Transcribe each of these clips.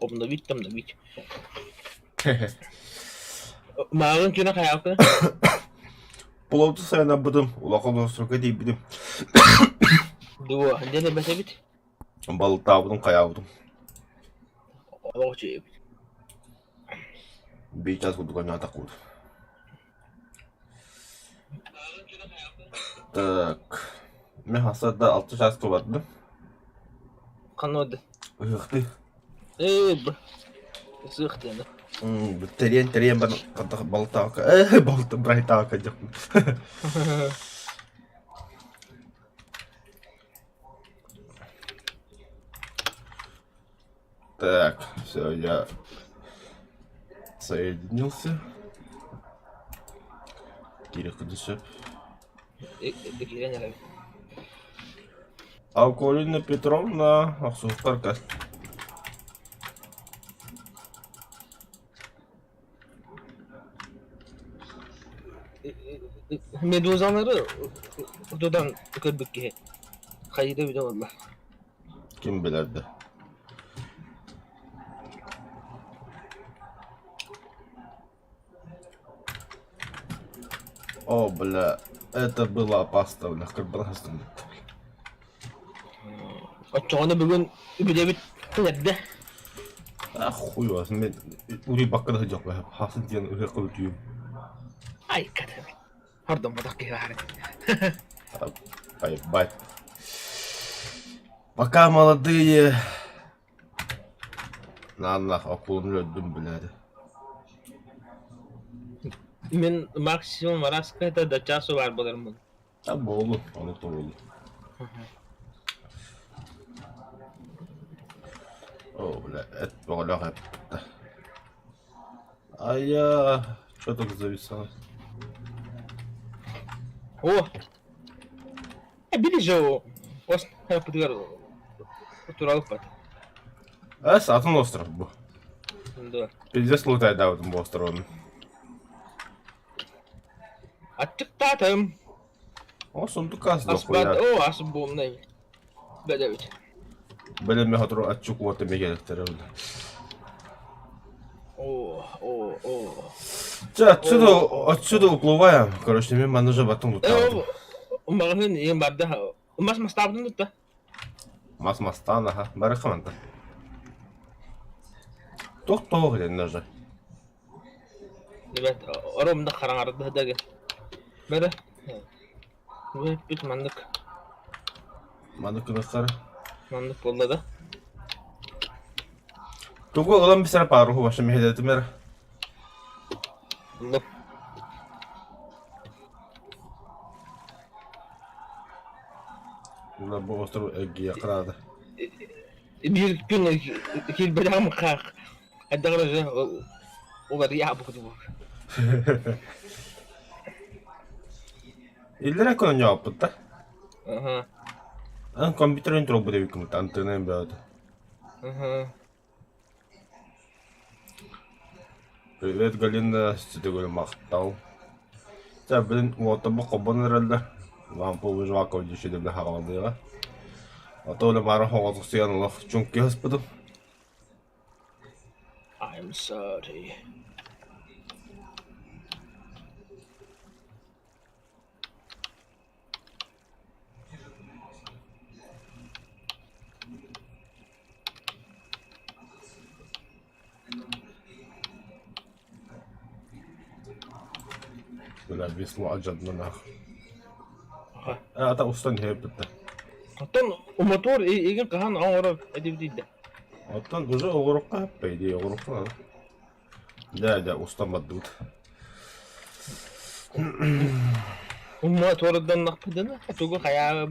Обновить там обновить. Мааҕын күнэ хайаакы? Плоту сайынарбытым, улахан островка тиийбитим. Дуо, дьэ эбэтэбит? Балыктаабытым, хайаабытым. Олох үчүгэй Биир чаас курдук оонньоотохпут. Так, мин хасыарда алта чааска бардым. Ханна Ыһыахтыы. Ээ, сыах диэн. Тэрийэн тэрийэн баран балтаакка э балта брайтаакка дьахпын. Так, все, я соединился. Кириэххэ сөп. Киирэн эрэбит. Алколина Петровна, охсуһуктар Медузалары тутан көрбүт киһи хайыта бүтэ буолла. Ким билэр да. О, бля, это было опасно, бля, кырбалаһастым. Оччоҕуна бүгүн үбүлэбит эрдэ. А хуй вас, мен уруй бакка да сылдьыахпын, хасын диэн ыһыахха бүтүүм. Ай, катабит. Хордоммотох киһи баар Поебать. Пока молодые Нааннаах окулуну өлдүм билээри. Мин максимум араската до часу баар буолармын. А буолу, ону туолу. О, бля, эт бөҕөлөөх эппит А я что так зависал? О, били же ос хапытыгар туралыппат. Эс атын остров бу. Да. Пиздец лутайдаабытым бу островун. Аччыктаатым. О, сундук ас Аспат, дохуя. о, ас буомнай. Бэдэбит. Бэлэмэ хотору аччык уота мегелектері бля. О, о, о. Чэ, отсюда, отсюда уплываем. Короче, мен манна уже батым лутаабытым. Маҕаһыын ийэм барда. Мас мастаабытын тутта. Мас мастаан, аха. Бары хаманта. Туох тоох дэннэ уже. Ребят, оромда хараҥарда даги. Бары. Бүт маннык. Маннык кыныстар. Маннык буолла да. Тугу ылан бисер паруху вообще мехедетимер. Лып. Ула бу остров эргийэ кыраада. Биир күн киирбэтэҕим хаах. Хайдах уларыйа букутубур. Иллэрэ күн оонньооппут да. Аха. Ан компьютерин турбут эбиккин антыынан бөөтө. Аха. Привет, Галина, ситигүл махтал. Чэ, билин уоттарбы холбон эрэллэр. Лампа выживака дьүшүдүбү хаҕалыаҕа. Ото үлэ баара хоҕотухсуйан олох чуҥкуйа сыспытым. I'm sorry. Бля, весло алдьанна Аата устан иһэппит да. Оттон мотор игин хаһан оҥорор этибитий да? Оттон уже оҕурукка по идее оҕурукка надо. Да, да, устан бардыбыт. Моторданнахпытына тугу хайаа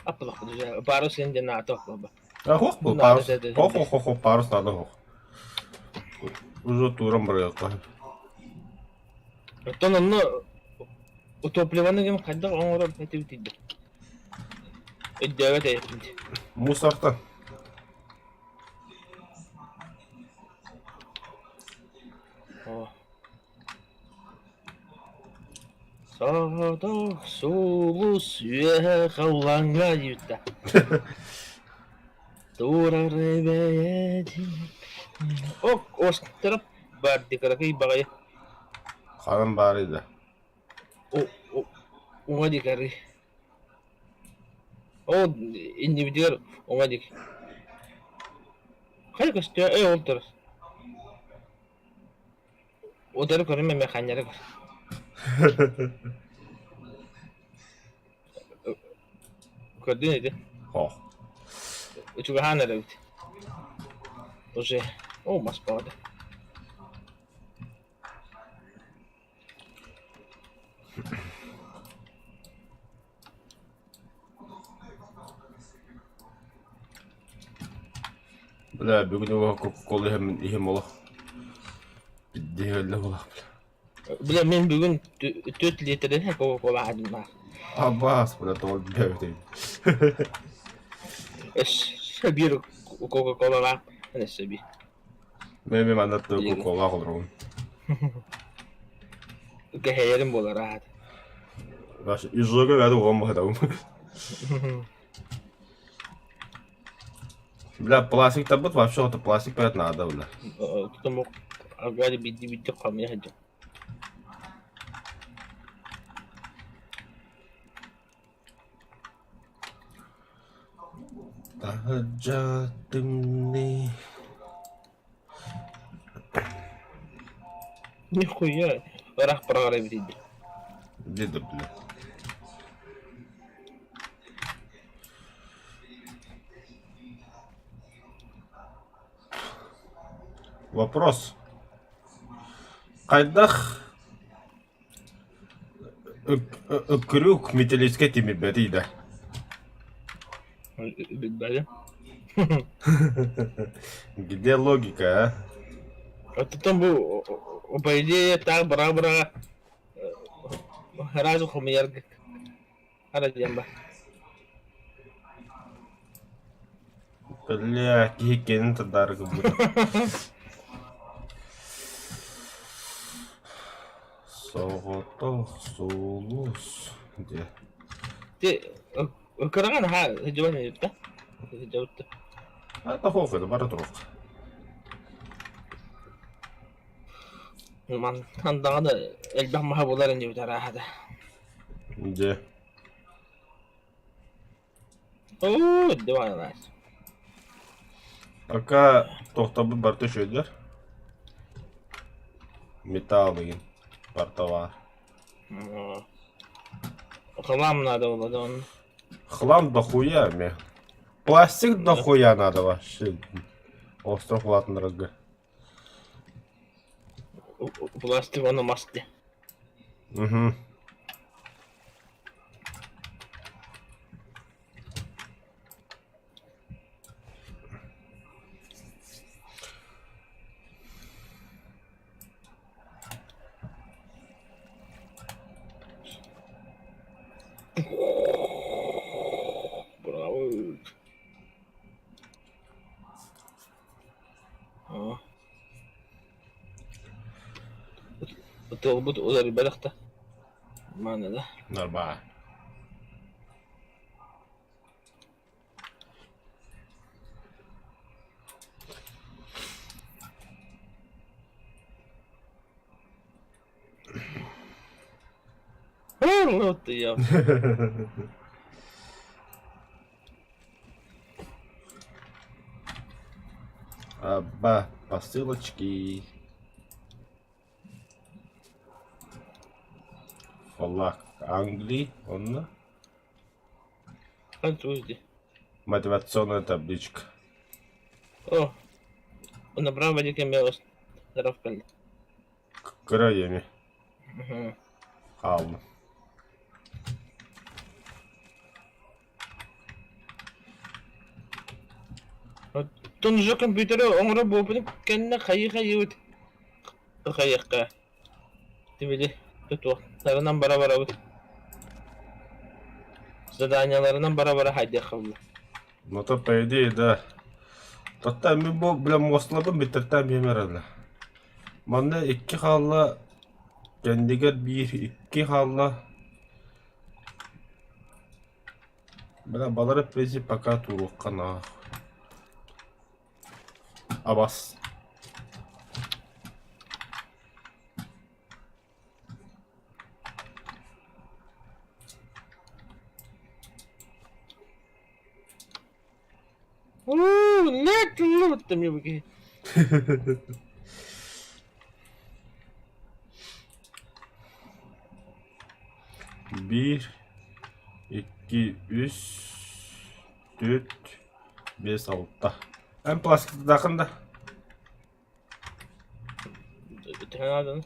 аппалахпыт парус диэн аата А хох был парус. Хох хох хох парус надо хох. Уже туран барыахха. Оттон онно топливоны ким хайдах оҥорор этибитий да? Өйдөөбөт эбиппин. Мусорта. О. Соҕотох сулус үөһэ халлааҥҥа диэбиттэ. Турар бэйэтин Ок, остров баар дии кыракый баҕайы. Ханан баарый да? Уҥа диэки арый. Ол иннибитигэр уҥа диэки. Хайа көстүө, эй ол турар. Утары көрүмэ мэхэнньэри көр. Көрдүн ити? Хоох. Чугаһаан эрэбит. Уже. О, мас баҕата. Бля, бүгүн уоһа Кока-Кола иһэммин иһим олох Диһэллэ буолах бля. Бля, мин бүгүн 4 литрэ Кока-Кола аһадым Абаас, бля, тоҕо билбэбитий. Өссө биир Кока-Колалаах, өссө биир. Мен манна Кока-Колаах олоробун. Кэһэйэрим буолар аһат. Изжога бэйэ уган баһытабын. Бля, пластик табыт вообще это пластик пять надо, бля. Тутумук аргари бидди бидди хамыйа сылдьар. Таһырдьа тымныы Нихуя, ыраах быраҕар эбит дии. Где бля? Вопрос. Хайдах Крюк металлическай тимирбэтий да? Билбэтим. Где логика, а? Оттон бу по идее таах быраҕа-быраҕа сразу хомуйарга ара диэн ба. Бля, киһи кэнин тардаары гыммыта. Соҕотох сулус диэ. Ти кыраҕа наһаа сылдьыбат эбит да? Сылдьабыт да. А хуох это бара туруох. Мантан даҕаны элбэх маһа булар инибит арааһа да. Дьэ. Оо, диван Пока тохтобут барыта үчүгэйдэр. Металл игин бартовар. Хлам надо было, да он. Хлам дохуя мне. Пластик дохуя надо вообще. Остров улаатыннарарга. Пластик ону мас дии. Угу. Браво. Тылбыт уларыйбатах да мааны да. Нормально. Ну ты я. Аба, посылочки. Флаг Англии, онно. Француз дии. Мотивационная табличка. О, направо диэки эмиэ здоров кэллэ. Кыра еми. Хаалла. Оттон уже компьютеры оҥоро буолбутун кэннэ хайыы-хайыыбыт хайыахха тибили тутуохтарынан бара-барабыт заданиеларынан бара-бара хайдыахха булла. Ну то по идее да. Тоттаа мин бу бля муосталарбын бүтэртээн биэм эрэллэ. Манна икки хаалла, кэннигэр биир икки хаалла. Бля, балары в принципе пока туруохха наах. Абас. Уу, нет, лут мне выки. Биир, икки, үс, түөрт, биэс, алта. Эн пластиктаахын да? Төһө нааданы?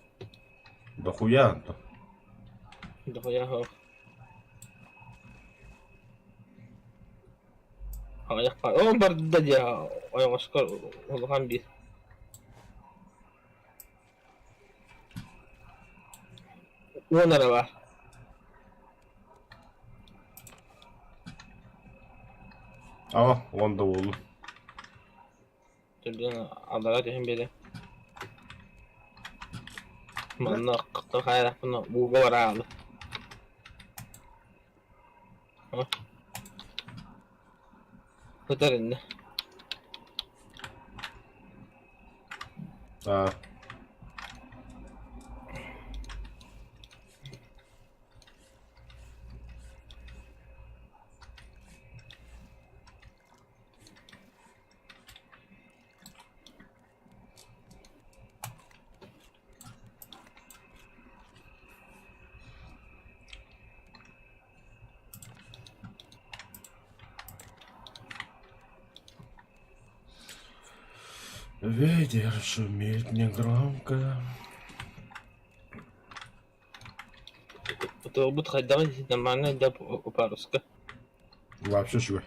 Дохуя онтон. Дохуя суох. Аҕыйах Ол барда дии ойоҕоско улахан биир. Уон эрэ баар. Аҕа, уон да буоллун. Төрдүөн аллара түһэн биэрэ. Манна хайарахпына ууга бараалы. Сытар иннэ. Аа. Ветер шумит негромко. Утуйбут хайдаҕый нормально да паруска? Вообще үчүгэй.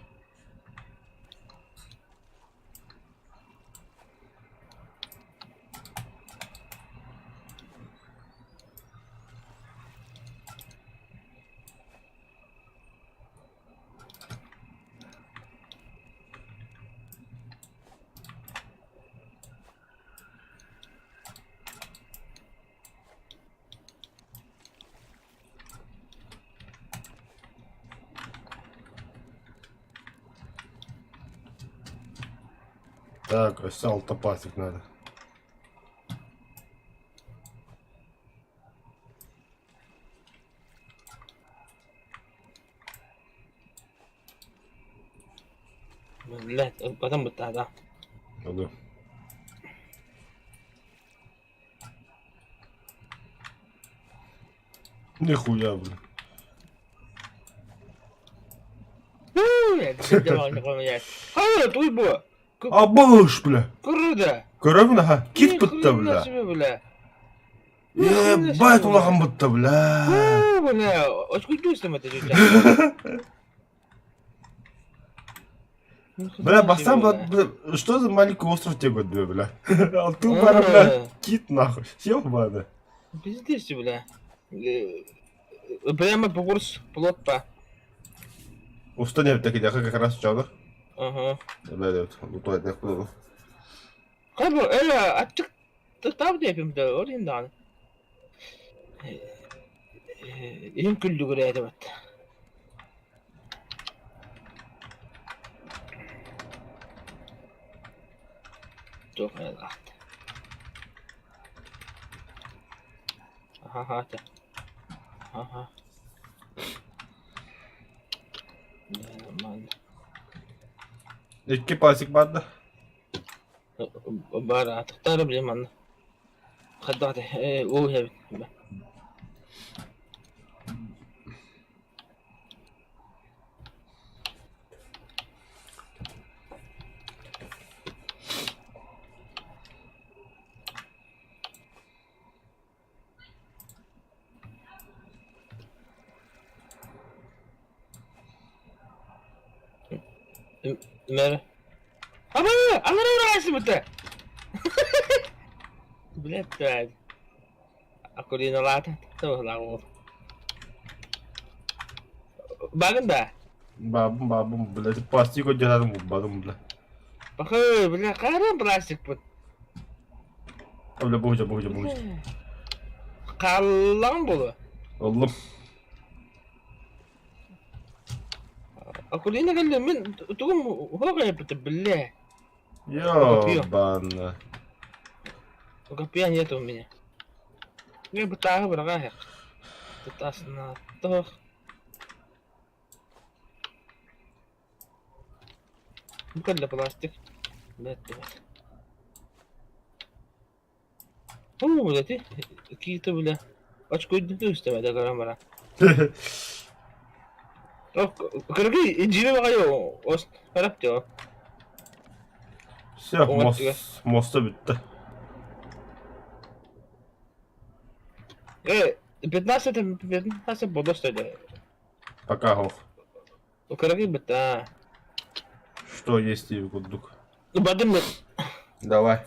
Так, өссө алта пластик надо. Блядь, потом бы да. Алло. Нихуя, бля. Абыш, бля. Кырда. Көрөбүн аха. Кит бытта, бля. бля. Ебать улахан бытта, бля. Бля, очкуйдуйсың это Бля, бастаан, бля, что за маленький остров тебе говорю, бля? А ты, бля, кит нахуй. Ебаный. Пиздец, бля. Прямо по курсу плот по. Устан эбит как раз чалыр. Ага. Бля, лутуайдах буолу. Хайбо, эля, аччык тав диэпим да, ол иһин даҕаны. Иһим күллүгүрээтэ бат. Туох айылаахта. Аха, Аха. Нормально. Икки пасик бар да. Баар атахтаары билим манна. Хайдах ол иһэбит. Мэр. Аба, алара ураасыбыта. Блядь, Акулиналаата табылаах Багын да? Бабым, бабым, блядь, пластик одержадым, бабым, бля. Бахы, бля, харам пластикпыт. Бля, бугуча, бугуча, бугуча. Хааллаҕым буолуо. Ыллым. Акулина кэллэ мин тугум уһуох эппитэ биллэ. Ёбана. Копья нет у меня. Я бы тағы быраҕа Тутаснаттох. Бу кэллэ пластик. Бэт бэт. Уу, блядь, какие-то, бля, очкойдун үстэмэ көрөн баран. Кыргый дьиэ баҕайы ос харап дьо. Все, мост, моста бүттэ. 15 15 буолуо стоит. Пока хох. Кыргый бытта. Что есть и курдук. Бадым Давай.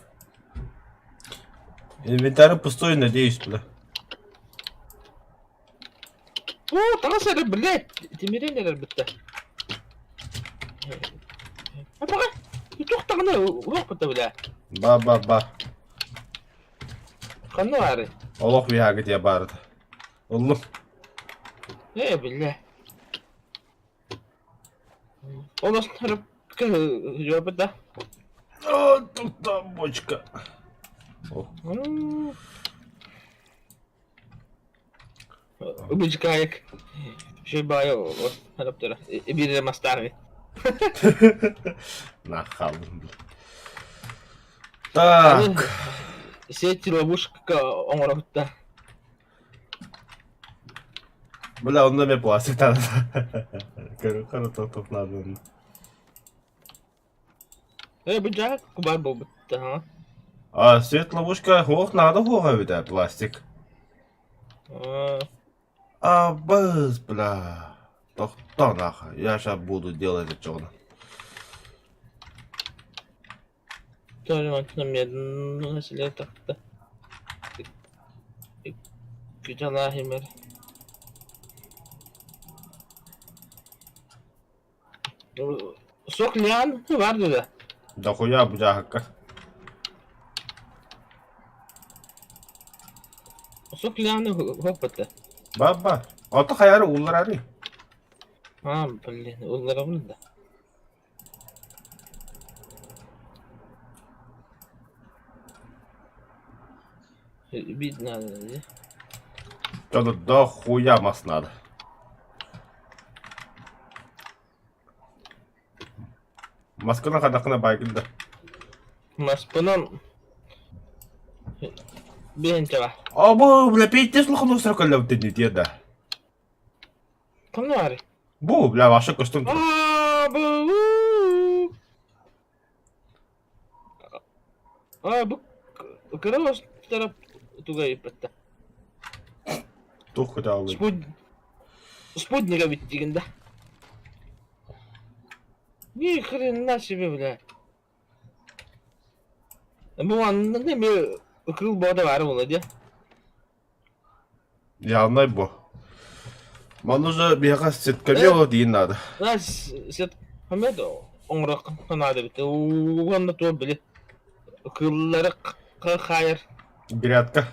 Инвентарь пустой, надеюсь, бля. Оо, таҥас эрэ, блядь, тимирэн эрэр бытта. Апаҕа, туох даҕаны уох бытта, бля. Ба-ба-ба. Ханна баарый? Олох виагы диye баарыта. Ыллым. Ээ, биллэ. Ол астарып да. О, тут там бочка. О. Бычкаек. Şey баайы астарып Биир мастарый. Нахалым. Так. Сеть ловушка оҥоробутта. Бля, онно эмиэ пластик Көрө тохтоплаадын. Э, бу дьаак кубар буолбуттаҕа. А свет ловушка хуох надо хуоха эбит пластик. А быз, бля. Тохто нахуй. Я сейчас буду делать это Тоже медно тахта. Күталаахимер. Сок лиан бар да. Дохуя бдяхака. Сок лианы хоппата. Баба. Ото хаяры улларары. А, блин, улларабын да. Видно, да? Что-то до хуя мас надо. Маскана хадахына байгын да. Маспынан биэнчэҕэ. Абы, бля, пиздец лохану срокаллав тедни да. Ханна баарый? Бу, бля, ваша көстөн турар. Аа, бу. Аа, бу кыра тарап туга ыппатта. Тух хотя Спут... Спутника ведь деген да. Ни хрена себе, бля. Бу анна неме кыл бода бар була дии. Явнай бу. Маны уже биһиэхэ сеткамело диин надо. Сет хамед оҥорох наада бит. Уонна туох били кыллары хаайар Грядка.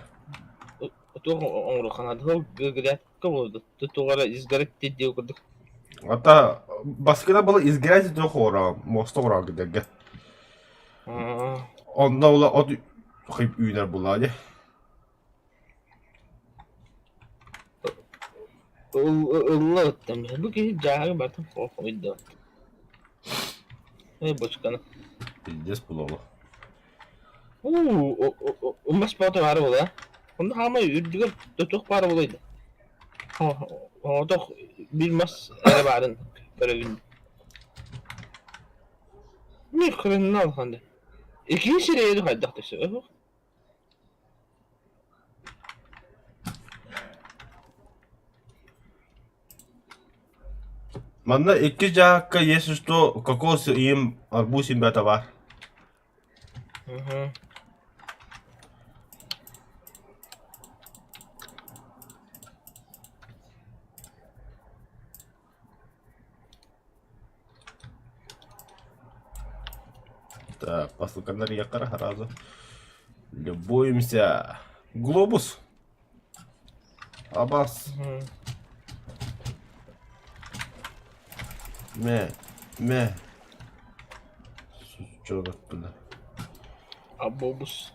туох оҥоруох наада. Ол грядка буолду. Тугара изгородь диэн курдук. Ата баскына было из грязи туох оҥоро муоста оҥоро гидерге. Онно ула от хип үүнэр булаа дии. Ылла ыттым. Бу киһи дьааһыгы барытын хойдо. Эй, бочканы. Пиздец булуоҕу. Уу, умас баҕата баара буолуо. Онно хаамай үрдүгэр туох баара буолуой да. Оҕотох биир мас эрэ баарын көрөбүн. Ни хрена улахан да. Икки сирэйи хайдах да Манна икки дьаакка если что кокос им арбуз имбята бар. Мгм. Так, посылканар якара сразу. Любуемся. Глобус. Абас. Мгм. Мэ. Мэ. Чё бля. Абобус.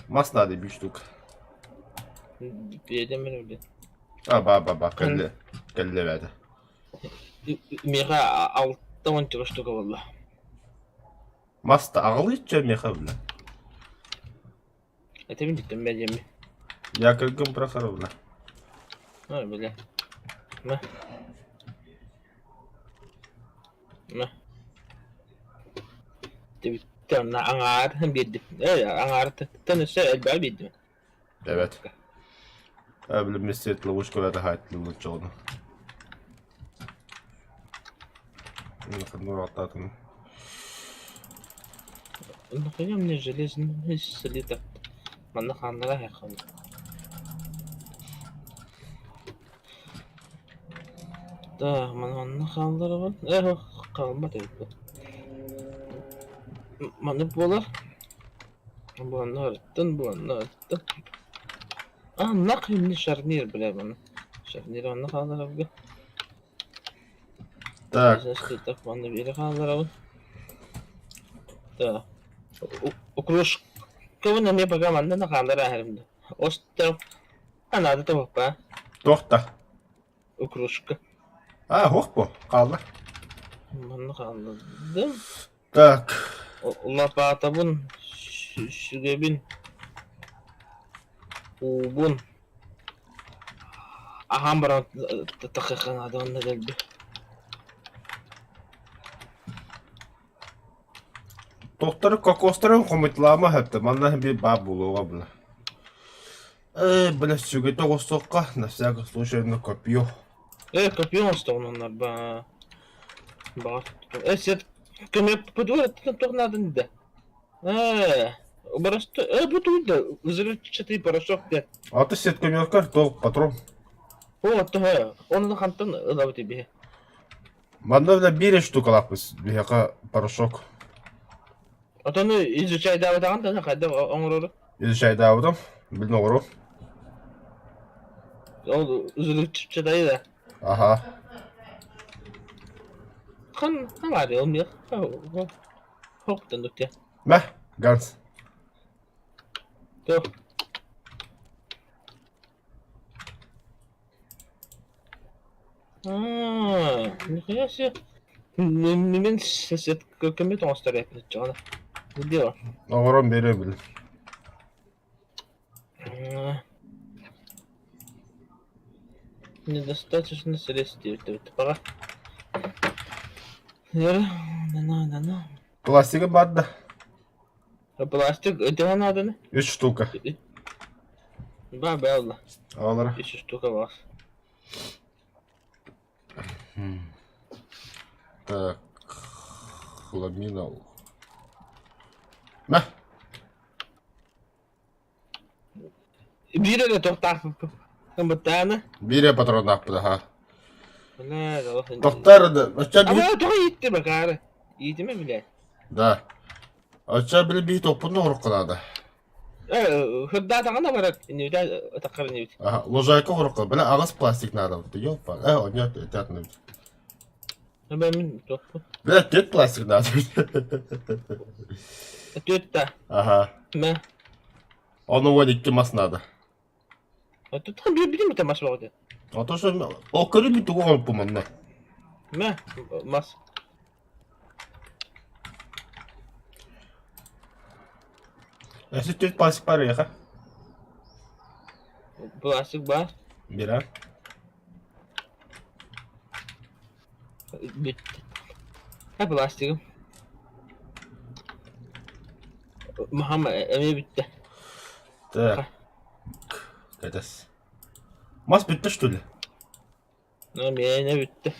Мас надо bir штук. Биэдэм били. А, ба, ба, ба, кэллэ. Кэллэ бээтэ. Миэхэ 60 штука буолла. Маста аҕалыычча миэхэ бля. Этэбин диттим бэлиэми. Якоргым Прохоровна. Ну, бile. Мэ. Мэ. Тэбиттэн аҥаар биэрдим. Э, аҥаарыттан өссө элбэҕи биэрдим. Evet. Били ловушка это хайтлылычону. Нахуя мне железный слиток? Манна хааннара хайхан. Да, манна хаалларабын. Э, хаалбат эбит. Маннык буолар. Буонна ырыттын, буонна ырыттын. А, нахуй мне шарнир, бля, маны. Шарнир онно хаалларабга. Так. Так, манна биэри хаалларабын. Да. Окружкабын эмиэ пока манна да хааллар ааһарым да. Остров. А, надо того, Туох да? Окружка. А, хуох бу. Хаалла. Манна хааллардым. Так. Лопатабын, сүгэбин, уубун аһаан баран тахыахха наада уонна дэлби. Тохтору кокостарын хомуйталаама сөптө. Манна биир баар буолуоҕа бile. Э, бile сүгэтэ оҕустуохха, на всякий случай на копье. Э, копье оҥостоҕун ба. Баҕар. Э, сет көмө туох наадын да. Э, просто э, бу тугу взрывчатый порошок диэн. Аты сеткомеркар туох патрон. О, тоһо, онно хантан ылабыт биһи. Манна бile биир штукалаахпыт биһиэхэ порошок. Отону изучайдаабатаҕын да хайдах оҥорору? Изучайдаабытым, билин оҥору. Ол взрывчатый да. Аха. Хан хан ол миэх. Хоптан дукте. Мэ, Ганс. Туох. Аа, нихуя себе. Мин сет көмө тоҥостор эппит Где? Оҥорон биэрэ билин. Недостаточно средств диэбит Пока. Пластига бар да. Пластик төһө нааданы? Үс штука. Ба белла. Алар. Үс штука бар. Так. Хламинал. Мэ. Биир эрэ тохтаах быттааны. Биир патроннаахпыт аха. Тохтар да. Оччо би... Тоҕо иитти бакаары? Иитиме билээ. Да. Оччо били биһи топпун оҥорукка наада. Хырдаатаҕына барар иннибитэ ытаххар иннибит. Аха, лужайка оҥорукка. Бile аҕыс пластик наада. Ёпа. Э, онньо этятын эбит. Мин топпун. Бile түөрт пластик наада. Түөрт да. Аха. Мэ. Ону 12 мас наада. Оттон биир мас мас баҕа. Ото что ол көрү тугу оҥорпум манна. Мэ мас. Өссө түөрт пластик бар эйиэхэ. Пластик бар. Бира. Бүттэ. Ха пластигым. Маһам эмиэ бүттэ. Так. Кэтэс. Мас бүттэ что ли? Миэнэ бүттэ.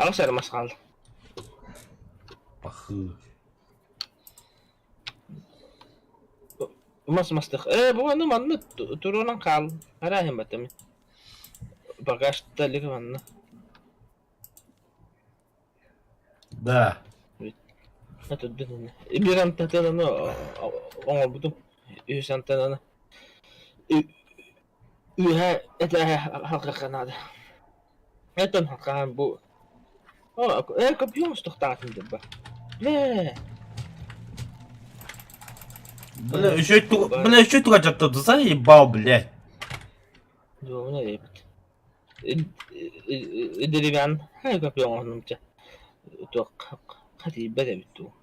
Аҕыс эрэ мас хаалла. Пахыы. Мас мастых. Э, бу аны манна туруонан хаал. Арааһын баттым. Багажта илик манна. Да. Биир антатананы оҥорбутум. Үһүс антананы. Үөһэ этээһэ халҕахха наада. Этон халҕаһан бу Э, копье оҥостуохтаах этим дурба. Бля. Бля, еще бля, еще туга жатты, заебал, блядь. Дуомуна диэбит. Деревян хай копьёҥ туох хатыйбат эбит дуу.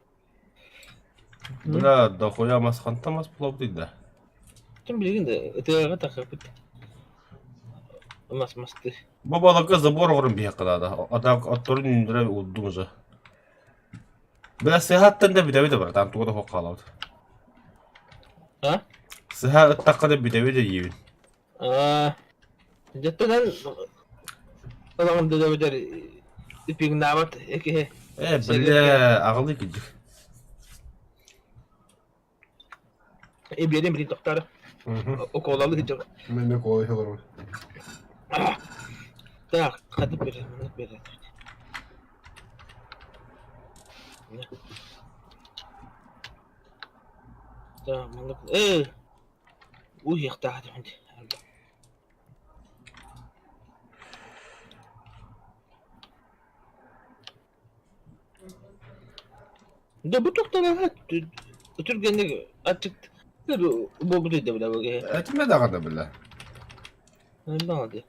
Бля, дохуя мас хантан мас булабытый да? Ким билигин да ытыаҕа тахсарбыт. Мас масты. Бу балыкка забор оҕорун биһиэххэ наада. А так отторун үүннэрэ уурдум уже. Бля, сыһаттан да бүтэбит да братан, туга да суох хаалабыт. А? Сыһа ыттахха да бүтэбит да диибин. Аа, дьэттэнэн ылаҕын да эбэтэр пигнаабат киһи Э, бля, аҕалыы кырдьык. Эбиэдин билин тохтоору. Уколалы сылдьар. Мен де кола иһэлэрбин. Так, хатып бер, маннык бер. Так, маннык. Э, Уйахтаах этим Да бу тохтолоһо түргэнник аччык буолбут өйдөбүлэ бу киһи. Этимэ даҕаны бile. Өллөҕө дии.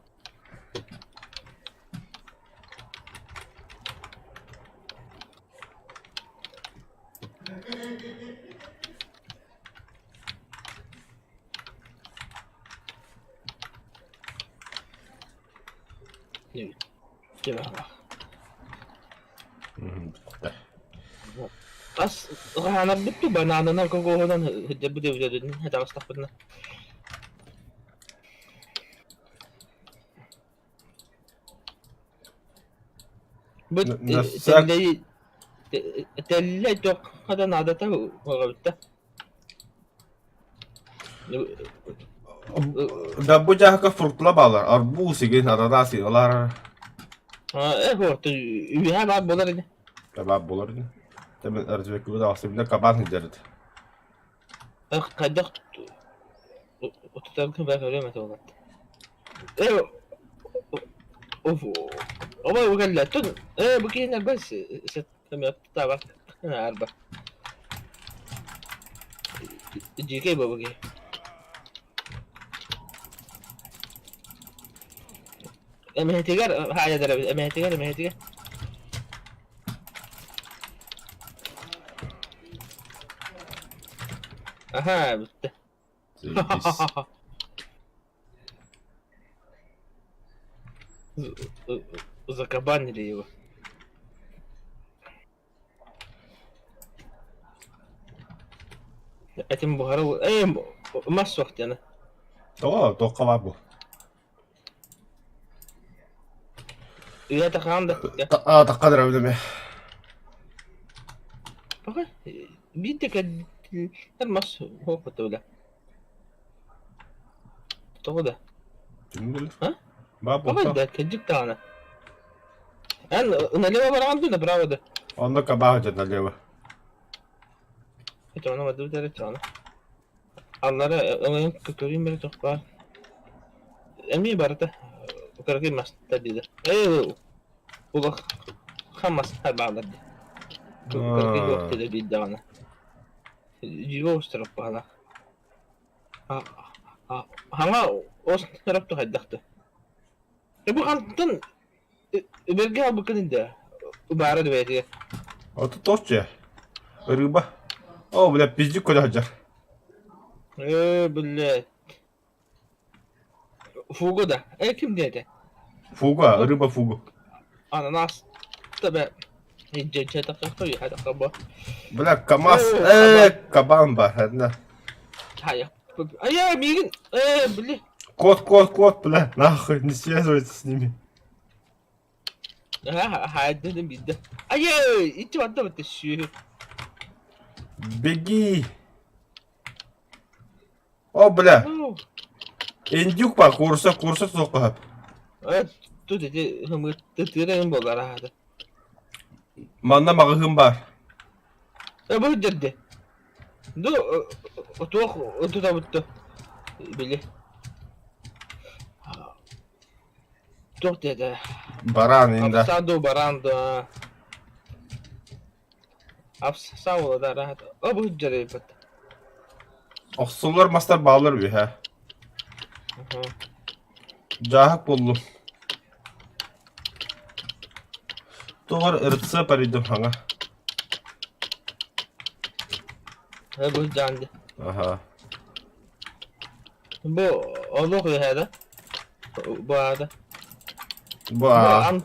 Ас хаанарбыт дуу, бананынан, кокоһунан сылдьарбыт эбитэ дуу, таҕыстахпытына. Бу тэллэйи тэллэй туохха да наадата буолбут да. Да бу дьааһыкка фруктыла бааллар, арбуз игин, ананас игин, олар Э, үһэ баар буолар ини. Баар буолар ини. Тэми разведкабыт аҕасыбына кабан сылдьарыт. Хайдах тутаргын баа көрүөм этэ буолат. Э, Оба бу кэллэ. Тун, э, бу киһини бас табак арба. Дьиикэй бу киһи. Эмэһэтигэр хаайадар эбит, эмэһэтигэр, эмэһэтигэр. Аха, бүттэ. Закабанили его. Этим буһара э мас суох диэн. Тоҕо туохха баар бу? Үйэ тахаан да. Тахха дара билеме. Пока биир да мас суох бile. Тоҕо да? Ким билэр? А? Баа Тоҕо буолта. да кырдьык даҕаны. Эн налево бараҕын дуу, направо да? Онно кабаах дьэ налево. Чоно бардыбыт эрэ чоно. Аллара ылайын көрүүм эрэ туох баар. Эмиэ барыта кыракый мастар диилэр. Ээ улахан мастар бааллар дии. Кыракый суох диилэр биир даҕаны. Дьиибэ оҕустарар баҕалаах. Хаҥа оҕустарар хайдах да. Бу хантан үбэргэ албыккын инде баара да бэйэтигэр. Ото торче. Рыба. О, бля, пиздюк куда сылдьар. Ээ, блядь. Фугу да. Э, ким диэтэ? Фуга, рыба фугу. Ананас. Тебе. Бля, КамАЗ, э, кабан ба, одна. А миигин, э, били. Кот, кот, кот, бля, нахуй, не связывайтесь с ними. Хаайдын биирдэ. Айа, иччи барда бытта сүөһү. Беги. О, бля, индюк ба, курса, курса суох Э, тут эти тыырайын буолар аһата. Манна маҕаһыын баар. Э, бу дьэрдэ. Ду, туох тутабытты били. Туох диэтэ? Баран инда. Апсаду баран да. Апсаула да Обу дьарыйбыт. Охсуллар мастар бааллар үөһэ. Дьааһык буоллум. Тугар РЦ паридым хаҥа. Бу дьаанды. Аха. Бу олох үөһэ да? Бу аата. Бу аа.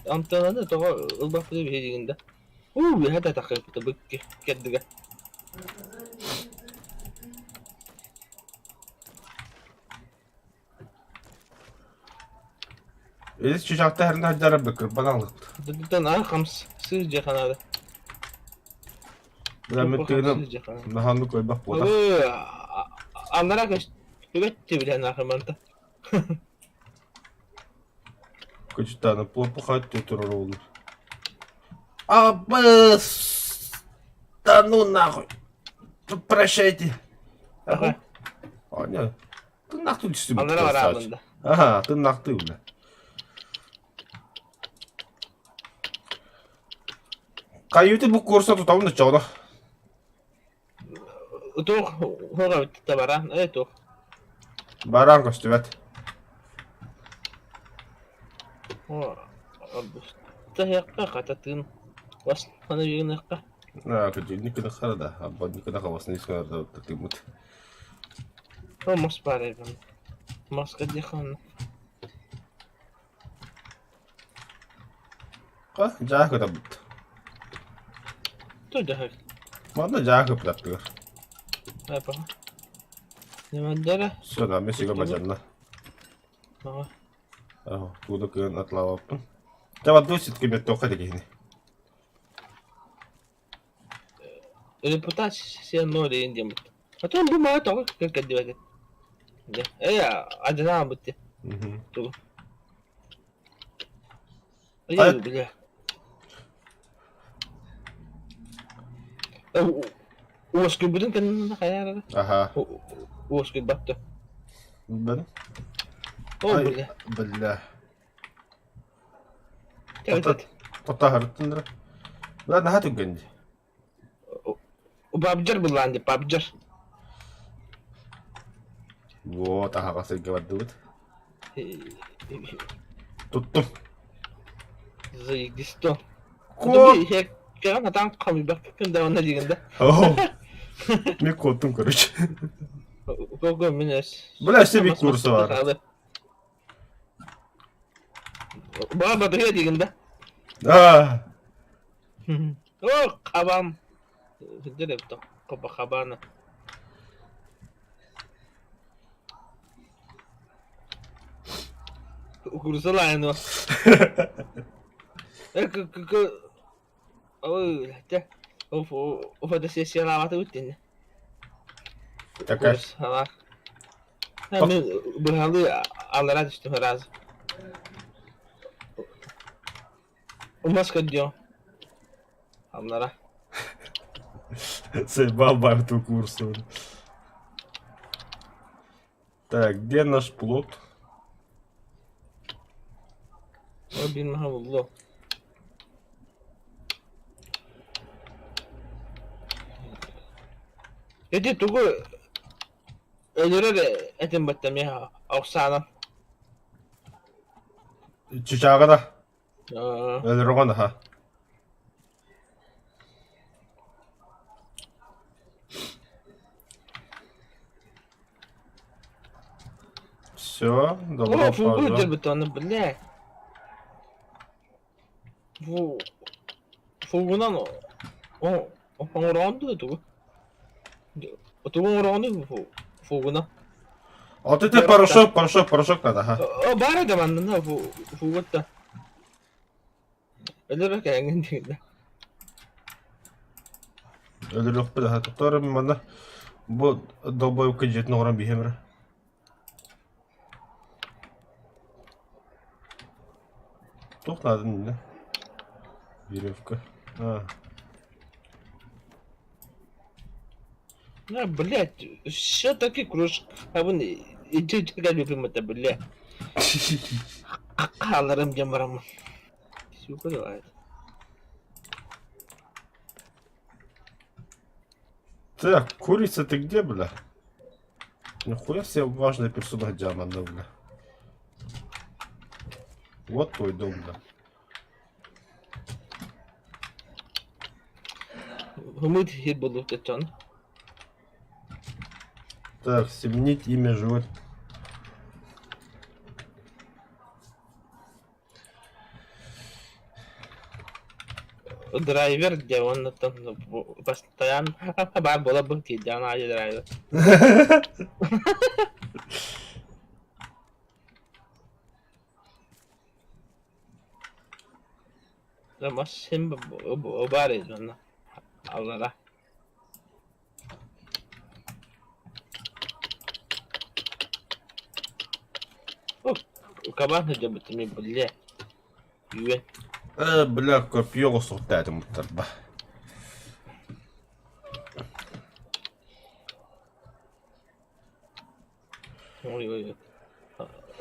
Амтананы тоҕо ылбаппыты биһигин да. Уу үөһэ да тахыппыта бу кэрдигэ. Илис чучаахта хэрнэ сылдьара быкырбан алыппыт. Дыдытан аа хамс сыыр дьаханаада. Бля тыыным наһааннык көрбөх буолар. Аннара көстүбэт билэн ахыманта. Кучтаны плохо турар olur. Абыс! Да ну нахуй! Прощайте! Ага. А, нет. Ты нахуй түстүм. Аннара бараабын да. Ага, ты нахуй бля. Каюты бу курса тутабын да чоҕно. Туох хоҕа бараан э туох. Бараан көстүбэт. Таһыахха хата тыын бас хана бириныахха. Аа, кыдьыгник гына хара да, аббанник гына хабасны искарда тыммыт. О, мас баар эбин. Маска диэхэ Ха, дьаах ытабыт. Туй дьаһык. Манна дьаах ыпытаттыгар. Апа. Нэмэддэрэ. Все, да, мен сигэ бадьанна. Ага. Аho, тууда кыан атлаабаппын. Табадуу ситки беттоққа дегени. Репутация ноль диэн А то бу маа тоҕо кэлдибэт. Э, адьанаан бутти. Тугу. Эй, бля. Уоскуйбутун кэннэ хайаара. Аха. Уоскуйбатты. Бен. О, бля. Бля. Тота харыттындыра. Бля, наһаа түргэн дии. Пабджар буллаан дии, пабджар. Вот, аһаҕас сиргэ бардыбыт. Туттум. Заебисто. Куот! Кэҕэн атаан хамыйбаккын да онно диигин да. Мен куоттум, короче. Кого мин эс. Бля, все bir курса бар. Баа батыга диигин да. Аа. О, хабам. Сылдьар эбит хоба хабаана. Курсалаайын Ой, дьэ, фотосессиялаабатыбыт дэнэ. Такая. Курсалаах. Мин быһалыы аллараа түстүм сразу. Умас көрдүөм. Аллара. Заебал барту курсу. Так, где наш плот? О, биир маһа буллу. Ити тугу өлөрөр этим бытта миэхэ Оксана. Чычааҕа да. Өлөрөҕөн аха. Все, добро О, фу, пожаловать. дербетоны, бля. Фу. Фугунан о, оҥороон дуо тугу? Тугу оҥороон фу фугуна? Вот это порошок, порошок, порошок надо, ага. О, баар да манна фу фугутта. Өлөрө кээҥин диигин Өлөрүөхпүт аха. Тоттор манна бу долбоюкка дьиэтин оҥорон биһиэм эрэ. Туох наадын иннэ? Веревка. А. А, блядь, все-таки кружкабын илдьэ любим это, бля. Хааларым диэн бараммын. Сука давай. Так, курица, ты где, бля? Нихуя себе важная персона Диаманда, бля. Вот твой дом, бля. Хымыт хир болуктачан. Так, сменить имя живот. Драйвер дьэ уонна постоянно баар буола бу киирдэҕин аайы драйвер. Мас син баар онно аллара. Кабан сылдьабыт эмиэ биллэ. Үөн. Бля, копье оҕустуохтаатым буттарба. Ой ой.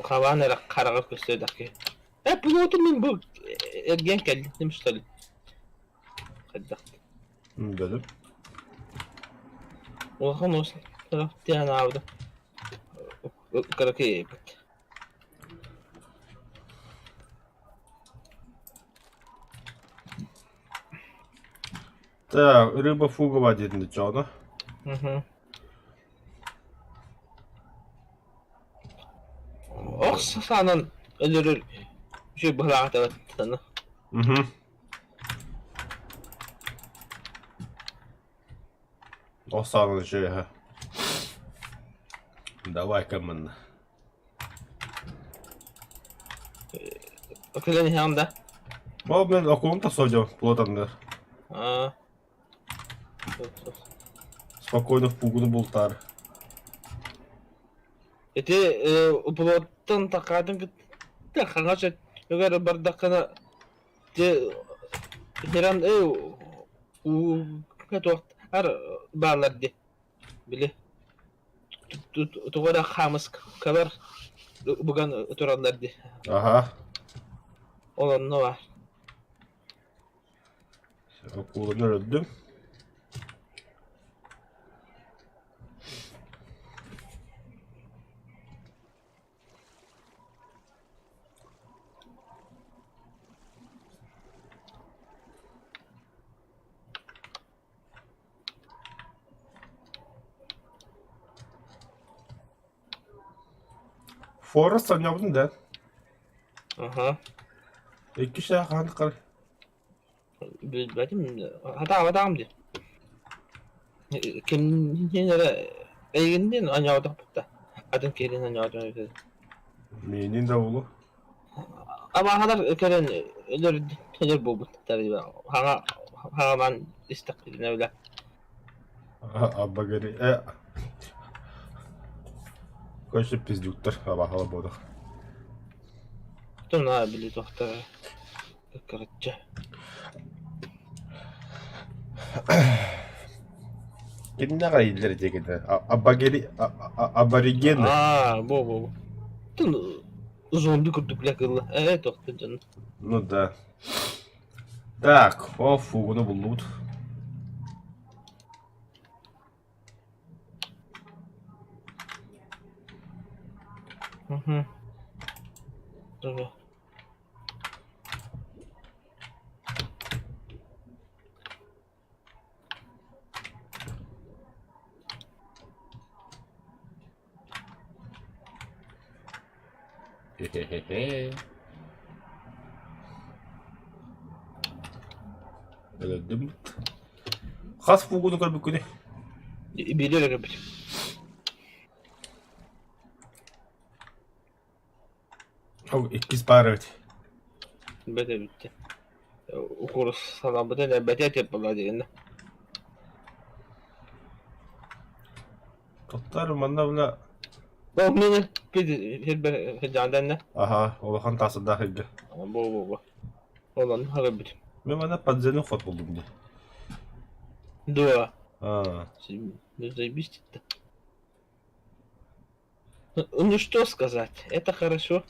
Хабаан эрэ хараҕа көстө киһи. Э, пилоту мин бу эргиэн кэллим что ли? Хайдах? Дедим. Улахан уус тиһэн аабыта. Кыракый эбит. Так, рыба фугова диэтин дьоно. Угу. Ох саанан өлөрөр үчүгэй быһылаах этэ Угу. Ох саанан үчүгэй Давай-ка манна. Кэлэн иһэҕин да? Ол мен окуум тахсодьо плотаннар. Аа. Спокойно в пугуну бултаар. Ити плоттан такаатын кытта хаҥас өттүгэр бардаххына ити Хиран уу туох ар бааллар дии били тугу эрэ хаамыскалар буган тураллар дии. Аха. Ол онно баар. Окууланы өлөрдүм. Форест оонньообутун да? Аха. Икки саа хаһан хар Билбэтим, хатаабатаҕым дии. Кимниин эрэ эйигинниин оонньооботохпут да, атын киһилиин оонньоотум эбитэ. Миинин да улу. Абааһылар кэлэн өлөр өлөр буолбуттар хаҥа хаҥалаан истэхпитинэ бile. Абба э Короче, пиздюктар абааһылар буолуох. Тунаа били туохтара короче. Кимнээх айыллар диэкитэ? Абагери аборигены. Аа, бу бу. Тун зомби курдук бля кылла. Э, туохтан дьон. Ну да. Так, о, фугуну буллубут. Угу. Давай. Хе-хе-хе. Өлөрдүм. Хас фугуну көрбүккүнүй? Биири эрэ көрбүтүм. Ол иккис баар эбит. Бэтэ бүттэ. Укур санаабыта элбэтэ этип буолла диэн. Тоттор манна бля Ол мені пид Аха, улахан таасырдаах илгэ. Бу бу бу. Ол онно көрбүтүм. Мен манна подземный ход булдум дии. Да. А, Ну заебись то. Ну что сказать, это хорошо.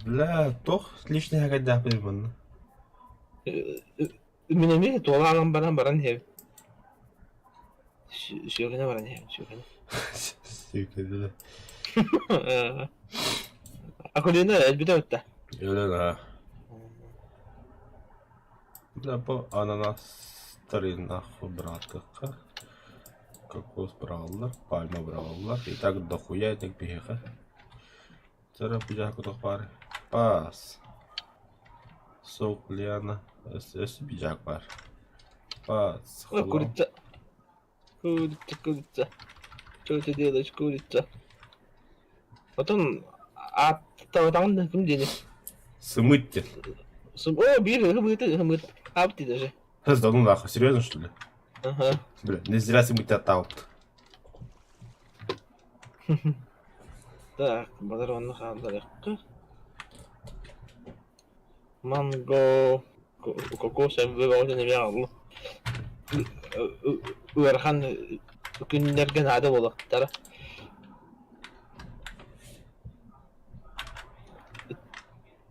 Бля, туох лишний хагайдаахпын манна. Мин эмиэ туолаан баран баран иһэбин. Сүөкэнэ баран иһэбин, сүөкэнэ. Сүөкэнэ. Акулина өлбүтэ бытта. Өлөн аа. Да бу ананастары нахуй быраатыахха. Кокос быраҕаллар, пальма быраҕаллар. И так дохуя этик биһиэхэ. Сара пижака туох баар? Паас. Сок Лиана. Өссө пиджак баар. Паас. Ой, курица. Курица, курица. Что ты делаешь, курица? Потом ааттабатаҕын да ким диэни? Сымыт диэн. О, биир ымыты, ымыт. Аапты даже. Да ну нахуй, серьезно что ли? Ага. Бля, не зря сымыт аттаабыт. Так, балар онно хаалларыахха. Манго, кокос бөҕөтүн эмиэ аҕалла. Ыарахан күннэргэ наада буолуохтара.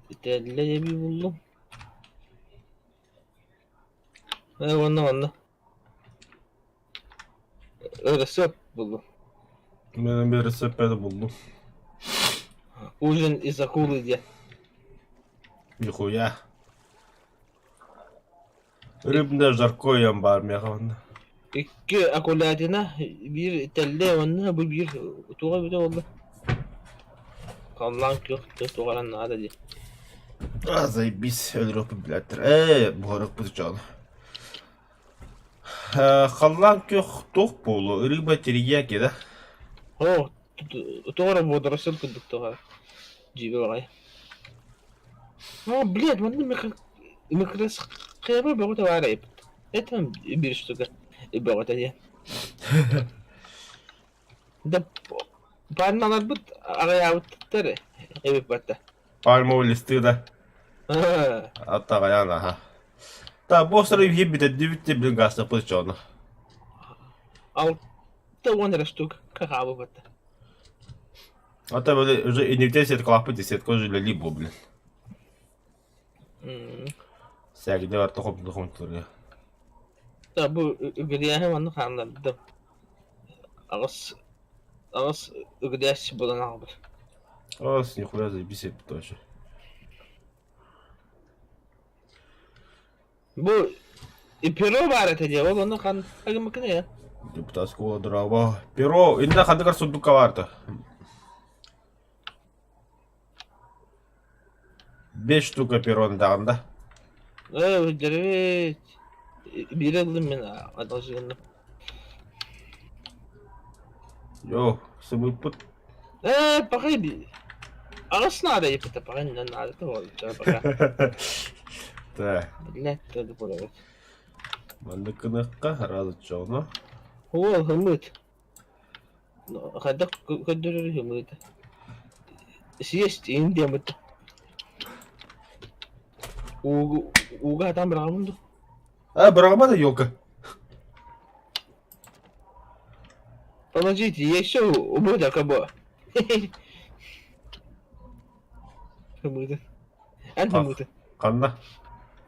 Итэллэ эбии буллум. Э, уонна манна. Ырысыап буллум. Мен bir рецепт булдум. Ужин из акулы диэн. Нихуя. Рыбное жаркое бар миэхэ онно. Икки акулятина, биир тэллэй уонна бу биир туох эбитэ буолла? Халлаан күөх туох эрэ наада дии. А, заебись, өлөрүөхпүт билээттэр. Ээ, буһарыахпыт дьон. Халлаан күөх туох буолуо, рыба терияки да? Оо, тоҕо эрэ водоросль курдук тоҕо эрэ дьиибэ баҕайы. Оо, блядь, манна микросхема бөҕөтө баар эбит. Это биир штука бөҕөтө диэн. Да пальмаларбыт аҕыйаабыттар эбит батта. Пальмовые листы да? Аттаҕайаан аха. Та бу сыры бүтэрдибит де блин гаастаппыт чону. 60 эрэ штук хаабыт. Ата били уже иннибитен сеткалаахпыт дии сетка уже үлэлии буо блин. Сээгидэ барта хомту хомтуларга. Та бу үгүрүйэһи манна хааннардым. Аҕыс аҕыс үгүрүйэс булан аҕалбыт. Аас нихуя заебись эбит вообще. Бу перо баар этэ дии, ол ону хан агымыкын ээ. Депутатского дрова. Перо, инна хандыгар сундукка баарта. Бес штука перон даҕан да. Ээ, дьэрээт. Биири ыллым мин одолжение. Йоо, сымыппыт. Ээ, пахай аҕыс наада еппитэ, пахай наада пока. Так. Блядь, тоже буолабыт. Маннык гыныахха, араас оччоҕуна. Уол, ымыт. Хайдах көрдөрөр ымыыта? Съесть диэммит. Ууга сатаан быраҕабын дуу? А, быраҕыма да елка. Подождите, я еще убыта кого? Ымыыта. Эн ымыыта. Ханна?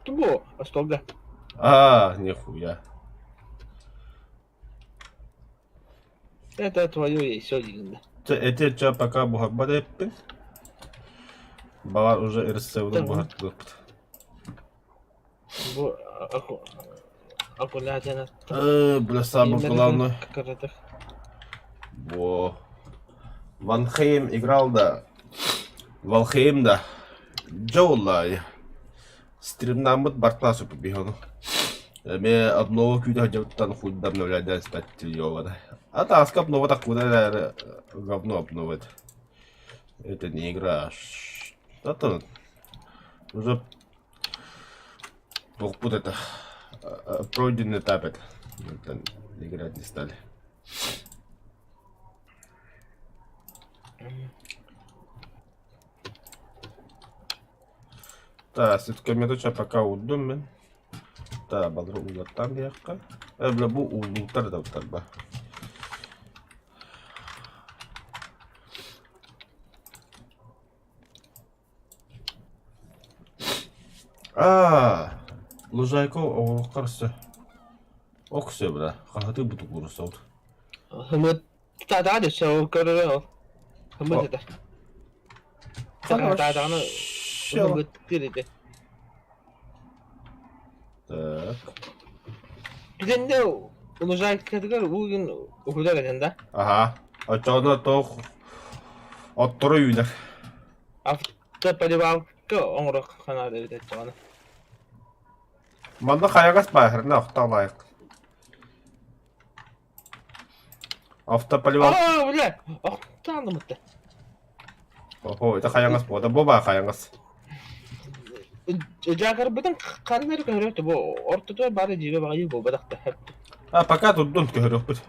Тубу, остолга. А, нихуя. Это твое еще один. Эти ча пока буһарбат эппин. Баҕар уже рецебин буһартыбыт. Бу акулятина. Бля, самое главное. Во. Ванхейм играл да. Валхейм да. Джоулай. Стримнаммыт бартаа суппут биһи ону. Эмиэ обнова күүтэ сылдьабыттан хуйдам нөлөйдөөн спать ёбана. А тааска обнова таккуна эрээри говно обнова это. Это не игра. Это уже туохпут это пройденный этап это. Это играть не стали. Та, светкометоча пока уурдум мин. Та, балары уулаттаан диэххэ. Э, бля, бу ууллууттар да уттарба. Аа, лужайка оҕуруокка өссө. Оксө бля, хаһыты буту курусаут. Хымыт таатаҕа өссө ол көрөрө ол. Хымыт этэ. Таатаҕаны хымыттыыр этэ. Так. Түгэнде лужайкатыгар уугун уһудар этен да. Аха. Оччоҕуна туох оттору үүнэр. Автополивалка оҥоро ханаада эбит оччоҕуна. Манна хайаҕас бааһырына охто лайк. Автополивал. Аа, бля, охтаанымытта. Охо, это хайаҕас буода, бу баа хайаҕас. Дьаакарбытын ханна эрэ көһөрөөтө бу ортотугар бары дьиибэ баҕайы буолбатах да. А пока турдун көһөрүөхпүт.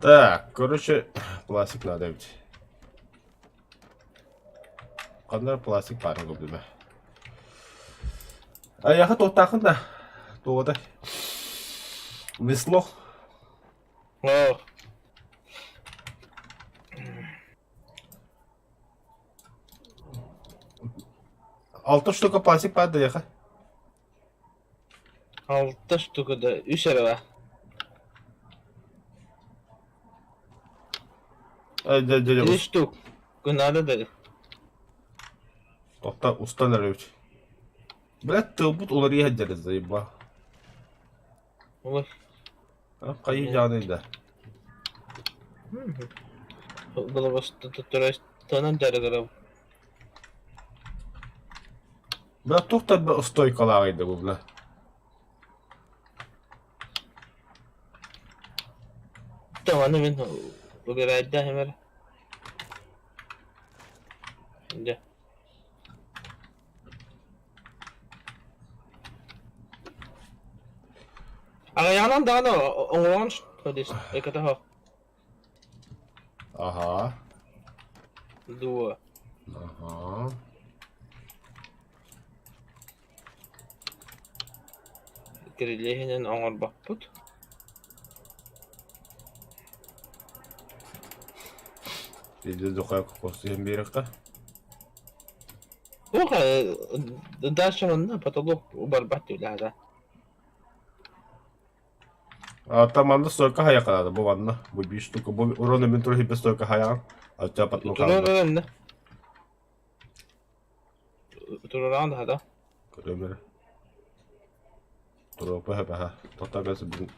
Так, короче, пластик надо ведь. Ханна пластик баарын көрдүм. Айаха туохтаахын да туоҕа Весло. О. Алта штука пластик баар да яха. Алта штука да үс эрэ баар. Три штук. Надо да. Тохта устан эрэбит. Блядь, тылбыт уларыйа сылдьар заеба. Ой. Хайыы дьааны да. Тонан дьарыгырабын. Бля, туох да стойкалааҕый да бу, бля. Аны мин убирайда эмэр. Дьэ. Аҕыйаҕынан даҕаны оҥоруон экотоһо Аһаа. Дуо. Аһаа. Кирилиэһинэн оҥорбоппут. Или духай кокосуйан биэрэххэ. Туох дальше манна потолок барбат үлэһэ. А там манна стойка хайаха надо, бу манна. Бу биир штука, бу урон мин тура хиппе стойка хайаҕын. А тебя потолок Тураран Тураран да. Көрөмөр. Туруопа хэбэһэ. Тота бэс бүгүн.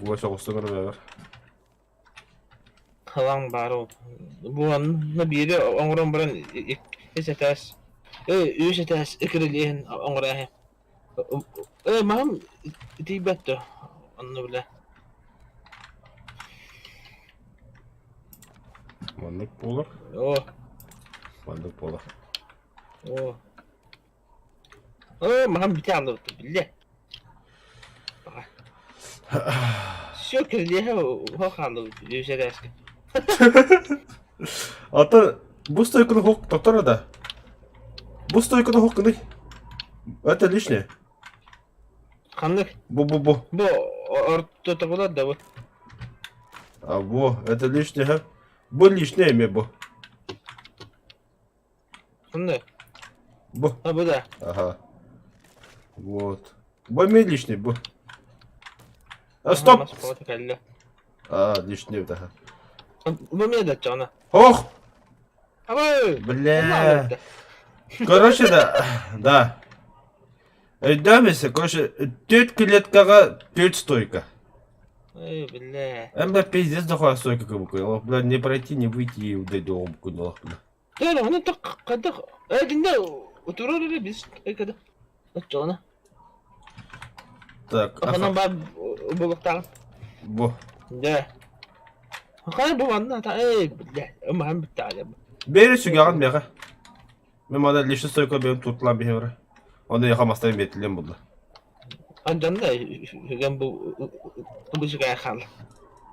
Губа соҕустан көрөмөр. Халаҥ баар ол. Бу онно биири оҥорон баран ис этээс, үс этээс икирилиэһин оҥорооһу. Маһым итийбэт дуо онно бile. Маннык буолар. Оо. Маннык буолар. Оо. Оо, маһым бүтэ хаалбыт биллэ. Все кирилиэһэ уһа хааллыбыт үс этээскэ. Ата бу стойканы хук токтор да. Бу стойканы хук гыный. Это лишнее. Ханнык? Бу бу бу. Бу ортотоҕулар да бу. А бу это лишнее. ха? Бу лишнее эме бу. Ханнык? Бу. А бу да. Ага. Вот. Бу эмиэ лишний бу. А, стоп! кэллэ. А, лишний да. Бу эмиэ да чоҕуна. Ох! Абы! Бля. Короче, да, да. Өйдөөмөсө, короче, төрт клеткаҕа төрт стойка. Ой, бля. Эм, пиздец дохуя стойка как бы. Бля, не пройти, не выйти, и дойду, бля. Төр, ону хайдах эгинде утурар эрэ бис экада оччоҕуна. Так, Онон баар буолуохтааҕын. Бу. Дьэ. Хайа бу манна та эй бля, ымаһан бүттэҕэ Бери сүгэҕин миэхэ. Мен мана лишний стойка бэйэм туттулаан биһиэбэр. Оны яха мастайын биэтилиэн булла. Андьанна үгэн бу бу сүгэ хаал.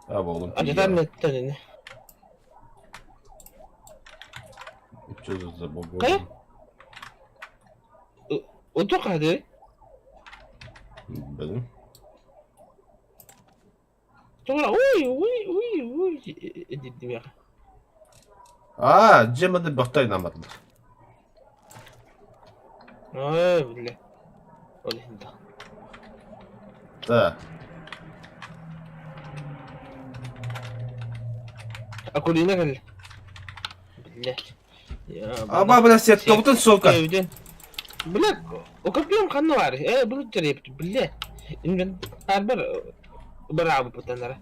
А болдум. Андьатар неттен Что за бобо? Хайа? Оту хады? Билбэтим. Тоҕо ой ой ой ой диэтим Аа, дьиэ манна бөхтө айнааматылар. Ой, бля. Ол иһин да. Да. Акулина кэллэ. Блядь. Аба, бля, сеткабытын, сука. Бля, укрепим ханна бар? Э, бұл жерепті, бля. Инвентарь браво путанара.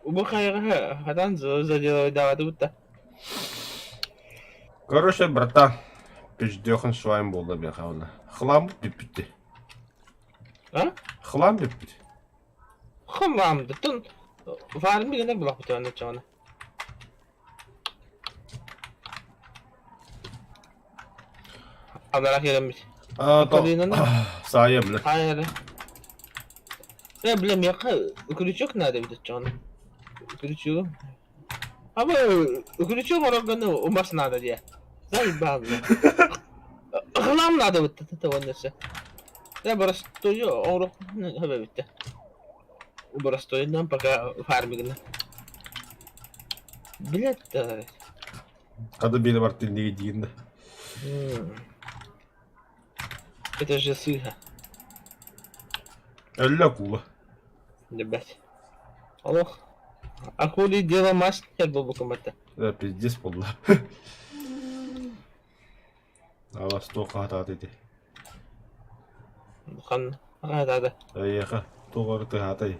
Бу хайаҕа хатан заделайдаабаты бутта. Короче, братан, пиздёхан свайм буолла биэхэ уонна. Хлам бүппүт. А? Хлам бүппүт. Хламдытын фарми гына булахпытын чоҕуна. Анара киирэммит. А, то... Полинаны Саайа, бля. хайа Э, бля, миэхэ крючок надо эбит чоҕуна. Крючок. А бу крючок оҥороргону умас надо диэ. Заебал, бля. Хлам надо бытта уонна Я боростуой оҥоруох эбиттэ. Боростуойунан пока фармигына. Блядь, да. Хата биэри бар тинниги диин да. Это же сыга. Өллө куула. Ребят. Олох. Акули дело мастер буолбукум батта. Э, пиздец буолла. Алас туох хаатаат ити. Хан хаатаата. Эйиэхэ туох эрэ тыаһаатай.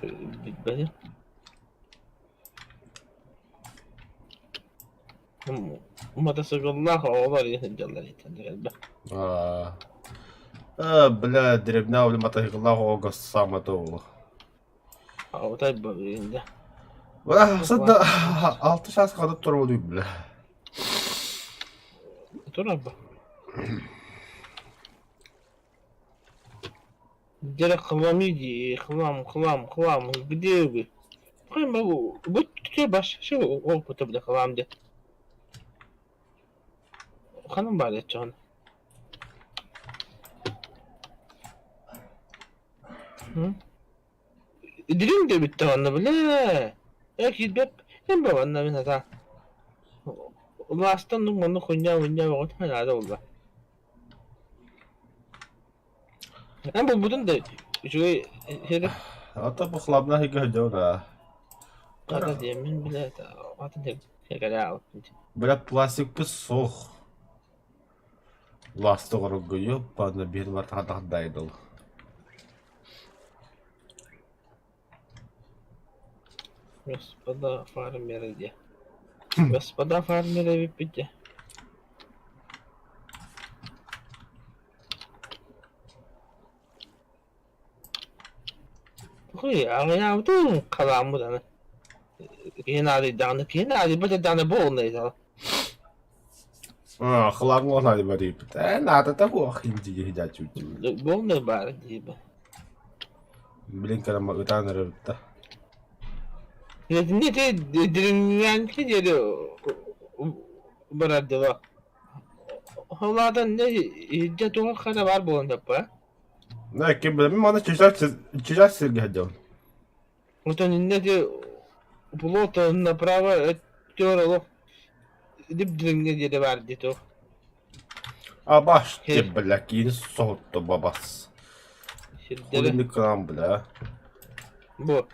Билбэтим. Мотоцикллаах оҕолор сылдьаллар элбэх. Аа. Э, бля, дребня бля мотоцикллаах оҕо самое то буолуо. Отой бля. Бля, алты чаас хатып турабын бля. Турар ба. Где хламиди, хлам, хлам, хлам, где вы? Хлам, будь баш, шо опыта бля хлам де. Ханан баар еччоҕун. Дириҥ да эбит даҕаны бля. Ээ киирбэп эн бабанна мин хата. Улаастан оннук хунньаа-мунньаа бөҕөтө наада буолла. Эн булбутун да үчүгэй сири. Ата бу хламна хигэ сылдьабын Хата диэммин бля атын кэлэ аалбыт. Бля пластикпыт суох. Ласта оҕорорго ёппаана биир барта дайдыл. Господа фармеры диэ. Господа фармеры эбиппит дьэ. Хуй, аҕыйаабытын халааммыт аны. Киһи наадыйдаҕына, киһи наадыйбат эрдэҕинэ буолунай дала. А, хламҥа наадыйбат Э, наадата суох интиги сидяччы. Буолунай баар диибэ. Блин, кэлэн ытаан эрэ да. Не те дириҥҥээҥки диэри барар дела. Холаадан не иһирдьэ туох хара баар буолан таппа. Да, ким билэр, мин манна чычаас сиргэ сылдьабын. Оттон иннэ ити плот направо өттүгэр олох дип-дириҥҥэ диэри баар дии туох. Абаш, те, бля, киин соһутта бабас. Сирдэрэ. Хуйник кыраан, бля. Бу.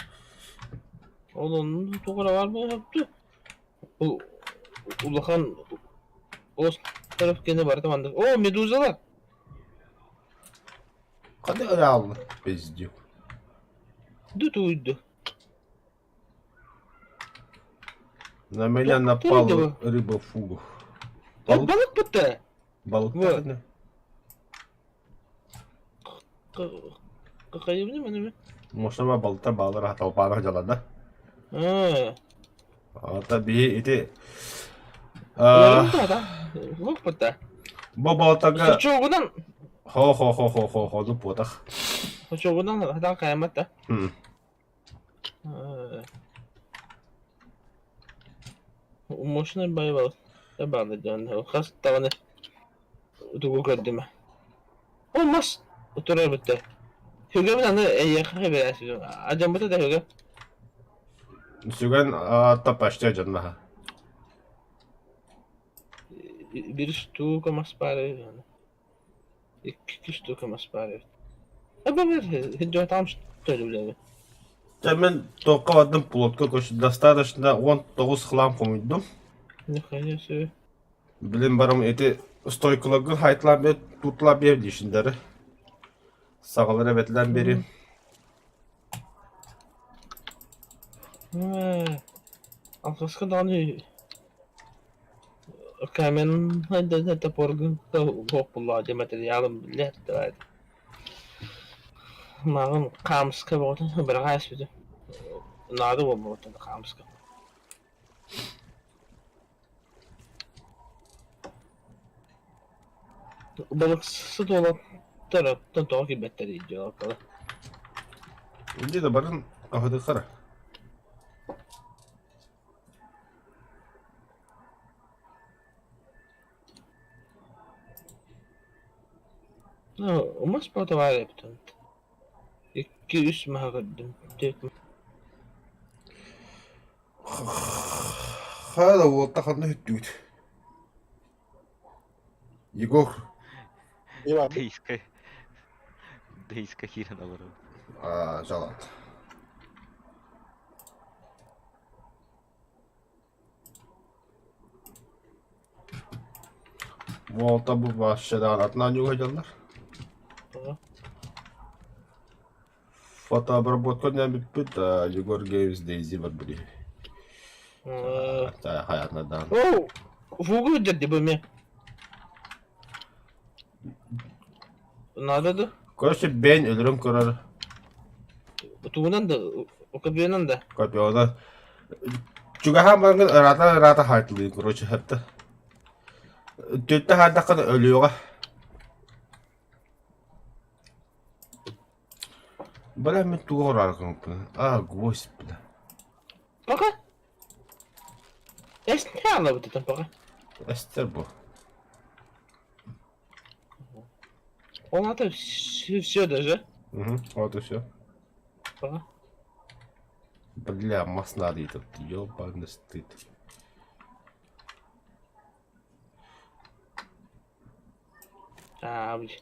Ол онно туох эрэ баар буолуохту. Улахан остров кэннэ барыта маннык. О, медузалар! Ханна ыраалла, пиздюк. Ду туйду. На меня напал рыба фугу. Балык, балык бутта. Балык. Какайыбны маны. Мошама балта балар толпаана дьалана. Аа. Ата биһи ити Лук бутта. Бу балтага Сочугунан хо хо хо хо хо хо путах. Сочугунан хатан каяматта. Мощный боевал. Табаны дьон. Хас табаны. Тугу көрдүм? Ол мас турар бүттэ. Сүгэбин аны эйиэхэ бэрээсибин. Адьаммыта да сүгэ. Сүгэн аата почти адьаннаһа. Бир штука мас баар эбит. Икки штука мас баар эбит. Эбэ там что ли блядь? Дьэ мин туохха бардым плотка көс достаточно 19 хлам хомуйдум. Нихуя себе. Билин барым ити стойкаларгын хайтылаан бер тутлаан биэр диишиндары. Саҕалар эбэтилээн биэрим. Алҕаска даҕаны каменнай топоргын суох буоллаҕа дии материалым биллэр Мааҕын хаамыска бөҕөтүн быраҕа ааспытым. Наада буолбуттан хаамыска. Балыксыт уолаттар оттон тоҕо киирбэттэрий дьуолкала? Дьэ да барын аһыдыхара. Ну, мас баар эбит Икки-үс маһы көрдүм. Хайа да уолта ханна сүттүгүт? Егор. Дейска Дейска киирэн олорор. Аа, жалат. Уолта бу вообще даҕаны атын оонньууга сылдьаллар. Фотообработка диэн бүппүт, Егор Геймс Дейзи барбыт хайатына даҕаны. Оо, фугу дьэрди бу эмиэ. Надо да? Короче, бэйэн өлөрөн көрөр. Тугунан да, копьенан да. Копьенан. Чугаһаан баран ыраата-ыраата хаайтылыы, короче, хатта. Түттэ хаардаххына өлүөҕэ. Бля, мин тугу оҥороору гыммыппын? А, гвоздь, бля. Пока. Эстер бутутун пока. Эстер бу. Он это все даже. Угу, вот и все. Пока. Бля, мас надо этот, ёбаный стыд. Аа, били.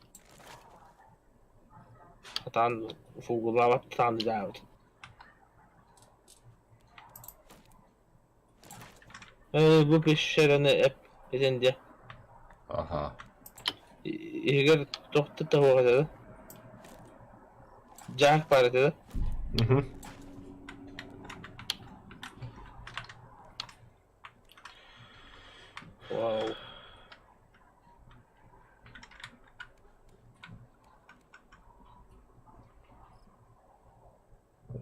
Сатаан фугулаабат сатаан дьаабыт. Ээ, бу пещераны эп этэн диэ. Аха. Иһигэр туох да туһуох этэ да. Дьаак баар этэ да. Угу. Вау.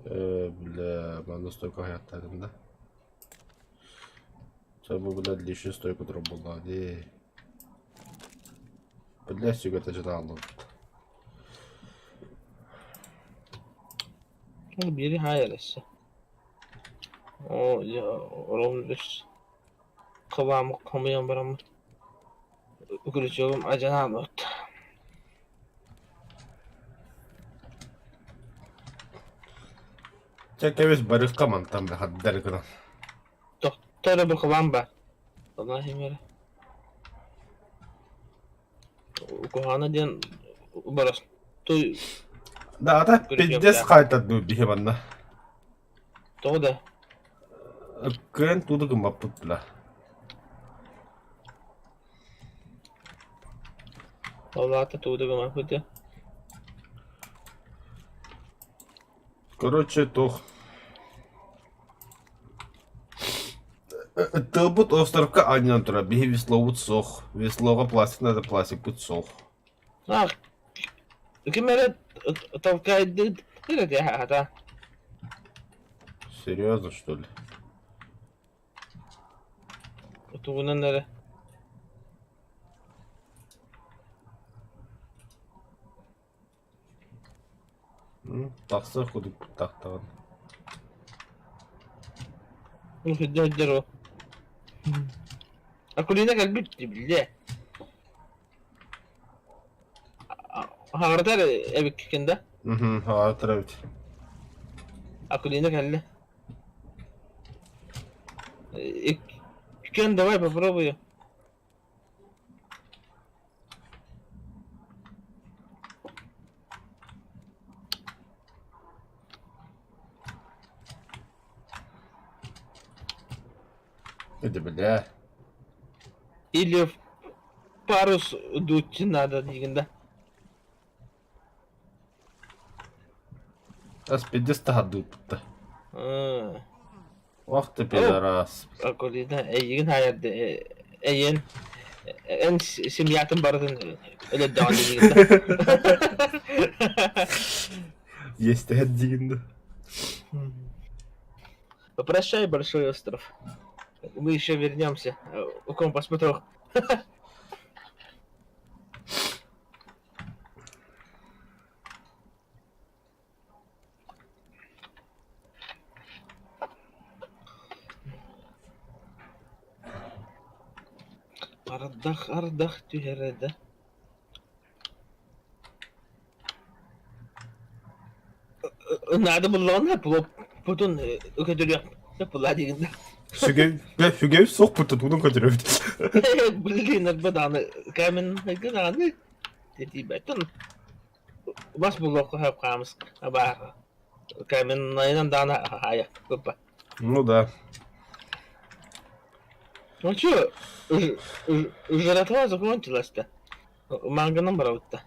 Бля, манна стойка хайаттаатым да. Чэ, бу бля длишний стойка турар буоллаҕа дии. Бля, сүгэтэ дьадааллыбыт. Ол биири хаайар өссө. Оо, дьэ, орон үс кылаамы хомуйан бараммын күрүчүөгүм адьанаабыт. Чэ, кэбис барыахха мантан да хардары гынан. Тохто эрэ бу кылаам баар. Онон иһимэрэ. Куһаҕана диэн боростуой Да, ата пиздец хаайтардыы биһи манна. Тоҕо да? Кыайан тууду гыммаппыт бля. Ол аата тууду гыммаппыт диэн. Короче, туох Тылбыт островка анньан турар, биһи веслобут суох. Веслоҕа пластик надо, пластикпыт суох. Ах, ким эрэ толкайдыыр этэ аата. Серьезно, что ли? Тугунан эрэ Тахсыах курдук тахтаҕын. Сылдьар ол. Акулина кэлбит биллэ. Хаҕырытар эбиккин да? Мхм, хаҕырытар эбит. Акулина кэллэ. Кен, давай попробую. Иди, бля. Или в парус дуть надо диигин да? Аспидис таһардыыппыт Ыы. Ох ты пидорас. Акулина эйигин хаайарды эйиэн эн семьятын барытын өлөрдөҕүн диигин да. Естэһэр диигин да. Попрощай, большой остров. Мы еще вернемся. У компас посмотрел. Ардах, ардах түһэрэ да. Наада буллаҕына путун көтүрүөх була диигин да. Сүгэ, сүгэ суох путун тутун көтүрөбүт. Блин, арба даҕаны каменныйга даҕаны тиийбэттэн бас булуохха сөп хаамыс баар каменнайынан даҕаны хаайа куппа. Ну да. Ну чё, жратва закончилась-то. Манганан барабытта.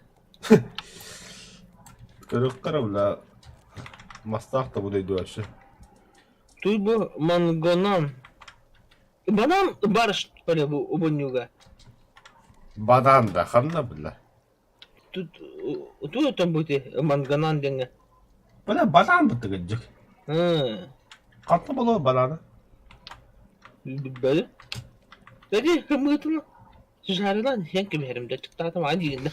Көрүөххэ бля мастаах да бу вообще. Туй бу мангонан. Банан бар что ли бу убунньуга? Банан да ханна бля. Тут туй там бути манганан диэҥҥэ. Бля банан бытыгыдьык. Ханна боло бананы? Билбэли. Dedi хымыытын Жарынан иһэн кэбиһэрим да чыктаатым аан диигин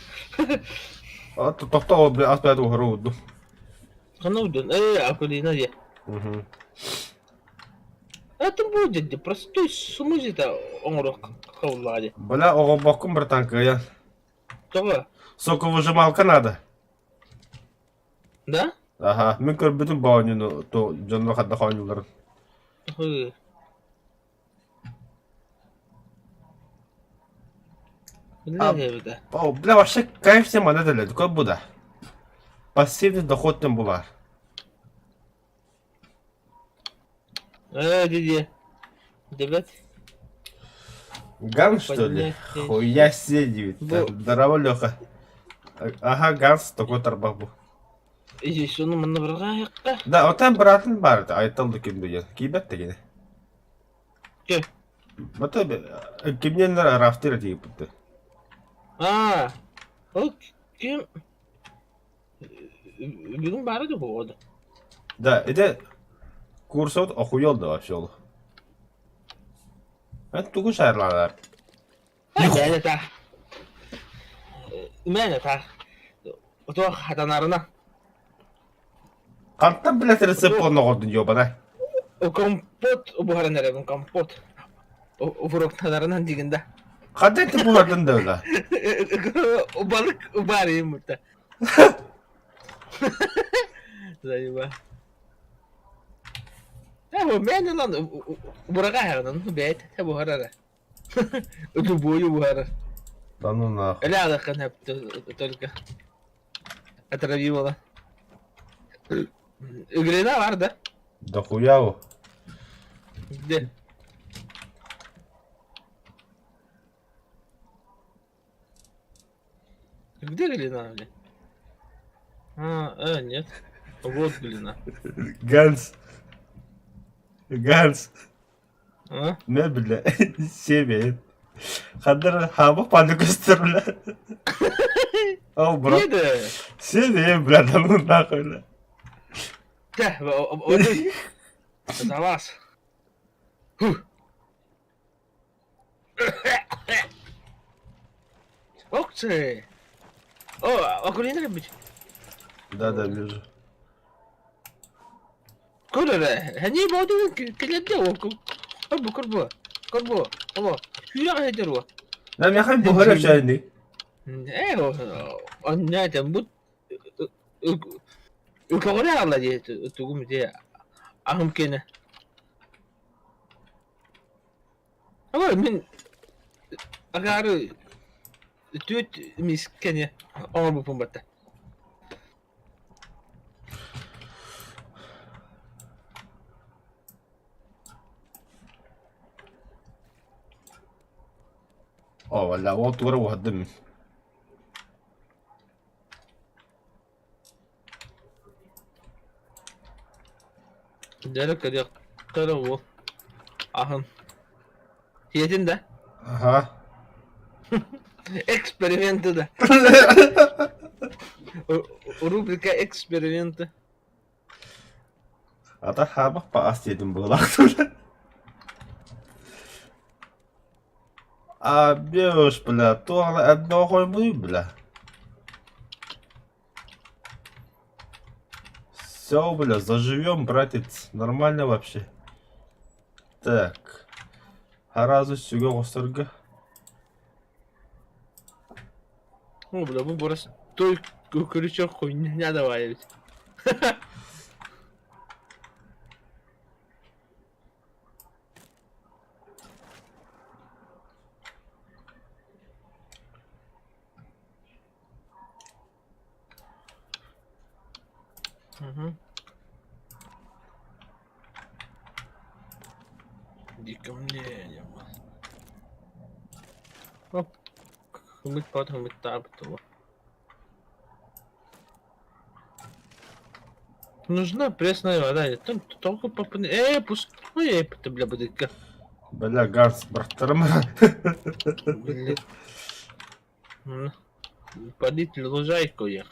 да. Тохтоо ас бэйэтэ уһара уурдум. Ханна уурдун? Ээ, Акулина диэ. Это будет де простой смузи-то оҥоруох хабыллаҕа дии. Бля, оҕолбоккун братан кыайан. Тоҕо? Соковыжималка надо. Да? Аха, мин көрбүтүм бу оонньууну, то дьоннор хадда оонньууларын. Хы. О, бля, вообще кайф всем манна дэлэ, бу да. Пассивный доход тем булар. Э, диди. Дебет. Ган, что ли? Хуя себе, Здорово, Леха. Ага, Ганс, такой тарбах бу. Сону манна барҕаайахха. Да, отан быраатын баар айтал да ким билэр. Киибэт да кини. Ким? Бата кимненнер рафтыр тиийбитте. Аа, ол ким бүгүн баара да буолуо да. Да, это курсот охуел да вообще ол. Это тугу шарлалар. Мээнэ таах. Мээнэ таах. Туох хатанарына. Хантан билэ рецепт оҥордун ёбана? Компот буһаран эрэбин компот. Фрукталарынан дигин да. Хантан ты буһардын да ыла? Балык бар yumurta. Заеба. Э, мээнэ лан бураҕа бэйт буһарара. Любую буһарар. Да ну нахуй. Ля только отравила. Глина бар да? Да хуяво. Где? Где глина, блин? А, нет. Вот глина. Ганс. Ганс. А? Не бля, себе. Хандар хаба панды көстөр бля. О, брат. Где? Себе, бля, да ну нахуй, бля. Да, за вас. Ох ты! О, Акулина быть. Да, да, вижу. Көр эрэ, ханыы боотурун кэлэрдэ Корбу, корбу, корбу, ово, сүүрэх эдэр уо. Да, мехай буһара чайный. Ээ, онньоотон бу үкэҕүрэ аҕала дии тугум ити аһым киэнэ. Ама мин агаары түөрт миискэни оҥорбуппун батта. О, валя, ол туора уһадым. Дьэ көрүөхтэрэ уол аһын Сиэтин да? Аха. Эксперименты да. Рубрика эксперименты. Ата хаабах паас диэтим буолаах. А бешь, бля, туох одного хойбуй, бля. Все, бля, заживем, братец. Нормально вообще. Так. Сразу сүгэ оҕустарга. О, бля, бу простой крючок хуйня давай ведь. Угу. Иди ко мне, я Оп, хымыт пат хымыт таабытыла. Нужна пресная вода. Там только попы... Пустой, это, бля, быдыка. Бля, Ганс, браттарым. Блин. Полить лужайку их.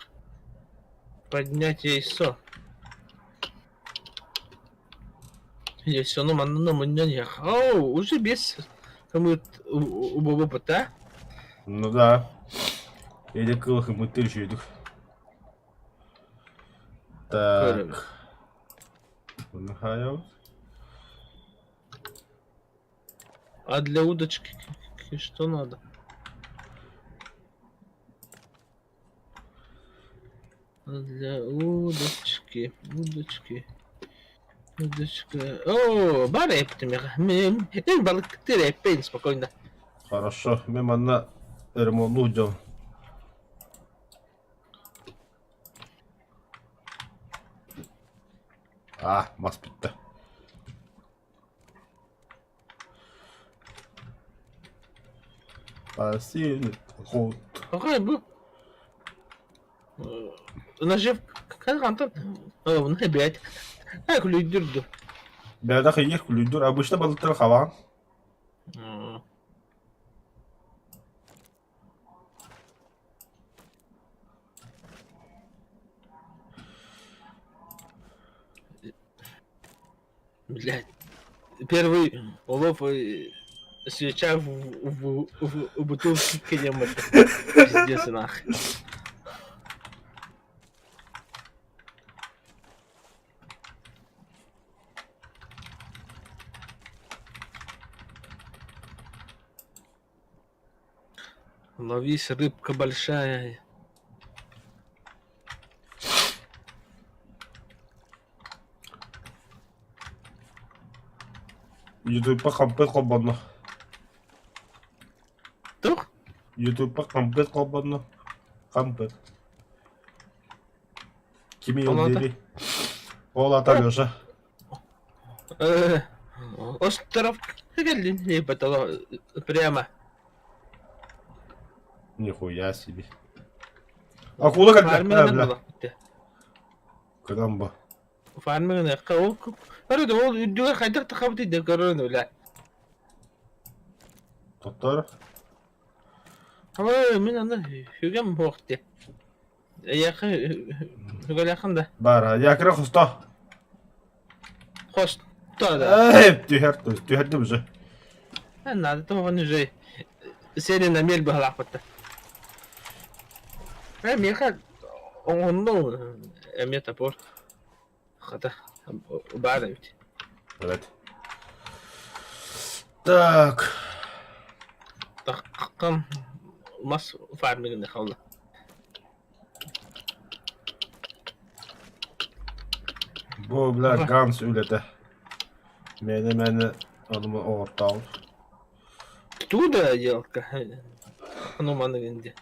Поднять яйцо. Яйцо, ну, манна, манна, Оу, уже без опыта. Ну да. Или кылых мы тысячу Так. Михаил. А для удочки что надо? Для удочки, удочки, удочка. О, бары эптимеҕэ. Мин мин балыктыыр эппин спокойно. Хорошо, мен манна ремонту дьон. А, мас бүттэ. Пассивный ход. Какой бу? Наживка хантан? О, опять. А, күлүйдүрдү. Бэйдэ хайыр күлүйдүр. Обычно балыктар хаваан. Блядь. Первый улов свеча в бутылке крема. Пиздец нахуй. Ловись, рыбка большая. Ютубка хампыт холбонно. Тух? Ютубка хампыт холбонно. Хампыт. Кими Ол ата? дири? Ол ата Леша. Остров прямо. Нихуя себе. Акула когда? Фарминг Бля. була. Кыдан бу? Фарминг ол Көрү ол үрдүгэр хайдах тахабыт да көрөн бля. Тоттор. Ой, мин аны хүгэм буохти. Эйэхэ хүгэлэхэн да. Бар, якра хосто. Хосто да. Эй, түһэр, түһэрдим уже. Надо тоҕон уже серия на мель баһалаахпытта. Э, миэхэ оҥоһунну эмиэ топор. Хата, баар эбит. Evet. Так. Таххам. Мас фармигын халла. Бу бля Ганс үлэтэ. Мээнэ-мээнэ ону оҕортоон. Ту да делка. Ну маны гинди.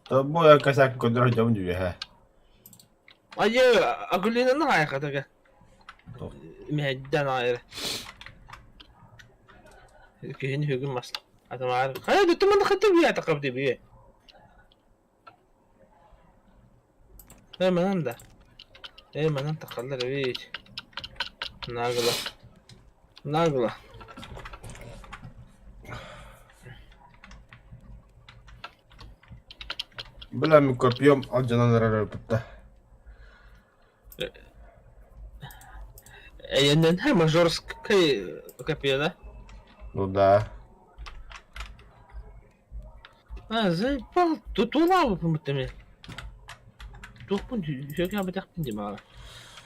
Бу косяк көндөрөр дьон үөһэ. Айы, Агулинаны хайхатага. Мэһэйдэн аайы. Киһини хүгүн мас. Атамаар. Хайа бүтүн маны хатты бие атакап дебие. Э манан да. Э манан тахаллар эбит. Нагло. Нагло. Бля, мы копьем алдьанан эрэр эбит Эйэннэнэ мажорскай копье, да? Ну да. А, заебал, тутулаабыппын мен. Туохпун сүөкээбэтэхпин дии маҕа.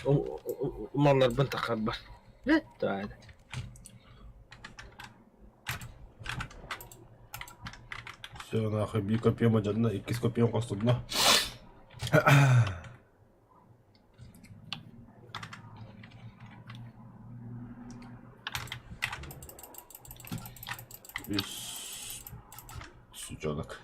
Умалларбын тахарбар. Бэт Все, нахуй, биир копьем алдьанна, иккис копьем хостунна. Үс сучонок.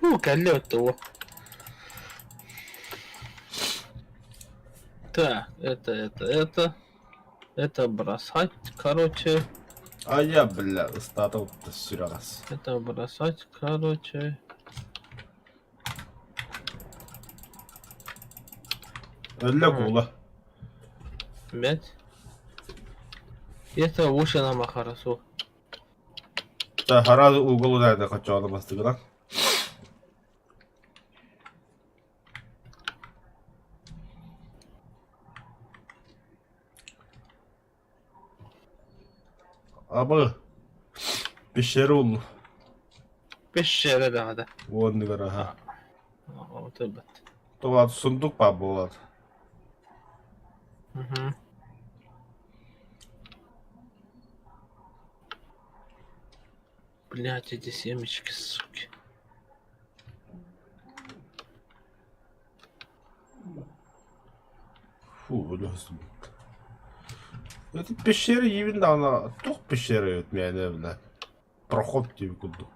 Уу, кэллэ оттого. Так, это, это, это. Это бросать, короче. А я, бля, ыстаата сүрэҕэс. Это бросать, короче. Өллө куула. Блять. Это уши нам хорошо. Сразу угол ударда хочоолу бастыгынан. Абы пещера уллу. Пещера даҕаны. Уоннугар аха. Отойбат. Тоҕо сундук баар буолар. Угу. Блять, эти семечки, суки. Фу, өлөсүм. Это пещера иибин даҕаны туох пещера эбит мээнэ бля. Проход диэби курдук.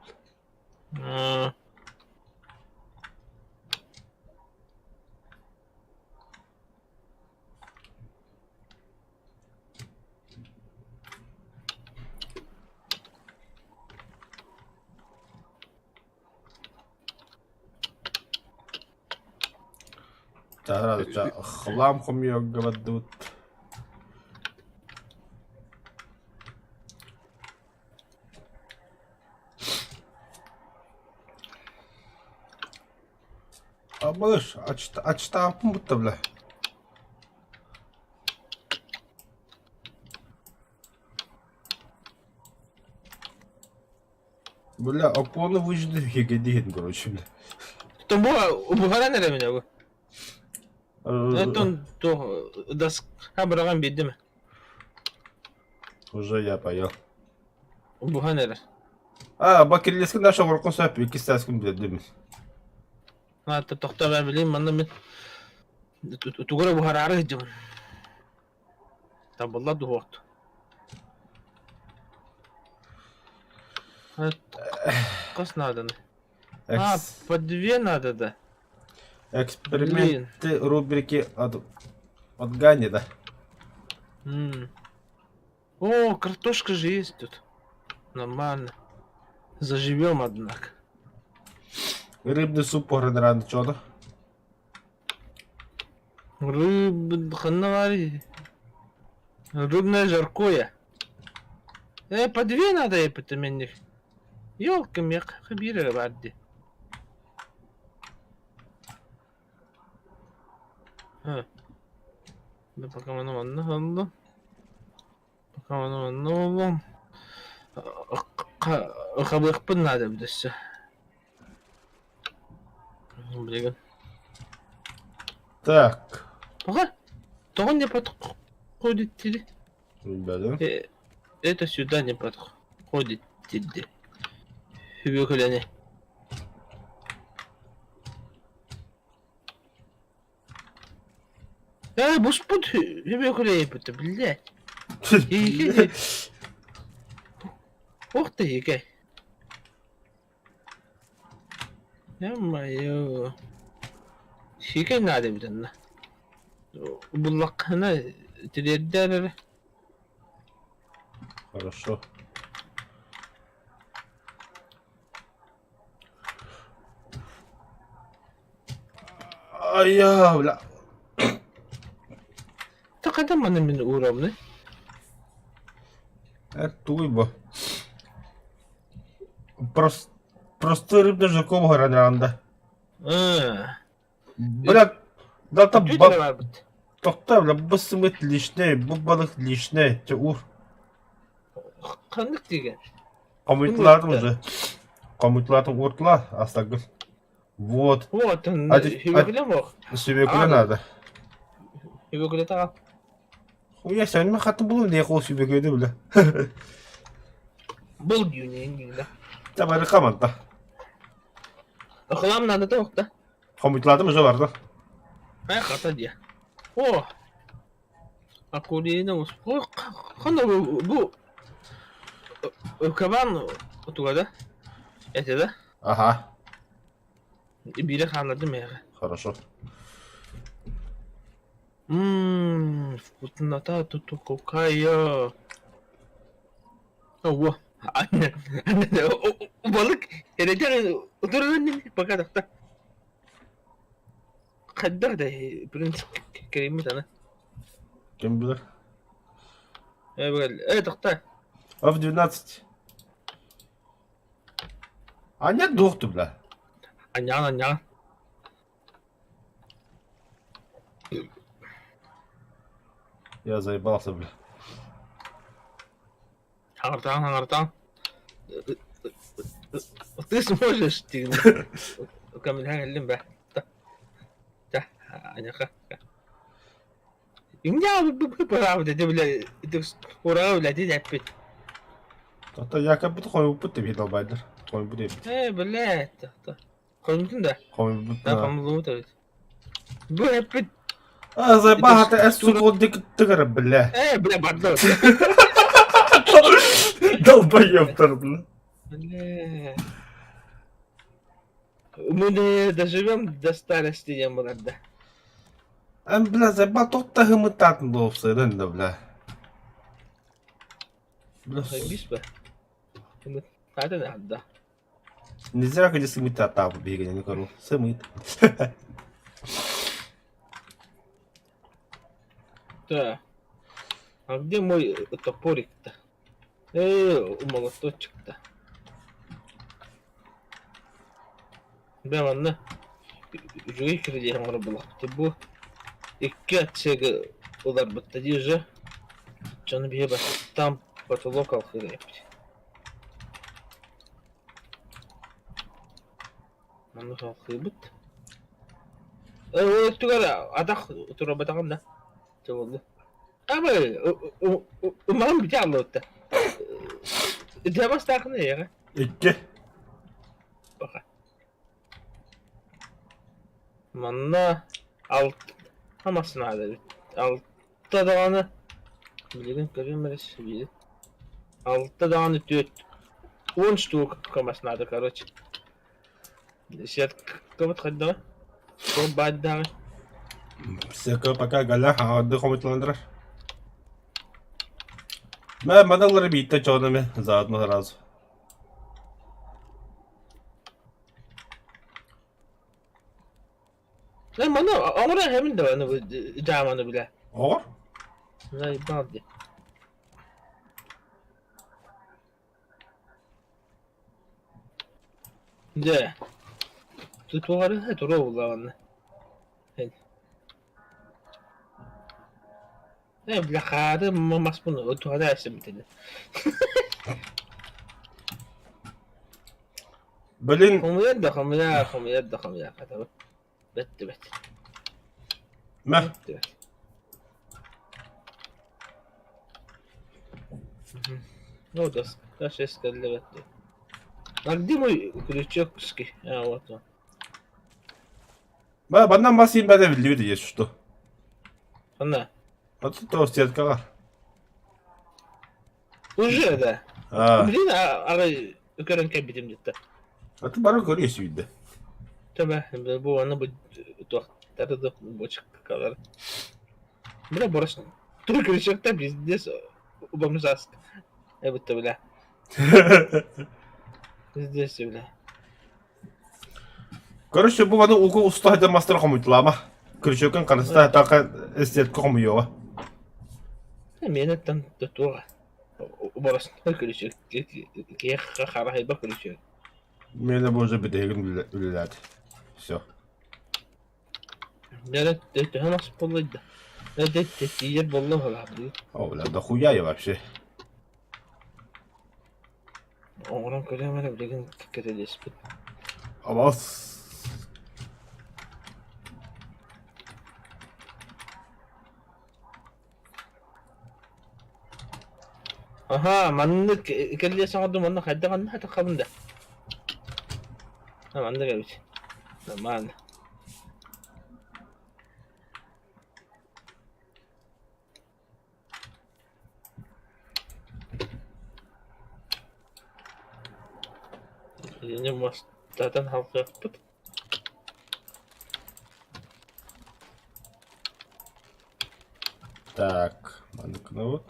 Хлам хомуйарга бардыбыт. Абыш, ачтааппын бутта бля. Бля, опоны выжды хегедиһин, короче, бля. Бу буһаран эрэ мин бу. Оттон то доска быраҕан биэрдим. Уже я поел. Буһан эрэр. А, бакиллескин наша оркон сөп, иккис сааскын билэрдим. Аата тохтоо билим манна мин тугура буһараары сылдьабын. Табылла дуһуохт. Хас нааданы? А, по две надо, да? Эксперименты рубрики от, от Гани, да? М. О, картошка же есть тут. Нормально. Заживем, однако. Рыбный суп погранран чё Рыб... Ханна Рыбное жаркое. По две надо эпитеменних. Ёлка мех хабира барды. Да пока манна манна ханна. Онно Хабыахпын наада эбит өссө. Билигин. Так. Тоҕо? Тоҕо не подходит тебе? Билбэтим. Это сюда не подходит диди. Хүбүкүлэни. Буспут хүбүкүлэйбит биллэ. Ух ты, икэ. Ё-моё. Сиикэй наада эбит онно. Буллаххына тириэрдээр эрэ. Хорошо. Айа, бля. Та хайдах манна мин уурамный? Тугуй бу? Простой рыбный жуков гранранда. Бля, да там Тохтоо, бля, бу сымыт лишнэй, бу балык лишнэй, чэ ур. Ханнык диген? Хомуйтулаатым уже. Хомуйтулаатым ууртула, астагыл. Вот. Вот, сүбөкүлэ мох. Сүбөкүлэ надо. Сүбөкүлэ таҕа. Хуя, сен хатын булун не қол сүбөкүлэ бля. Бұл дүйнен да. Табары хаманта. Ықылам надо да оқта. Хомуйтулаатым уже барды. Ай хата дия. О! Акулина Хана бу кабан туга да? Это да? Ага. Бире хааллардым эҕэ. Хорошо. Ммм, вкуснота тут какая. Ого. Балык эрэдэр утуран пока тахта. Хайдах да принц кэриммит аны. Ким билэр? Э, тохтоо. А в 12. А нет двух ты, бля. Анньаҕын, анньаҕын. Я заебался, бля. Хаҥыртаҕын, хаҥыртаҕын. Ты сможешь, диэн. Көмүлэһэн кэллим бэ. Аньаха. Правда, бля, ура, бля, эппит. Тота якобы хойуппут деп долбайдыр. Хойуппут эбит. Э, блядь, Хоймутун да? Хойуппут. Да, хомулуут эбит. Бу эппит. А, заебал, это сука, дик тыгыр, бля. Э, бля, бардо. Долбоебтар, бля. Бля. Мы доживем до старости, я да. Эн, бля, заебал, тот тахымытатын долбсайдан да, бля. Бля, Бис ба. Хата да. Не зря где сымыт атабы бегали, не кору. Сымыт. Да. А где мой топорик-то? Молоточек-то. Бля, манна үчүгэй кирдиэһин оҥоро булахпыт бу икки отсегы ыларбыт дии уже дьону биһи бастаан потолок алхыыр эбиппит Маннык алхыыбыт ол өттүгэр атах турарбатаҕым да чобуллу Абы умаҕым бүтэ аллыбытта Дьэ бастаахын эйэҕэ Икки. Баха Манна алта мас наада эбит. Алта даҕаны билигин көрүм эрэ биир. Алта даҕаны түөрт 10 штука мас наада короче. Сеткабыт хайдаҕа? Туох баайдааҕый? Сека пока галя хаарды хомутландырар. Мэ маналары биитте чоонами заодно сразу. Э, маны оҥоро эһэбин да аны дьааманы билэ. Оҕор? Заебал дии. Дьэ, тутуһары туруо буллаҕына. Э, бля, хаары маспын туһана эсэмитини. Блин. Хомуйар да хомуйар, хомуйар да хомуйар хатабыт. Бэттибэт. Мэ. Бэттибэт. Ну, доска сейчас кэллэбэт. А где мой крючок-ский? А, вот он. Ба, баннан бас иин бәдэ биллибит есть что. Она. А тут то сеткаҕа. Уже, да. А. Блин, арай көрөн кэлбитим дитта. А ты бары көрүө сүйдэ. Төбө, бу аны бу туохтары да бочкалар. Бля, борос. Тур крючокта пиздец убамсаск. Эбитте, бля. Пиздец, бля. Короче, бу маны уку уста сылдьар мастары хомуйталаама. Крючокун харыста така сетка хомуйуоҕа. Миэнэ там туох убарас күлүчүк киэх харахайба күлүчүк. Миэнэ бу уже бүтэһигин үлэлээтэ. Все. Миэнэ төһө мас буоллайда? Тиийэр буолла быһалаах О, бля, дохуя я вообще. Оҥорон көрүөм эрэ билигин кэтэлиэспит. Абас. Аһаа, маннык кэллиэс оҥордум уонна хайдах анна хатаххабын да? Маннык эбит. Нормально. Итини муостатын халҕыахпыт. Так, маннык вот.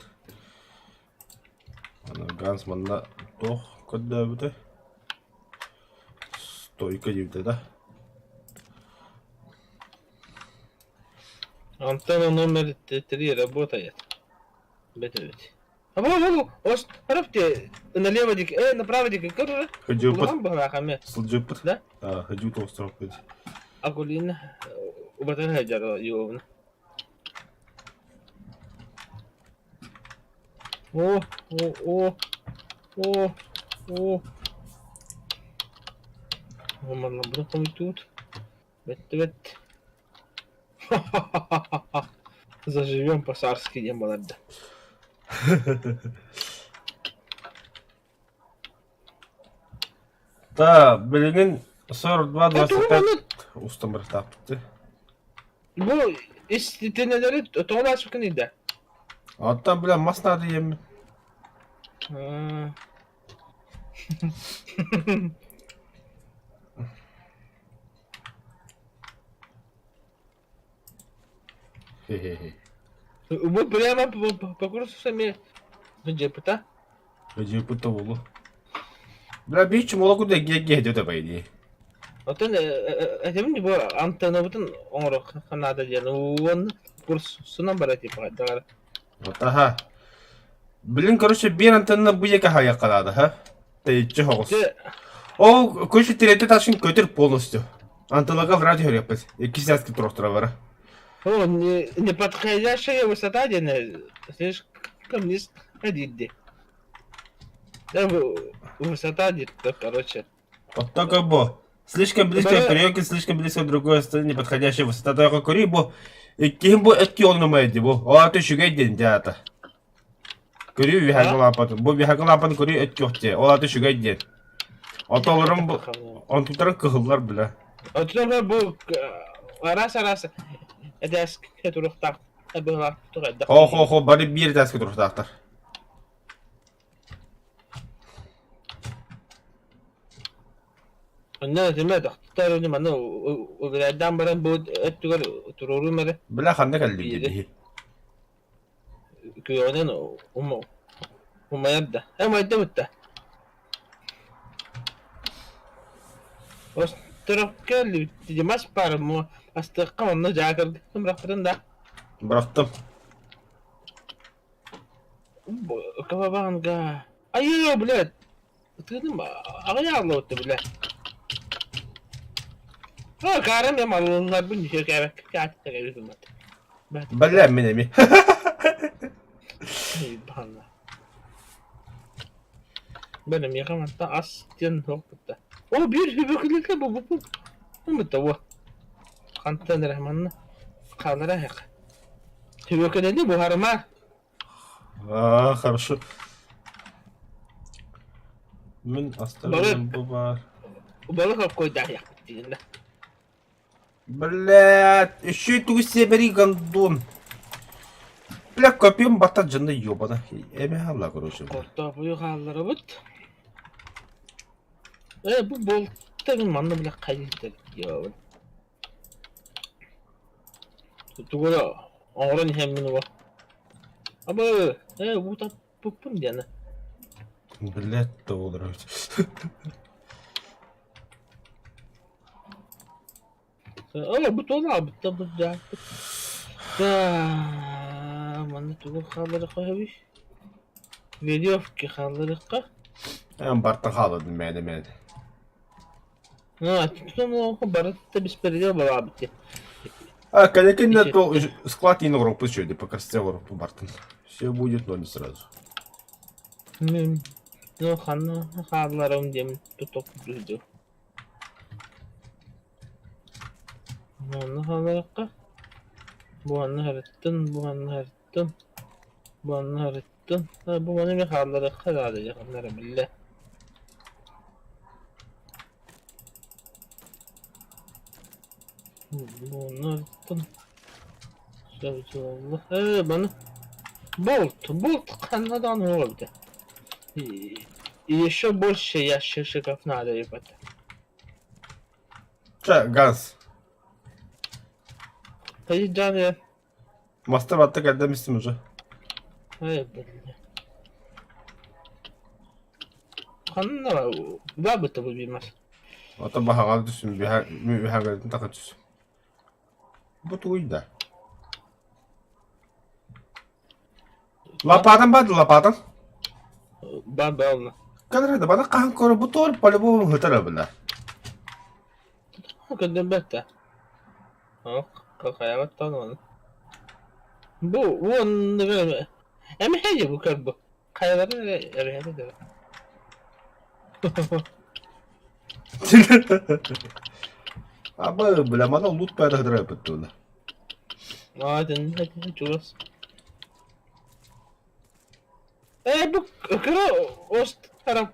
Аны Ганс манна туох көрдөөбүтэй? Стойка диэбитэ да? Антенна номер 3 работает. Бэт эбит. А бу бу Оставьте налево дик, направо дик, көрөр. Хадьыппыт. Улахан быһалаах эмиэ. Сылдьыппыт. Да? А, хадьыы тоҕустараппыт. Акулина убатан сылдьар Иовна. О, о, о, о, о. Манна буду тут. Бэт-бэт. Заживем по-царски диэн баларда. Да, билигин 42-25 устан барахтааппыт. Бу истинэлэри тоҕо ааспыккын ыйда? Оттон бля мас наада диэммин. Бу прямо по курсу сами дьепыта. Дьепыта буолу. Бля биир чумола курдук эгиэ диэт по идее. Оттон этим бу антеннабытын оҥоруохха наада диэн уонна курсунан бара типа даҕар. Вот аха. Блин, короче, биир антенна бу диэки хаайыахха наада, ха? Тэйиччи соҕус. Ол короче, тириэтэ ташын көтөр полностью. Антылага вряд ли көрүөхпүт. Икки связки туруохтара бара. О, не, неподходящая высота диэн слишком низко диирди. Да, высота где-то, короче. Вот только бо. Слишком близко к переёлке, слишком близко к другой стороне, неподходящая высота. Только кури бо. Иккиһин бу өттү оннума ди бу. Ол аты үчүгэй диэн дьаата. Көрүү үһэгэ лаапатын. Бу үһэгэ лаапаны көрүү өттүөхтэ. Ол аты үчүгэй диэн. Отолорум бу онтуктара кыһыллар бля. Отолор бу араас-араас этээскэ туруохтаах быһылаах туруохтаах. Хо-хо-хо бары биир этээскэ туруохтаахтар. Онно этимэ тохтотор ини маны убирайдаан баран бу өттүгэр туруоруум эрэ. Бля ханна кэллим диэби. Күөҕүнэн умайар да. Э умайда бутта. Островка Димас паар астыахха онно дьаакыргын бырахпытын да. Бырахтым. Кабабанга. Айыы, блядь. Тыыным аҕыйах аллыбытты, бля. А, каарым я малларбын ничего кээбэккэ кэбит Бля, мин эми. Ебана. Бля, миэхэ мантан ас диэн суох бытта. О, биир сүбүкүлүкэ бу бу бу. Бу бу. Хантан эрэ манна хаалара эһэх. Сүбүкүлэни буһарыма. А, хорошо. Мин астарым бу баар. Балык оккойдаах диэн да. Блядь, еще и тугу сибери гондон. Бля, копьем бата жынды ёбана. Эме халла, короче. Кортоопуйу хаалларабыт. Э, бу болта мин манна бля хайыытар ёбан. Тугу эрэ оҥорон иһэммин уо. Абы, э, уу таппыппын диэн. Блядь, того Оо, бу туолаабыт да бырдааппыт. Да, манна тугу хаалларыахха сөбүй? Веревки хаалларыахха. Эн барта хаалладым мээнэ мээнэ. А, тутан барыта беспредел балаабыт дии. А, конечно, то склад не группы еще, пока с группы бартын. Все будет, но не сразу. Ну, ханна хаалларым диэн тутук дуу. Манна хаалларыахха, бу манна сырыттын, бу манна сырыттын, бу манна сырыттын, бу маны эмиэ хаалларыахха наада дьэ эрэ биллэ. Бу манна сырыттын, ээ маны болт, болт ханна даҕаны суох эбитэ. И еще больше ящиков надо ебать. Чэ, газ. Поезжали. Мастер батта кэлдэмистим уже. Ай, блин. Ханна бабыта бу мас. Ото баһаҕа түсүн биһаҕа таха түс. Бу тугуй да? Лопатам барды лопатам. Бабална. Кадр бана хаһан көрө бу туор по-любому хытара бына. Көрдөрбөт Хайабаттан оны. Бу уонныгы эмэһэ бу көр бу. Хайаларын эрэ эбэһэ да. Аба бля мана лут пәдә хытара быттыны. Аа, чугас. Ээ бу кыра ос тарап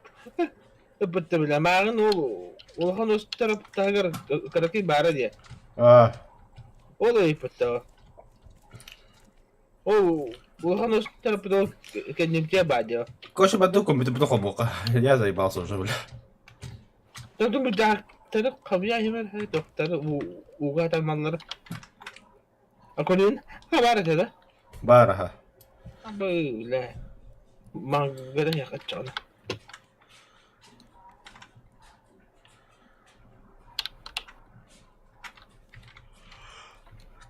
ыппытта бile мааҕын ол улахан ос тараптаагар кыракый баара диэ. Аа. Ол ыйыппыттаҕа. Ол улахан ос тараппыт ол кэннимтиэ баа диэ. Короче, баду компьютер хобока. Я заебался уже, бля. Тотун бырдаактары хабыйа иһимэр тохтары ууга атармаллары. Акулин хабар этэ да? Баар аха. Бля. Мангара яхаччана.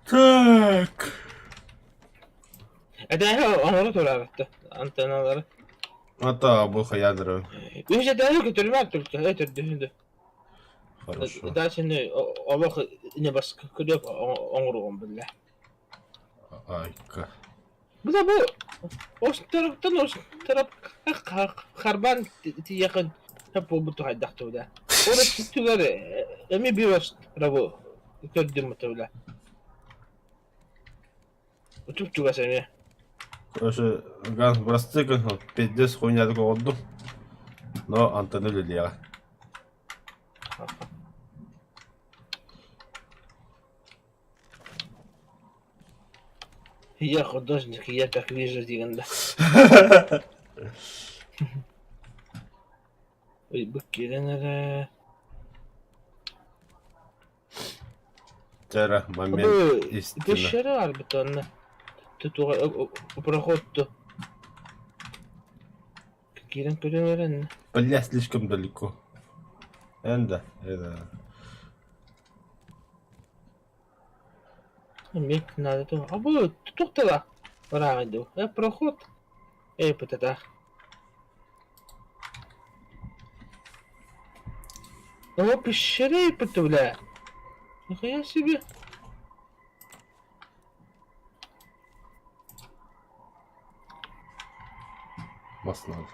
Так. Этээһэ оҥоро турарытта антенналары. Ата бу хаядыры. Үһүс этээһи көтөрүмэр турта өтөрдүһүндө. Хорошо. Дальше олох небоскреб оҥоруом биллэ. Айка. Бу бу остороптон остороп харбан тиийэхин сөп буолбут хайдах тууда. Ол өттүгэр эми биир острову көрдүм бутула. Утук чугас эмиэ. Короче, газ простыгын, пиздец хуйня оҕордум. Но антенна үлэлиэҕэ. Я художник, я так вижу диэн да. Ой, бу киирэн эрэ. Чара, момент Бу истины. пещера бар бит онно. Тутуга проход Киирэн көрөн эрэн. Бля, слишком далеко. Энда, это... Мек надо то. А бу туохтала барааҕый дуу? Э, проход. Эй, пытатах. О, пещера бля. Нихуя себе. мас наада.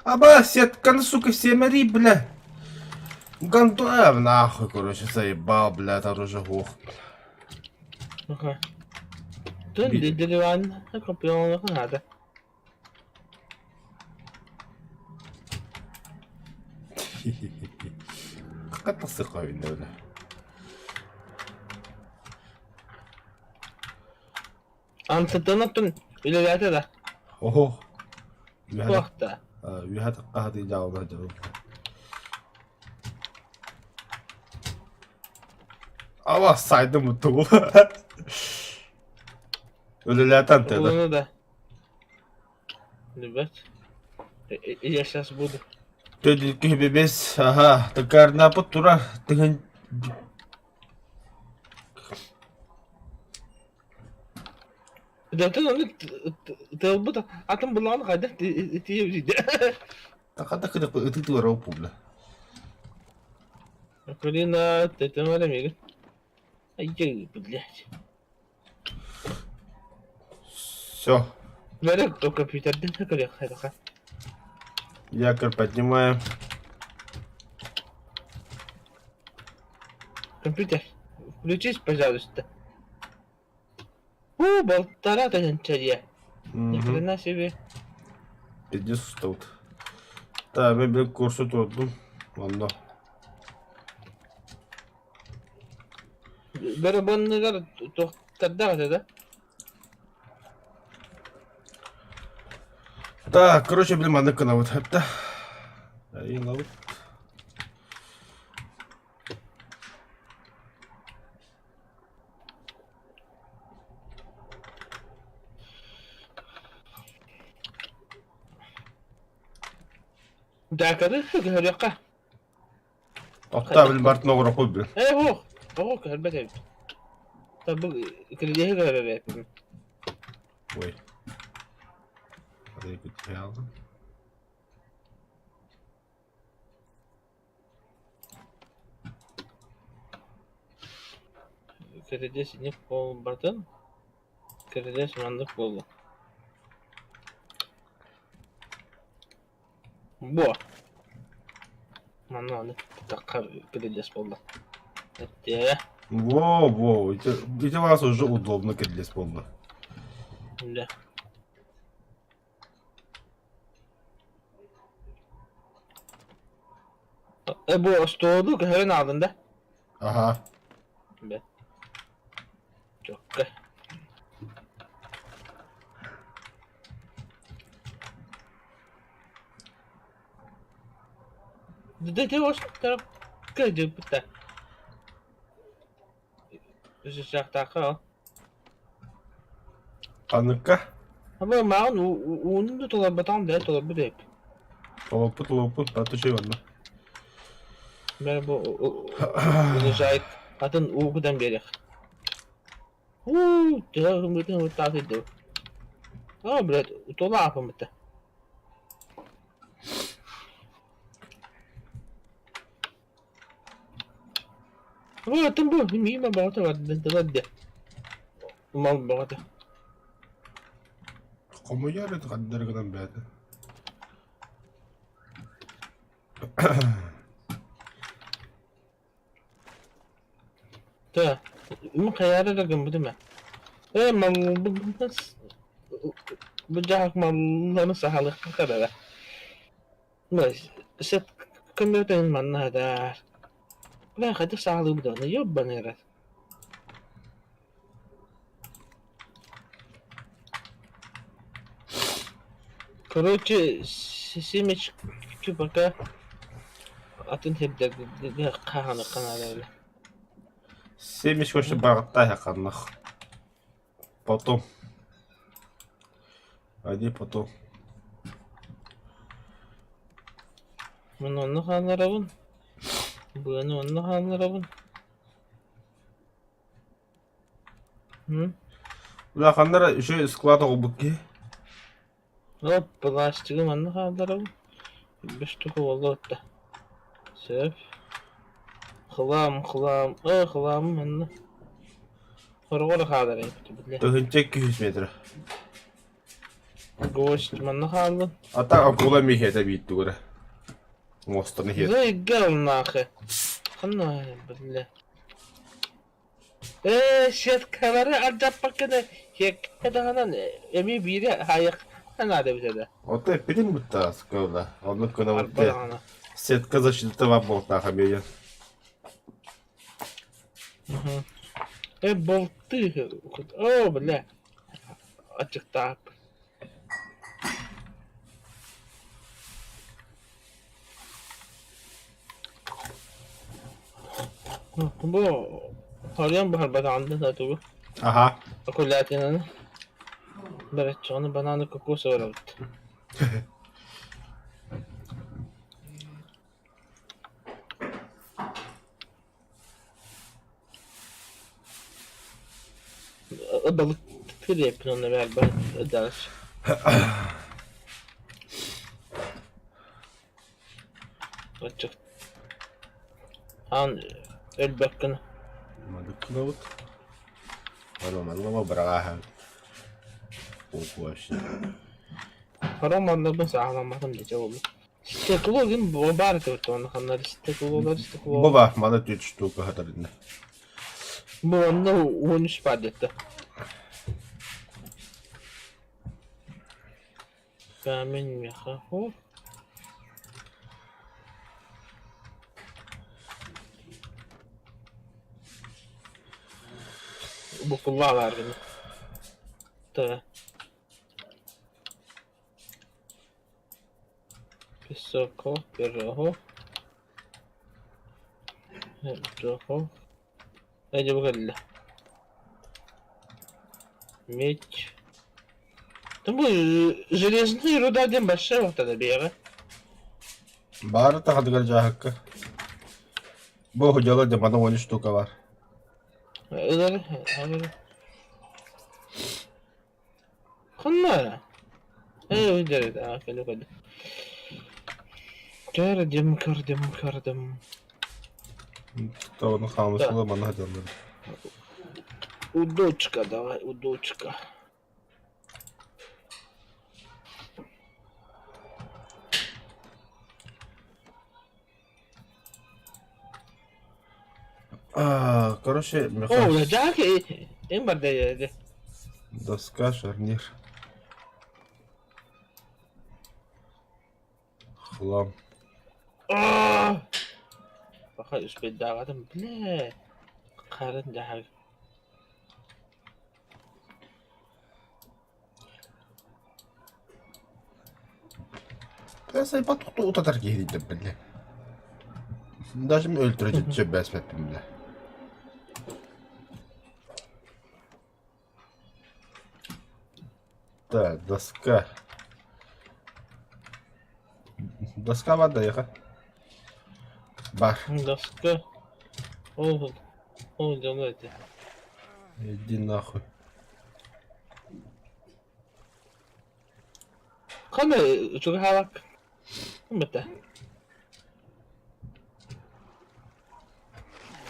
Аба, сетканы, сука, семери, бля. Гантуа, нахуй, короче, заебал, бля, там уже ох. Ага. Деревянный купил надо. Хакка тахсыахха иннэ бile. Антытын оттон үлэлээтэ да? Оһо. Үөһэ Туохта? үөһэ тахха дьаалла дьалла. Ала сайдым тугу. Үлэлээтэ антыда. Уну да. Ребят, я сейчас буду. Төдүлкү бес, ага, такарнапыт тура тыгын Дэтин оны тылбыт атын булан хайдах тиийэ Хата кыдык ытык тура оппубла. Акулина, тетем мигин. Ай, блядь. Все. Бэрэ компьютерден көрүөххэ. Якорь поднимаем. Компьютер, включись, пожалуйста. У, полтора тысячи. Ни хрена себе. Пиздец устал. Так, мен бил курсу турдум. Онно. Барабанныгар тохтардаах этэ да? Так, короче, блин, маннык гынабыт. Это. Арилабыт. Дьаакары көһөрүөххэ. Тохтоо, блин, бартын оҕуруохпут, блин. Ээ, суох. Оҕо көһөрбөт эбит. Бу кирилиэһи көһөрөр эбиппин. Ой. Кирилиэс инник буолбатын, кирилиэс маннык буолла. Буо. Манна аны тахха кирилиэс буолла. Эттиэ. Во, во, ити вас уже удобно кирилиэс буолла. Үлэ. Э бу остуолу көһөрөн аалын да? Аха. Бэт. Чокка. Дете тарап кыдьыппыта. Үсүсэхтаахха Ханныкка? Аба маған ууну да толорботоҕум бэйэ толорбут эбит. Толорбут толорбут, бата үчүгэй онно. Бэрэ бу улужайт атын уу кутан биэриэх. Уу, төһө гыммытын ылыттаатый Аа, блядь, туола аапаммыта. Атын бу миимэ бөҕөтө барда мал бөҕөтө. Хомуйар это ханнары гынан бэйэтэ. Тэ, мин хайаары да гыммытым ээ. Ээ, бу дьаһах малланы сахалыахха кэбэбэ. Сет көмөтүн манна сытар. Бля, хайдах саҕалыыбыт даҕаны, ёбаный рот. Короче, семечки пока атын сирдэргэ хаһаныахха наада эбит. Семечки вообще баҕаттаах ханнах. Потом. Они потом. Мин онно хаалларабын. Быаны онно хаалларабын. М? Улаханнара үчүгэй склад оҕолбут киһи. Ол пластигы манна хаалларабын. Бөстүк буолла Сөп. Хлам, хлам, хлам манна. Хороҕор хаалар эбит 1200 метр. Гвоздь манна хааллын. А так акула миһиэтэ бииттигурэ. Муостаны иһиэт. Зайгал нахэ. Ханна бля. Ээ, сеткалары алдьаппаккына сиэккэ даҕанан эмиэ биири аһайыахха наада эбит этэ. Ото эппитин бутта скала. Оннук гына Арба даҕаны. Сетка защита бар буолтаах эмиэ. Болты. О, бля. Аччыктаап. Бу харыйан баһарбатаҕын да тугу? Аха. Акулятинаны. Бэрэччэҕини бананы кокос ыларабыт. Балык диэппин онно баарбар дальше. Аччык Аан өлбөккүн Мадыккынабыт. Романова быраҕааһын. Вообще. Романнарбын сааһыламматым дичэ буолла. Стекло гин баар этэ онно ханна стеклолар стекло. Бу мана түөрт штука хатарынна. Бу онно 13 бар деді. Камень меха. О. Букулла бар гына. Та. Песоко, пирого. Пирого. Эдьэ бу кэллэ. Медь. Бу железный руда диэн большая вахтада биэҕэ. Баары тахадыгар дьааһыкка. Бу дьола дьамана 10 штука бар. Ылар, Ханна? Ээ, өйдөрөт, аа, кэлэ кэлэ. Көрдүм, көрдүм, көрдүм. Тоҕону хаамысыла манна сылдьаллар. Удочка давай, удочка. А, короче, О, Жак, им барда Доска, шарнир. Хлам. Пока успейдаҕатым, бля, харын дьаһаг. Сайбат утатар киһи биллэ. Даже өлтүрэ сөббэспэппин бile. Так, доска. Доска бар да Бар. Доска. Ол, ол дьоно этэ. Иди нахуй. Ханна чугаһаабак Бэтэ.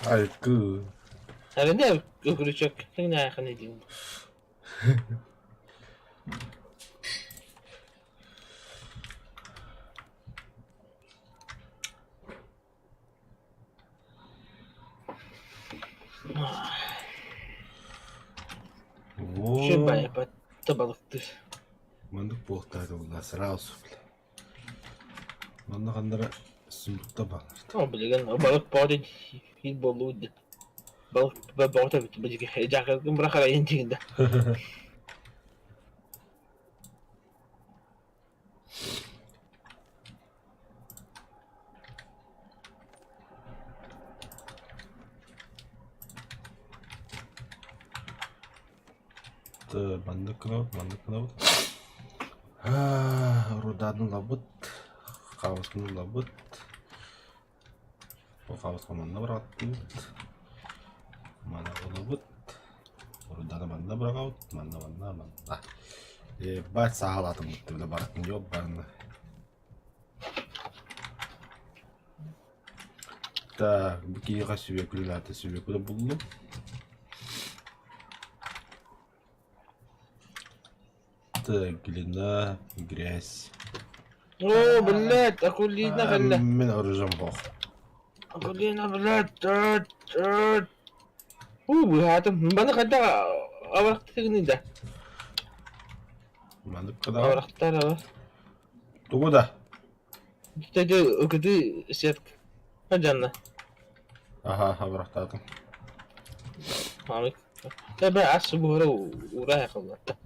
Айкы. Эбэнэ өкүрүчөк тэҥнээхин диин. Во. Табалыктыр. Маннык буолтаата буолла сразу бля. Манна ханнара сундукта баалар. О, билигин балык боҕо диэн буоллубут диэн. Балык боҕото бүттү дьаакыргын бырах арайын дигинде. Маннык гынабыт, маннык гынабыт. Руданы ылабыт, хаабысканы ылабыт. Бу хаабыска манна быраҕаттыыбыт. Маны ылабыт. Руданы Манна манна быраҕабыт, манна манна манна. Ебать саалаатым бile барытын ёбаный. Так, бу киһиэхэ сүбүөкүлэ сүбүөкүлэ буллум. Так, глина, грязь. О, блядь, Акулина кэллэ. Мин оружием суох. Акулина, блядь, блядь. Уу, быһаатым. Баны хайдах абырахтыгыный да? Маннык кыдаҕа. Абырахтар аба. Тугу да? Тэдэ ыкыты сетка. Жанна. Аха, абырахтаатым. Мамык. Эбэ ас буһара ура халлатта.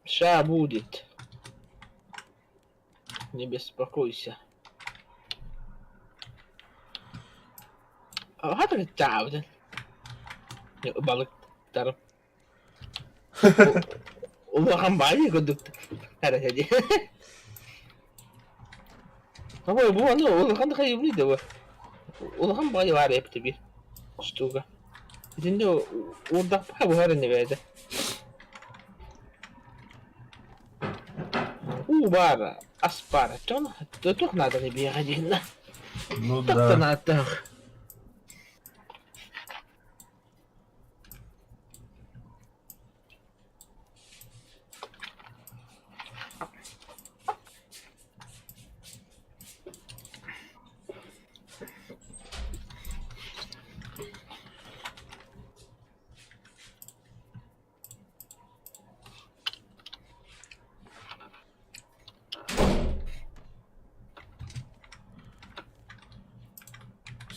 Ща будет. Не беспокойся. Хата таабытын. Балыктарым. Улахан баайы курдук эрэ дии. Ой, бу аны улахан хайыбный да бу. Улахан баайы баар эбит биир штука. Итиннэ уурдахпа буһар ини бэйэтэ. Уу баар, ас баар. Дьон туох нааданы биэҕэ диэннэ. Ну Туох да да. наадалаах.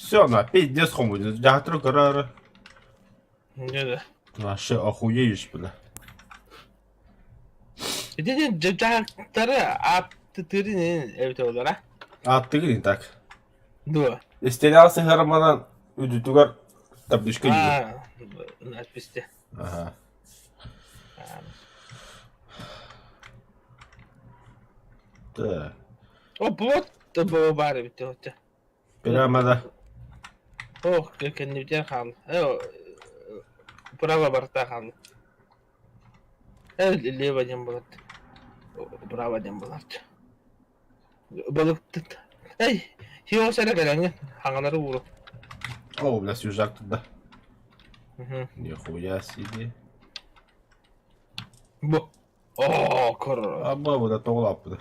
Все, на, пиздец хомуйдун. Дьаһатыры көрөөрү. Не да. Вообще охуеешь, бля. Ити дьахтары ааттыырын эбитэ буолара. Ааттыгын так. Дуо? Истэлээх сыһыарманан үрдүтүгэр табличка дии. А, надписьте. Ага. Так. О, вот баар эбит отча. Прямо да. Ох, кэннибитигэр хаалла. Право барта хаалла. Лево диэн буолар. Право диэн буолар. Балыктыт. Эй, хиос эрэ кэлэҥҥин, хаҥалары ууру. О, бля, свежак туда. Мгм. Нихуя себе. Бу. Оо, кор. Аба, буда тоҕулааппыта.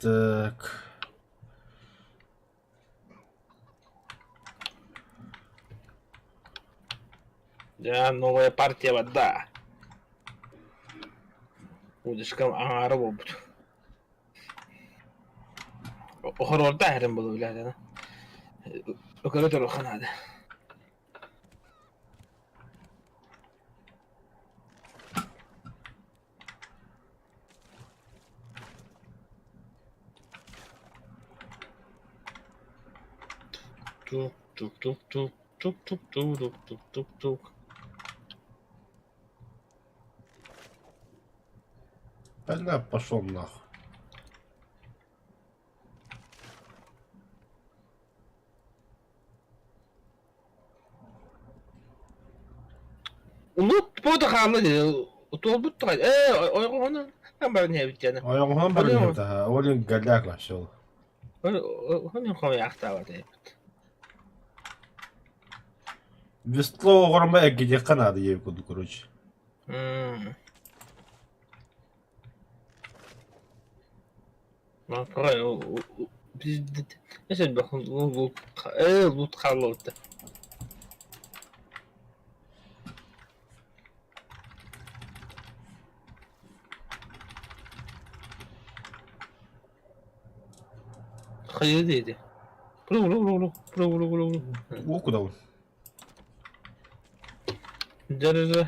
Так. Дьэ, новая партия вода. Удушкам аҥаара буолбут. Оһоруорда эрэн буолуо билээтэҕинэ. Өкөрө туруохха наада. Тук-тук-тук-тук, тук-тук-тук-тук-тук-тук. Бля, пошел нахуй. Унут буота хаалла дии, туолбут тоҕо ээ ойоҕоһунан баран иһэбит диэн. Ойоҕоһунан баран иһэбит аһа, ол иһин голяк вообще ол. Ону хомуйаахтаабат эбит. Весло оҕормо эргитиэххэ наада диэбит курдук короче. Лут хааллыбыт Хайа диэти? Уу кудабын. Дьэ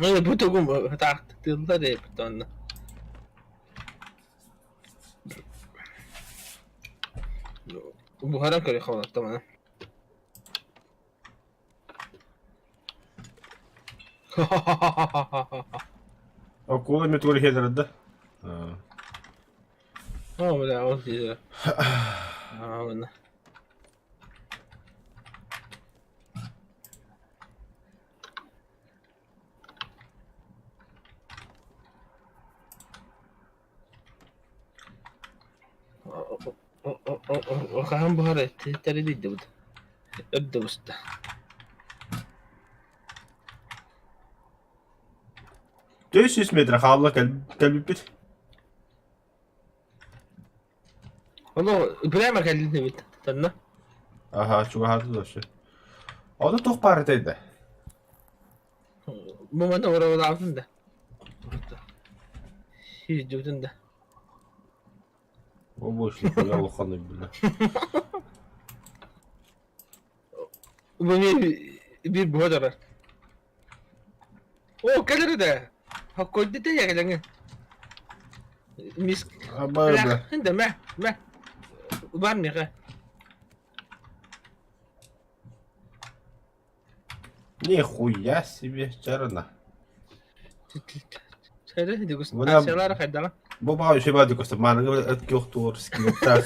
Бу тугум таахтыыллар эбит онно. Буһаран көрүөххэ болоттом Акула метро хедер да? О, бля, ол диир. Аа, ладно. Хаһан буһар тэрилийдибит өрдө буста. 400 метр хаалла кэлбиппит. Ону прямо кэллибит танна. Аха, чугаһааты да вообще. Ону туох баар этэй да? Бу маны уравалаабытын да. Сиирдибитин да. О больше нихуя улаханный бля. Бу биир буһа турар. О, кэлэр да. Хоккойдите я кэлэҥи. Мис Абай да мэ, мэ. Бар миэхэ. Нихуя себе, чарына. Бу баҕа үчүгэй баҕайы көстөр. Маныгы эт киохтуур скилеттаах.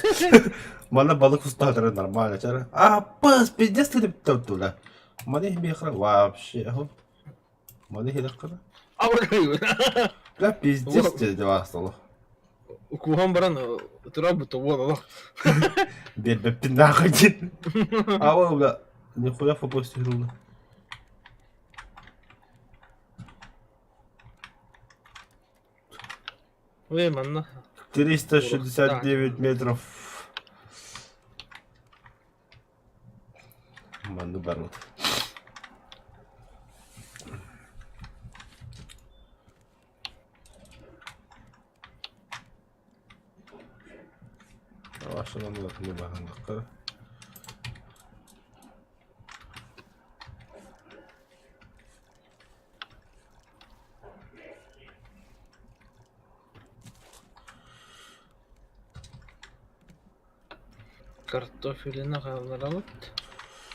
Манна балык устаатара нормально чара. А, пас, пиздец ты тула. Маны мехра вообще. Маны хилэххара. Бля, пиздец ты дела стало. Куһан баран турабыт буолало. Биэрбэппин нахуй диэн. А ол бля, нихуя фопустил. Ой, манна. 369 метров. Манны барбыт. Ашынан баһаннахтара. Картофелины хаалларабыт.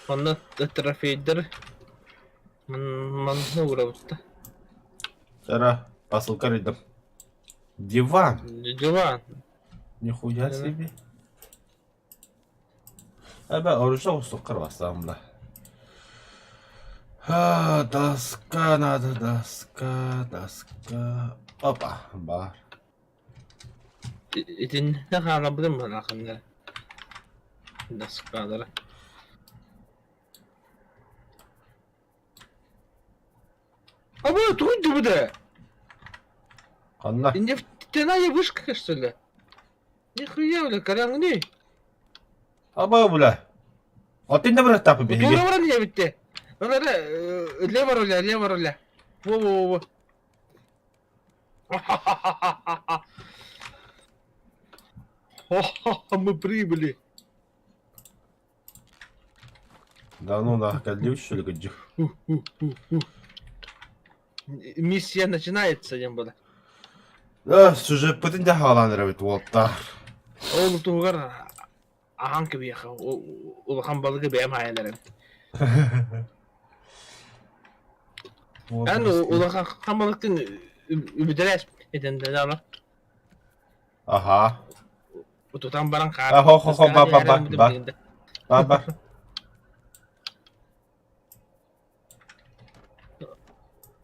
Онно трофейдары манна уурабыт да. Сара, посылка рядом. Диван. Диван. Нихуя себе. Эбэ, оружие устуккар бастаам да. А, доска надо, доска, доска. Опа, бар. Итиннэ хаалабытым бараханнар. Доскалара. А вы откуда да? Ханна? Нефтяная вышка, что ли? Нихуя, бля, караңны. Аба, бля. Атын да бір тапы биһиги. Тура баран диэбитте. Олары лево руля, лево руля. Во-во-во. Ха-ха-ха, мы прибыли. Да ну нах, кэллибит что ли кыдьык. Миссия начинается, диэн буолар. Да, сюжеппытын дьэ хаалаан эрэбит уолаттар. Ол туһугар аһаан кэбиэхэ улахан балыгы бэйэм хаайан эрэбит. Эн улахан балыктын үбүтэрээс этэн да Аха. Тутан баран хаар. Хо хо хо ба ба ба ба. Ба ба.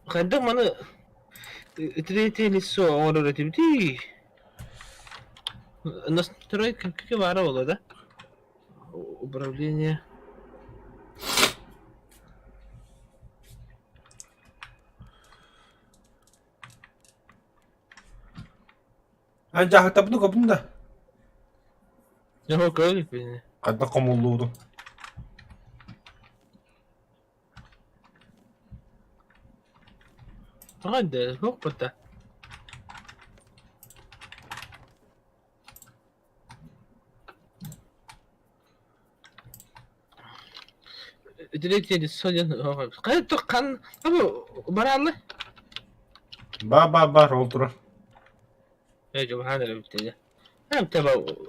Хайдах маны третье лицо оҥорор этибитий? Настройка баара буолуо да? Управление. Эн дьаһалтабын көбүн да. Дьэ, көрүк Хайдах хомуллууру. Тоҕо эрдэ суохпут да. Третье лицо диэн хайа хан барааллы. Ба ба бар ол турар. Ээ дьулаһаан эрэ бүттэ Эм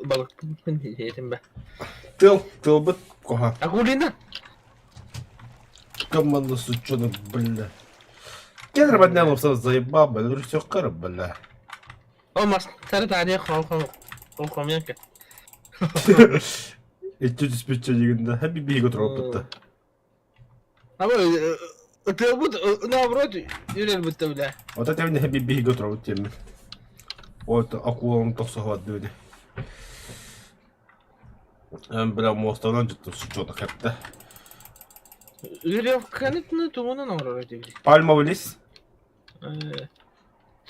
балыкпын диэтим бэ. Тыл, тылбыт коха. Акулина! Команда сучонок, бля. Кедр поднял заебал, бля, все кыр, бля. О, мастары таанья хол-хомьянка. Иччи түспүтчэ дигинде, хэби биһиги отуруоппутта. Аба ытыабыт наоборот үрэрбит бля. Ото тэбин хэби биһиги отуруоппут диэммин. Вот акуланы тохсоһуот диэбити. Бля, муостанан жыттым сучонок хэпте. Веревканы тугунан оҥорор этибит. Пальмовый лист.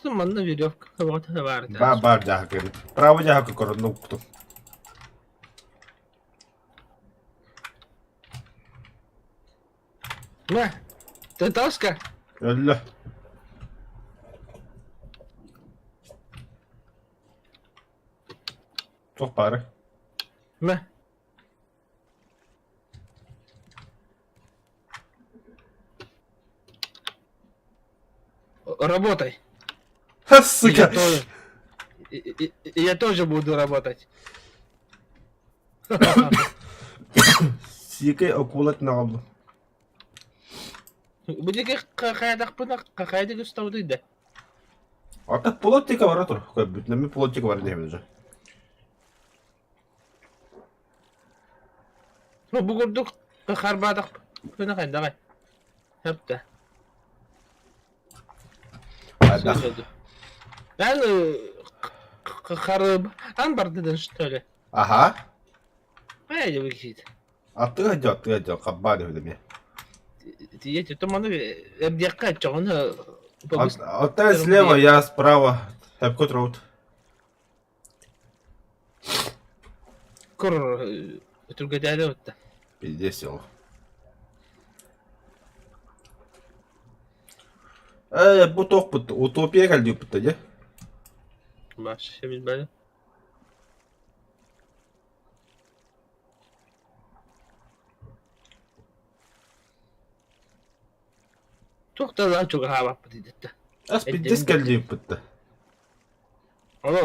Манна веревка баар Ба бар дьаһак эбит. Право дьаһакка көрөн уктум. Мэ, Тетоска. Өллө. Туох баары? Мэ. Работай. Ха, сука! Я тоже, я тоже буду работать. Сиикэй акула наҕалла. Бу диэки хайдахпына хайдах устабытый да? Ата плотика бара тур. Бүтүннэмми плотика бар диэбит уже. Бу курдук харбаатахпына хайдаҕай? Хөп да. Хайдах? Эн харыбан бардыдын что ли? Аха. Хайа киһит. Аттыга дьо, аттыга дьо, хаббаа дэбит эмиэ. Тиийэ туманы эрдиэххэ чоҕуну Оттай слева, я справа. Хэпкэ турабыт. Кур түргэтээри ытта. Пиздец ол. Э, бу туохпут утопия кэлдиэппит дьэ. Вообще билбэтим. Туох да чугаһаабаппыт идэтэ. Ас пиздец кэлдиэппит да. Ону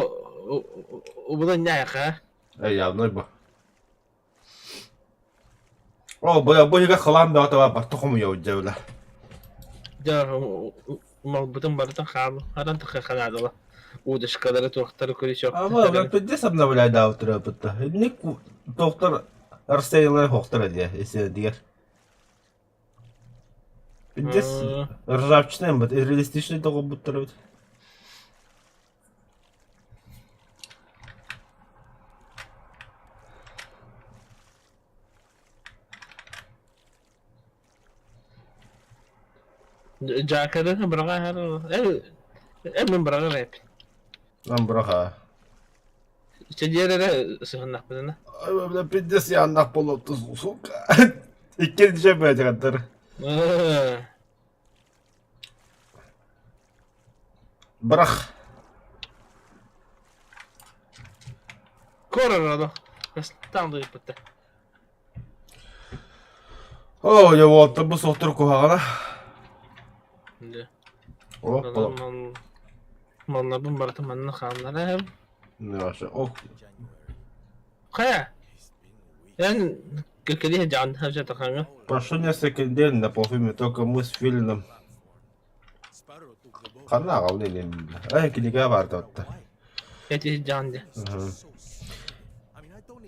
убулан ньээхэ. Э, явно бу. О, бу бу иһигэр халаан бөҕөтө баар барта хомуйабыт дьэ бile. Дьэ, малбытын барытын хаал, харан ханаадала. Удочкалары туохтары көрүсүөх. Ама, бу пиздец обновляйдаабыттара бытта. Ник доктор Арсейлар хохтара диye, дигер. Пиздец ржавчина бит, реалистичный тоҕо бит. Дьаакары быраҕа эр мин быраҕар эппин. Нам быраха. Чэдиэр эрэ сыһыннахпытына. Ай, пиздец яннах болупту, сука. Иккинчи бэдьэттэр. Бырах. Корородо. Там дойпутта. О, я вот бу соттур куһаҕана. Да. О, Маннабын барыта манна хааллара. Не ваше. Ох. Хайа? Эн кэлиэ дьаан хажатахаҥа. Прошу несколько недель на полфильме, только мы с Филином. Ханна аҕалын илин. Эй, кинигэ бар да. Эти дьаан де.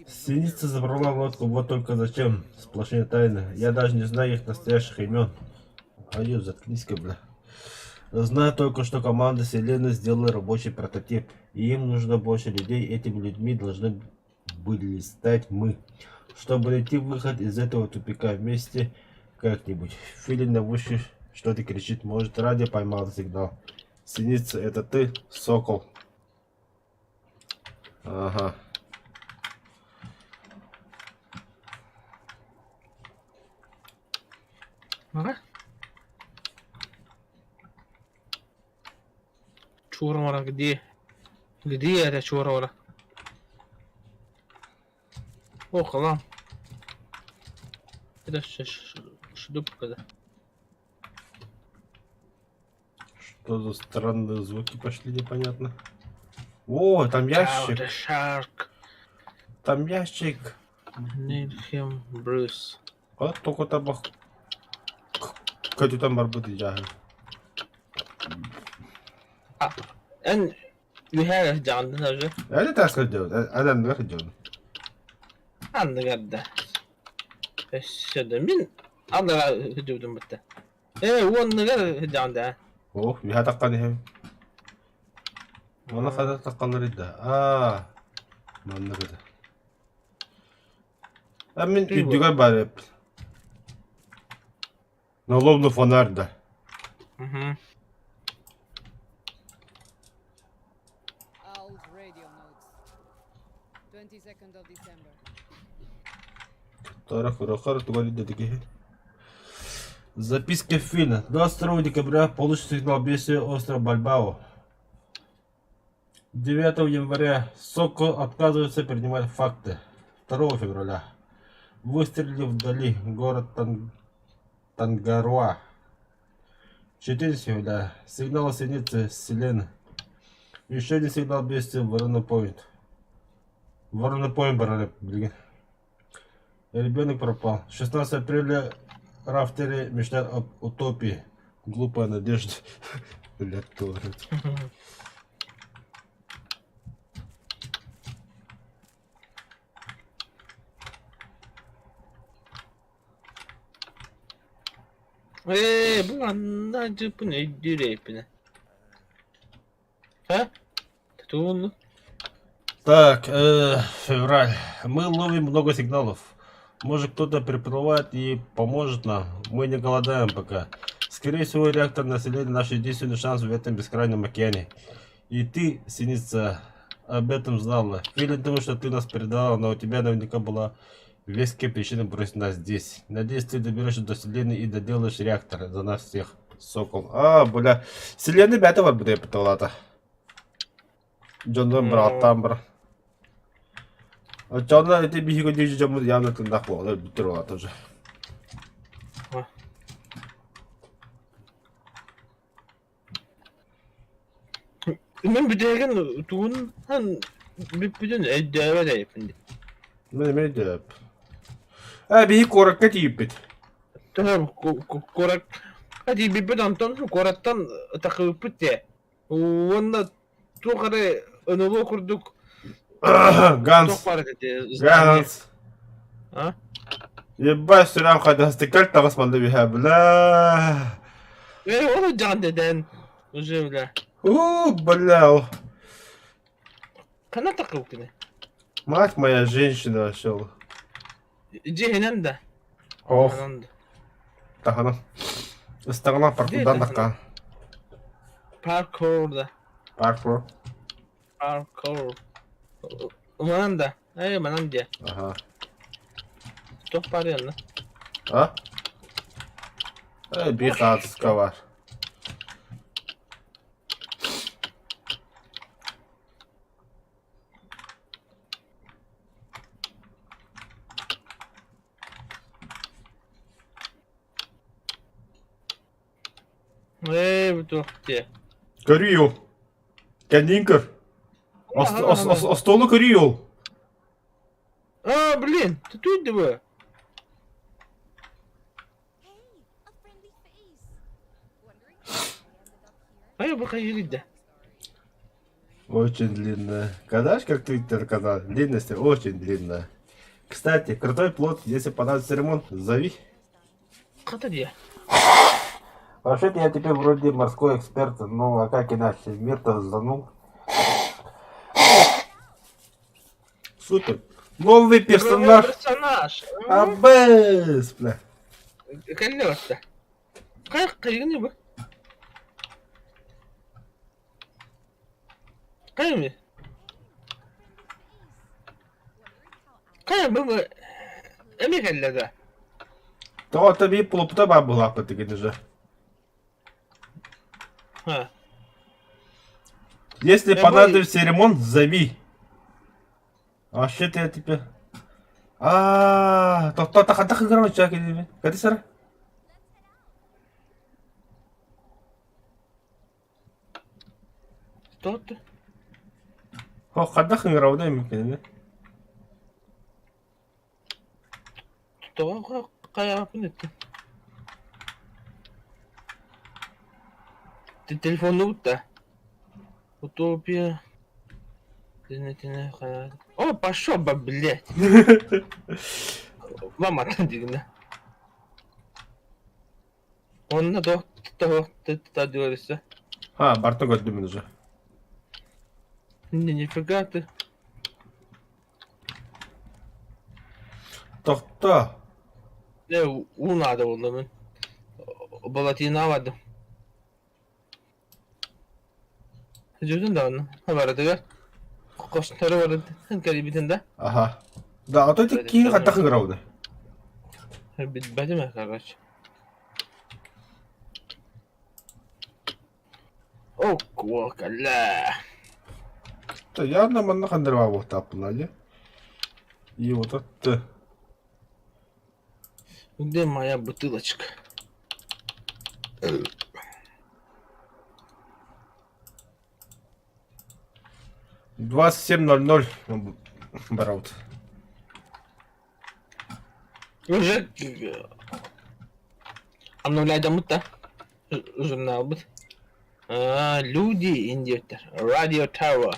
Синица забрала лодку, вот только зачем? Сплошные тайны. Я даже не знаю их настоящих имен. Аю, заткнись-ка, бля. Знаю только, что команда Селены сделала рабочий прототип. И им нужно больше людей. Этими людьми должны были стать мы. Чтобы найти выход из этого тупика вместе как-нибудь. Филин на вышке что-то кричит. Может, радио поймал сигнал. Синица, это ты, сокол? Ага. Ага. Чура где? Где это чура? О, халам. Это шлюпка, да. Что за странные звуки пошли, непонятно. О, там ящик. The shark. Там ящик. Need him, Bruce. Вот только табах. Көтүтэн барбыт дьааһын. Эн үһээ дьаҕандын уже. Эли таска дьон, анныгар дьон. Анныгар да. Өссө да мин анныга дьудум бытта. Э, уонныгар дьаҕанда. Ох, үһэ таххан иһэм. Уонна хата таххаллар да. Аа, маннык это. А мин үрдүгэр бар эбит. Налобный фонарь да. Угу. Owl's radio notes. 22nd of December. Тора Хурохара тугали дедики. Записки Фина. 22 декабря получен сигнал бедствия острова Бальбао. 9 января Сокол отказывается принимать факты. 2 февраля выстрелили вдали город Тан... Тангаруа. 4 февраля сигнал синицы Селены. Еще один сигнал бедствия Ворона Пойнт. Ворона Пойнт, блин. Ребенок пропал. 16 апреля Рафтери мечтает об утопии. Глупая надежда. Блядь, говорит. Ээ, бу манна дьыппын өйдүүр эппинэ. А? Туун? Так, февраль. Мы ловим много сигналов. Может, кто-то приплывает и поможет нам. Мы не голодаем пока. Скорее всего, реактор населения наш единственный шанс в этом бескрайнем океане. И ты, Синица, об этом знала. Филин думает, что ты нас предала, но у тебя наверняка была веская причина бросить нас здесь. Надеюсь, ты доберешься до Селены и доделаешь реактор за нас всех. Сокол. А, бля. Селены бәтэ бар бу пыталата. Дьоннор бырааттаан бар. Оччоҕуна ити биһиги дии дьоммут явно тыннах буолар бүтэр улаата уже. Мин бүтэһигин тугунан бүппүтүн өйдөөбөт эбиппин дии. Мин эмиэ өйдөөп. Ээ биһи куоракка тиийбит. Төһө куоракка тиийбиппит онтон куораттан тахсыбыппыт дии. Уонна туох эрэ НЛО курдук Ганс. туох баар этэ здание. Ганс. А? Ебать сүрэҕим хайдастык кэл таҕыс манна биһэ бля. Э, ол дьаҕан дэдэн уже бля. У, бля. Ханна тахсыбыккыный? Мать моя женщина вообще. Дьиһинэн да. Ох, Анан да. таһынан. Ыстаҕынан паркудан Дьиэ таххан. Паркур да. Паркур. Паркур. Манан да. Э, манан диэ. Ага. Туох баарый онно? А? Э, биир хаартыска баар. Ээ, бу туох диэ. Көрүүй ол. Кэнниин көр. Остуолу көрүүй ол. А, блин, ты тут дыбы? Хайа бу хайыгыйда? Очень длинная. Знаешь, как Твиттер канал? Длинность очень длинная. Кстати, крутой плот, если понадобится ремонт, зови. Хата диэ. Вообще-то я теперь вроде морской эксперт, ну а как иначе, мир-то занул. Супер. Новый персонаж. Персонаж. Абэс, бля. Кэллэ барта. Хайа хайыгыный бу? Хайа Хайа бу бу эмиэ кэллэ да? Тоҕо биир плопта баар буолаахпыт деген уже. Ха. Если Я понадобится ремонт, зови. Вообще-то я теперь... А, то то тахантах играл человек Кати сара? Тот. О, хайдах ыҥырабын эми кинини? Тоҕо хайааппын эттим. Телефоннубут да. Утопия. О, пошел бы, блядь. Мама дигинэ. Онно туох туох тадыарыса. А, барта көрдүм уже. Не, нифига ты. Тохто. Э, уу наада буолла мин. Балатина бардым. Дьүтүн даҕаны барытыгар хостору барытын кэлбитин да. Аха. Да, а то ити киин хайдах ыҥырабыный? Билбэтим ээ, короче. О, куокала. Явно манна хандарба буолтааппылаа И вот это. Где моя бутылочка? 27.00 барабыт. Уже обновляйдаммыт да журналбыт. А, люди индиоттар. Radio Tower.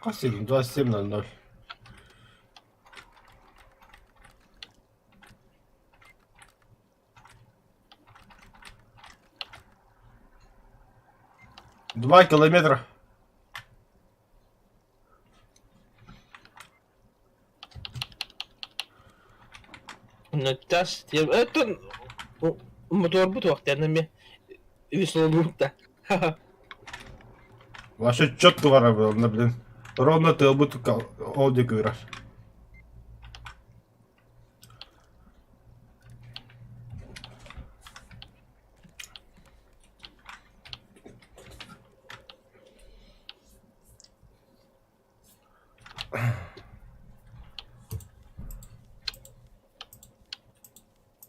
Хас илин 27.00. 2 километра. Тас это моторбут уохтан эмиэ веслолуутта. Вообще четко бара блин. Ровно тыалбыт ол диэки ырар.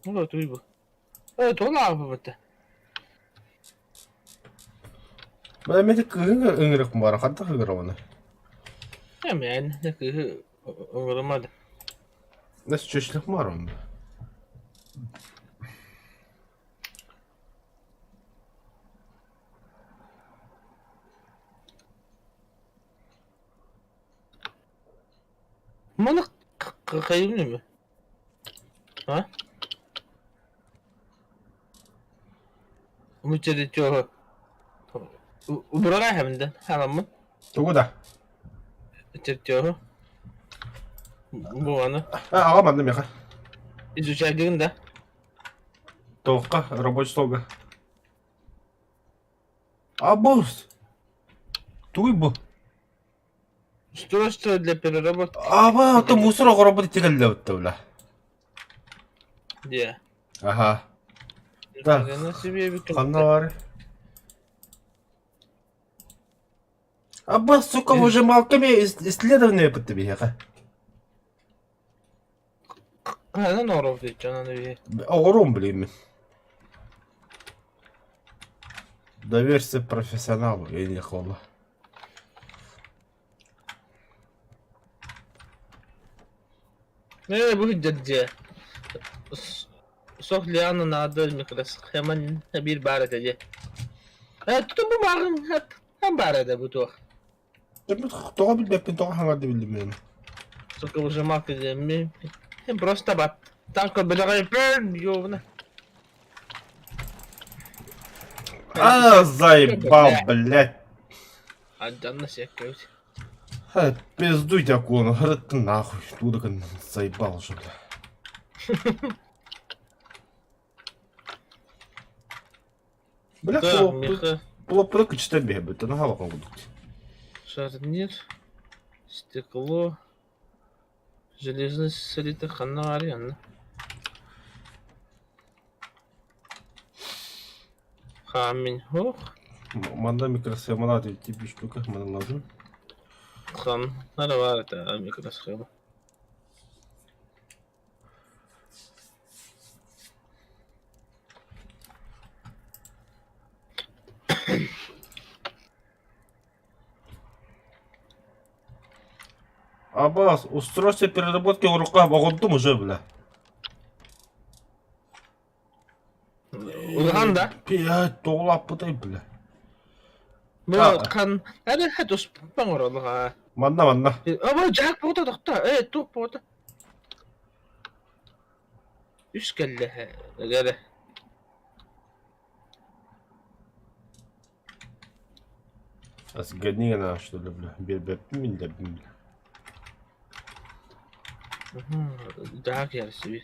Ну, туйбу. Э, туолаабыт. Бля, мен кыһын ыҥырык бара хантах ыҥырабыны? Эмэн, кыһы ыҥырымады. Нас чөчлөх бар онда. Маны кыйым А? Мучеричо. Убурага хэмдэ халаммын. Тугу да? Чертёһу. Буаны. А, аҕам анны меха. Изучайдыгын да. Тоққа, рабочий столга. Абус! Тугуй бу? Устройство для переработки. Аба, ото мусор оҕоробут итигэллэбит бля. Где? Аха. Да. Ханна бар? Аба, сука, уже малками исследование битти биһиэхэ. Ханан оҥоров диэччи онон үһү. Оҕоруом билииммин. Доверься профессионалу, или холла. Ээ, бу дьэ Сох Лиана наада микросхема биир баар этэ дии. Ээ, туту бу бааҕын баар этэ бу туох. Тоҕо билбэппин, тоҕо хаҥарды биллим мен. Сука выжималка диэн просто бат. Танка бэлэҕэй ёбана. А, заебал, блядь. Адьанна сиэккэбит. Ха, пиздуйте акуну, ты нахуй, туда заебал уже, бля. Бля, хлопты кычта бебет, на халакон будут. Шарнир, стекло, железный солитер ханна аренна. Камень, ох. Манда микросхемалар тип штука, мана лазым. Хан, надо бар это микросхема. Абаас, устройство переработки урукка оҕордум уже, бля. Улахан да? Пять, тоҕулааппытай, бля. Бу хан эрэ туспан оҥороллор Манна, манна. Абы дьаак буота тохто. Э, туох буота? Үс кэллэ. Эрэ. Сгодни гына, что ли, бля. Биэрбэппин биллэрбин, бля. Дьаак ярсыби.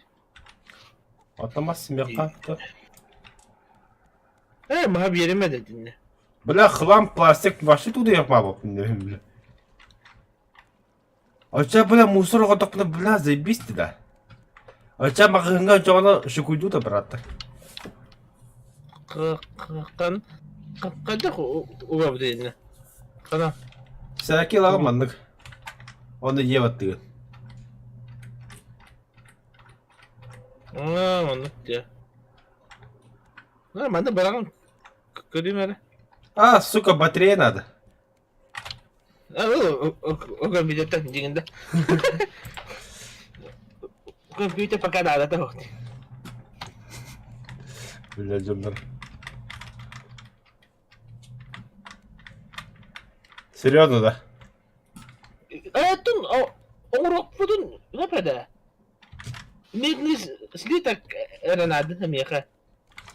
Атамас смеха. Э, маһа биэримэ дединне. Бля, хлам, пластик вообще туда я бля, бля. Оччо, бля, мусор оҕотохпуна, бля, заебись ты, да. Оччо маҕаһыыҥҥа оччоҕуна шукуйдуу да бырааттар. Хан хайдах угабыт иннэ? Хана. Сээки ылаҕын маннык. Оны дьиэ баттыгын. Аа, маннык дьэ. Аа, манна быраҕын көрүүм эрэ. А, сука, батарея надо. Компьютер дьиҥинде. Компьютер пока наадата суох. Бля, дьоннор. Серьезно, да? Оттон оҥоруохпутун сөп этэ. Медный слиток эрэ наада миэхэ.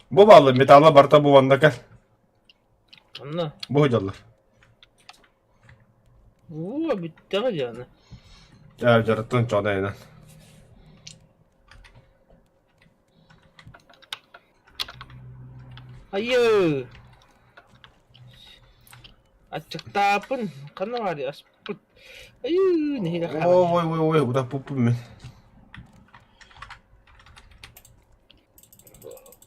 Бу бааллы металла барыта бу манна кэл. Онно. Бу сылдьаллар. Уу, бүттэҕэ дии аны. Ээ, дьарыттан чоонайынан. Айыы! Аччыктааппын, ханна баарый аспыт? Айыы, нэһиилэ хаалан. Ой, ой, ой, утаппыппын мин.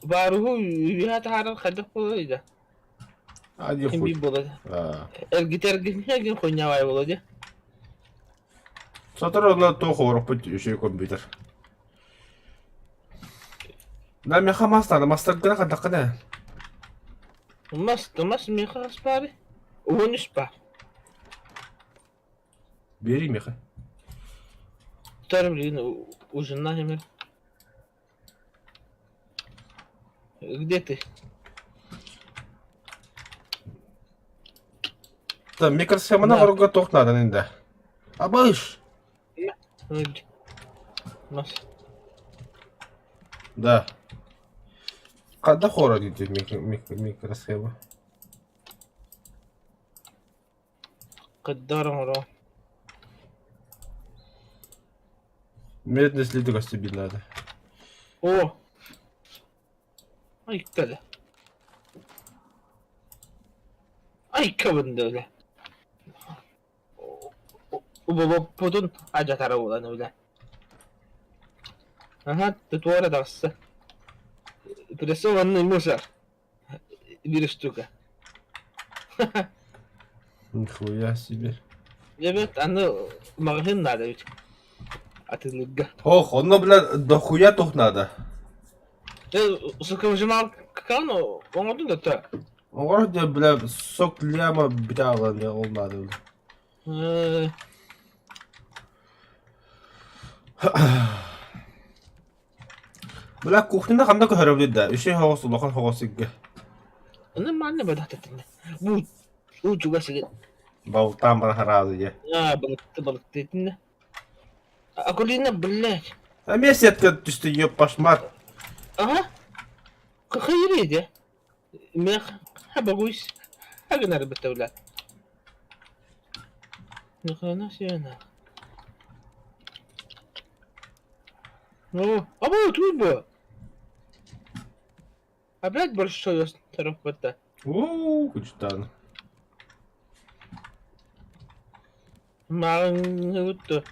Баарыһы үөһэ таһаарар хайдах буолуой да? Ади Ким хуй. биир буолар. Аа. Эргитэ эргитэ хуйнявай буолуо дии. Сотору онно туох оҥороппут үчүгэй компьютер. Да, миэхэ мас надо, мастаргына хардаххына. Мас, мас миэхэ хас баарый? 13 баар. Бери миэхэ. Тар блин, ужинна хэмэр. Где ты? Да, микросхеманы оҥорорго туох наадан да? Абыш! Мас. Да. Ханна хоро дити микросхема? Кыддар оҥоро. Медный слиток себе надо. О! Айккада. Айккабын да үлэ. Уболоппутун адьатара буолан үлэ. Аха, туора таҕыста. Прессованный мусор. Биир штука. Нихуя себе. Дебет, аны маҕаһыын наада эбит. Атыылыырга. Ох, онно, бля, дохуя тух надо. Сокамжымалкаан оҥордуҥ да то. Оҥорор диэн, бля, сок ляма бүтэ ол надо, бля. Бля, кухняны ханна көһөрөбүт да, үчүгэй соҕус улахан соҕус сиргэ. Ону манна бадахтатынна. Бу уу чугас сигин. Балтаан баран хараалы дьэ. Аа, балыкты балыкты итиннэ. Акулина, блядь. Эмиэ сетка түстэ, ёппашмар. Ага. Кахайри дьэ. Мэх хабагуйс хагынар бытабла. Нахрена себе на. Ну, а вот тут бы. Опять большой остров это. Уу, кучтан. Маҥныбыт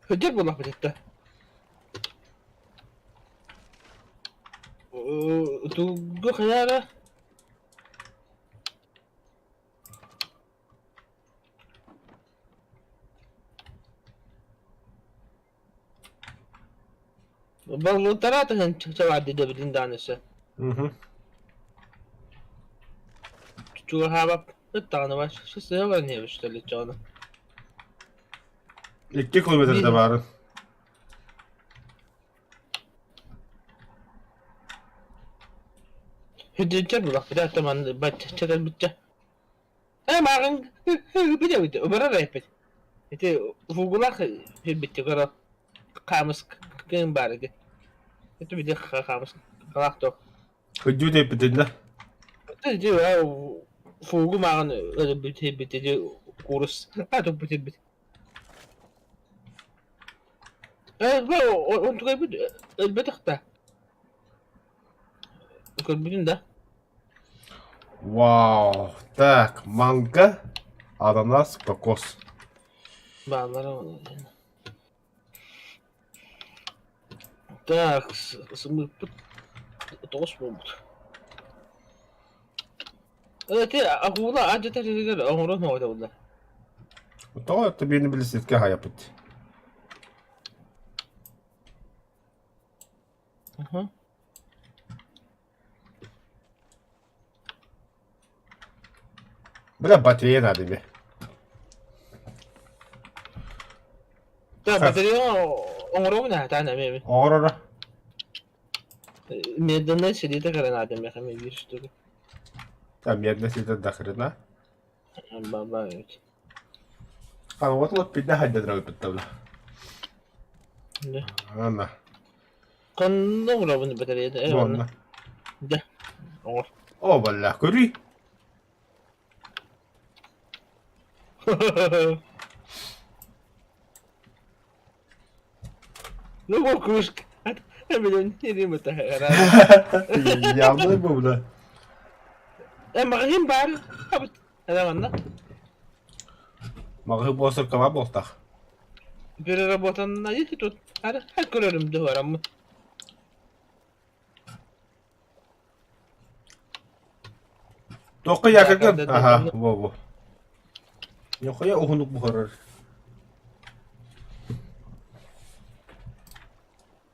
Сылдьар буоллахпыт этэ. Тугу хайаара? Баллытара таһын чаваады дебитин даанысы. Мгм. Чугаһаабаппыт даҕаны баар, сыһа баран иһэбит что ли оччоҕуна. 2 километрда баарын. Хүдүнчэр булахпыта оттон бачча кэлбиччэ. Ээ мааҕын билэбит, убарар эппит. Ити фугулаах билбитти көрө хаамыс кыын баар ити. Ити били хаамыс халаах туох. Кырдьыы тэйбитин да? Ити фугу мааҕын өлөрбүт ити курус туппут ирбит. Онтукайбыт өлбөтөх да. Көрбүтүн да. Вау! Так, манго, ананас, кокос. Баалара Так, сымыыппыт тоҕус буолбут. Ити акула адьатар сиригэр оҥорон оҕото булла. Тоҕо это биирни билиситке хайапыт. Аха. Бля, батарея надо мне. Да, батарея оҥоробун аһатаан эмиэ. Оҥороро. Медленный сидите граната меха биир штука. Там медленный сидит до хрена. Баба ведь. А вот вот пидда хадда дравы Да. Анна. Ханна оҥоробун батареята? Э, Уонна. Да. Оҥор. О, балла, көрүй. Ну, кукушка. Явно был, да. Э, маҕаһыын баар. Эрэ манна. Маҕаһыын буолсар буолтах. Переработанная тут. Ара, көрөрүм дыһараммын. Туохха якыргын? Аха, во-во. Ньохойо уһунук буһарар.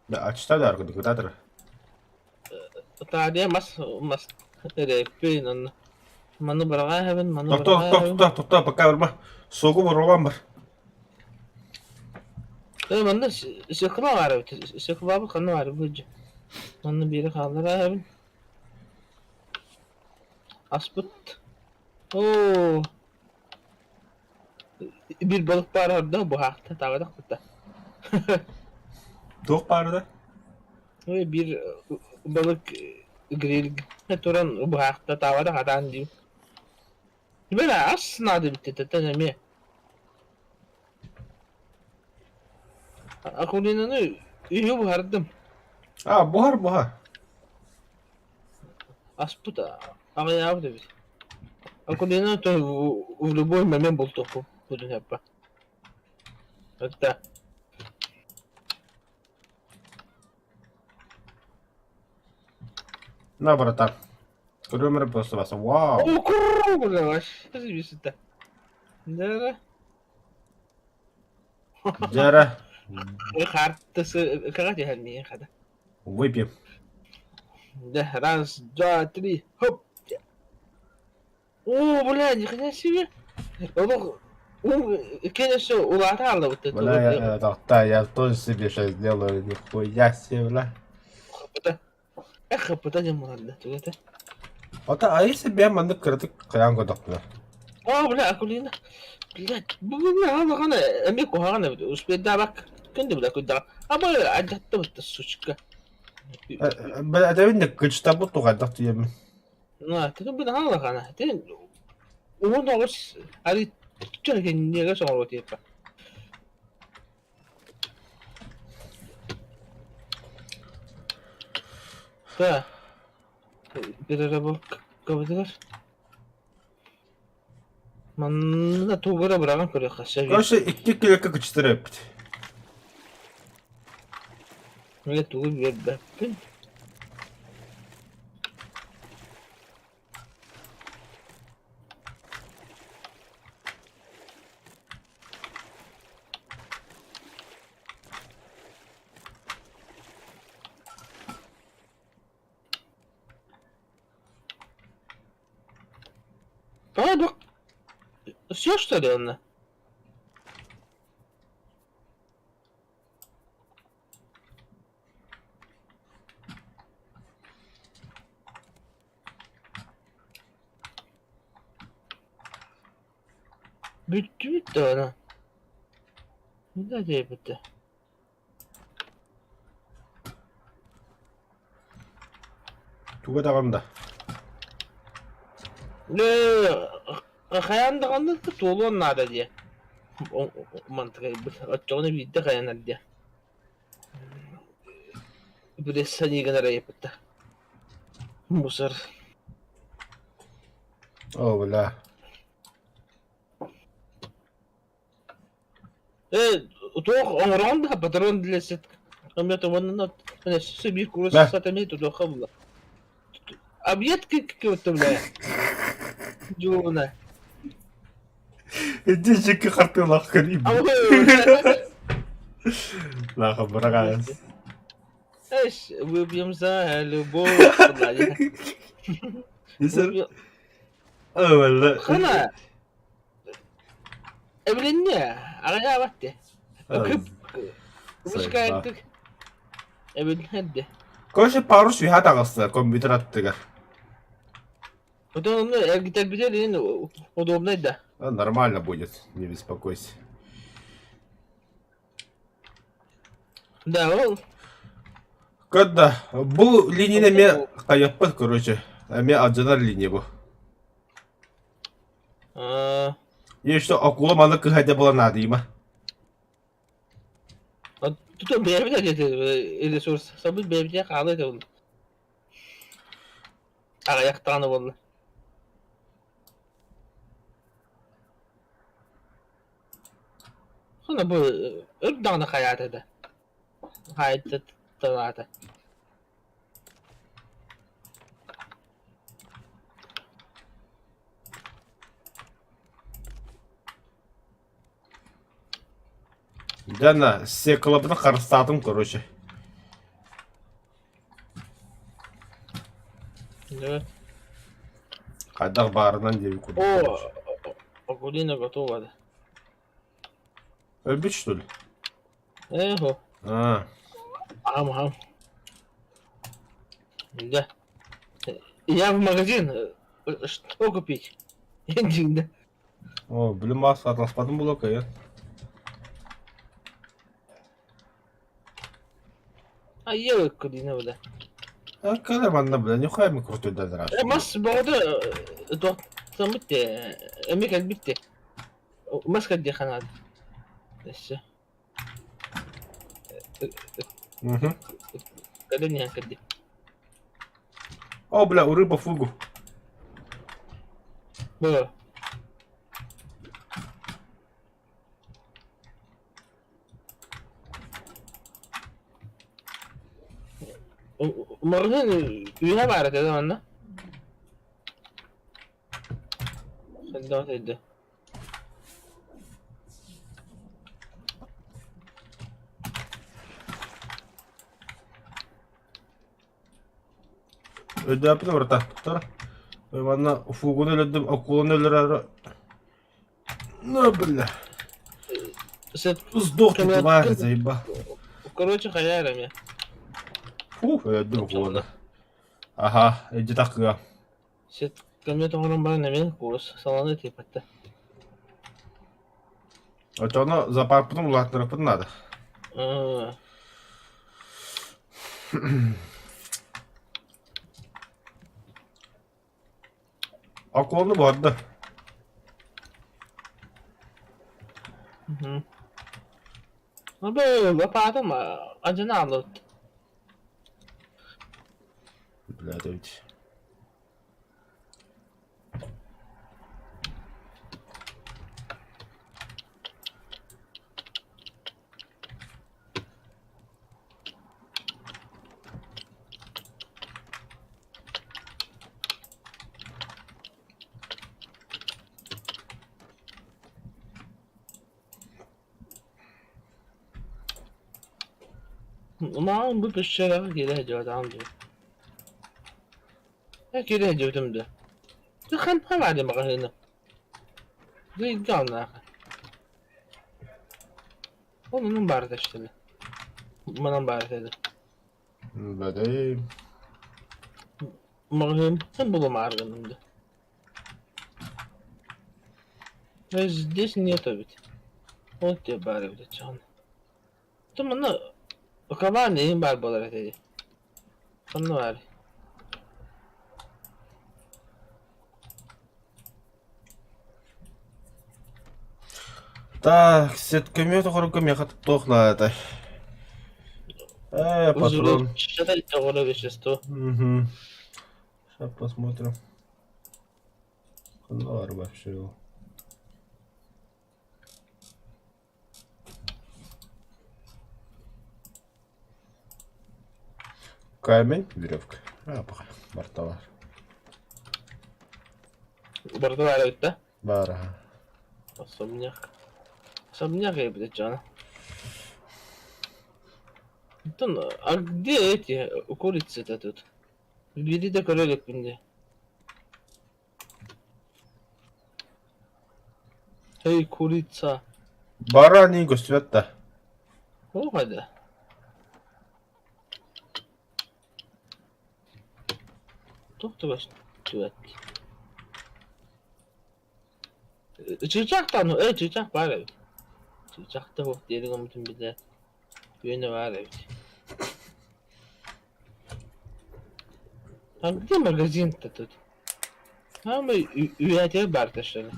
Да, ачта да аргыды кытатыр. Таарыйа мас мас эрэппин онно. Маны быраҕа маны Тохто, быраҕа тохто, тохто, пока барма. Согу боруобан бар. Э, манна сыхла баар эбит. Сыхлаабыт ханна баар бу Манна биири хааллара эбин. Аспыт. Оо. Биир балык баар ордо буһаахта таабатах кытта. Туох баары да? Ой, биир балык гриль туран буһаахта таабатах атаан диим. Бля, ас надо бит это эмиэ. Акулинаны үһү буһардым. А, буһар, буһар. Аспыт аҕыйаабыт эбит. Акулина то в любой момент бултуохпун бу Это На, братан. Көрөмөр просто баса. Вау. О, круглый вообще. Да. Дьара. Хаартысы как түһэр хата. Выпьем. Да, раз, два, три, хоп. О, бля, ни хрена себе. Олох, конечно, улаатаалла вот это. Бля, я, да, я тоже себе сейчас сделаю, нихуя себе, бля. Эх, хапыта диэн буолар тугата. Ата, а если бэйэм маннык кыратык хайаан көрдөхпүнэ? Оо, бля, Акулина. Блядь, бу аҕана эмиэ куһаҕан эбит. Успейдаабак күндү бля куйдаҕа. Аба адьаттыбыт сучка. Бля, этэбин да кычтабыт тугайдах тиийэммин. Ну, ты бу наһаа Ты уһун оҕус ары чө кэнниэгэ соҥоруо тиэппэ. Да. Переработкабытыгар. Манна тугура быраҕан көрүөххэ сөп. Короче, икки килэккэ кычтар эппит. Мин тугу биэрбэппин. А, бу все что ли онно? Бүттүбүт да аны. Да диэбитэ. Туга даҕаны да. Хайаан даҕаны туолуон наада диэ. Мантыкайбыт. Оччоҕуна биирдэ хайанар диэ. Прессанига эрэ Мусор. О, бля. Э, туох оҥороҕун да патрон для сет уонна өссө биир курус Мэ. сатамей тутуохха була. Объект какой-то, бля. Дьуона. Иди жеке хартылах көрейін. Лаха бырағас. Эш, выпьем за любовь. Несер? Өвөллө. Хана. Эбилинне, аҕыйаабат дии. Кып Вышкаайдык эбилиннэ. Короче, пару сүүһэ таҕыста компьютер аттыгар. Потом ону эргитэрбитэр иһин удобнай да. Нормально будет, не беспокойся. Да, ол Когда бу линияны эмиэ хайаппыт, короче. Эмиэ алдьанар линия бу. Аа, И что, акула маны кыһайда була наадыйма. Тут бэйэбит диэти ресурс сабыт бэйэбитигэр хаалыа этэ буолла. Аҕыйах даҕаны буолла. Хана бу өр даҕаны хайаата да. Хаайда талаата. Дана, стеклобун харыстаатым, короче. Да. Хайдах баарынан диэби курдук. О, Акулина готова да. Өлбүт, что ли? Эхо. А, Ам, ам. Да. Я в магазин. Что купить? Да. О, блин, мас атласпадым була кайын. А ел Акулина бля. А кэлэр манна, бля, нихуя ми крутой да Мас бөҕөтө туохтаммыт дии, эмиэ кэлбит дии. Мас кэлдиэххэ наада. Өссө. Угу. Кэлэн иһэн кэлдим. О, бля, у рыба фугу. Было. Маҕаһыын үөһэ баар этэ да манна? Хайдах өйдө? Өйдөөппүн барыта. Тур. Манна фугуну өлөрдүм, акуланы өлөрөөрү. Ну, бля. Сет Сдохни, тварь, заеба. Короче, хайа эрэ эмиэ. Фух, өлөрдүм акуланы. Аха, иди такыа. Сет көмө оҥорон баран эмиэ курс саланы тиэппэттэ. Очону зоопаркпытын улааттарыахпытын наада. Аа. Акуланы буһарда. Мгм. Ну, бу лопатам одиналыт. Блядь, ведь. Маҕан бу пещераҕа киирэ сылдьыбатаҕым дии. Киирэ сылдьыбытым да. Хантан баҕайы маҕаһыыны. Заебал нахуй. Он онон баар этэ что ли? Манан баар этэ Бэдэй. Маҕаһыынтан булумаары гынным да. Здесь нету ведь. Вот тебе баар эбит оччоҕуна. То манна кабаан эҥин баар буолар этэ дии. Ханна баарый? Так, сеткөмүө тоҕорго миэхэ туох наада? Э, патрон. Взрывчатое оҕоро вещество. Угу. Сейчас посмотрим. Ханна баар вообще ол? Камень, веревка. А, пока. Барта бар. Барта бар эбит да? Бар, аха. Особняк. Особняк эбит дьоно. Антон, а где эти курицы-то тут? Биири да көрө иликпин дии. Эй, курица. Барани көстүбэт да. Ол хайда? Туох да көстүбэт. Чыычаах даҕаны, ээ чыычаах баар эбит. Чыычаах да суох диэри гыммытын билэ үөнэ баар эбит. А где магазин-то тут? А мы үөһэтигэр баар что ли?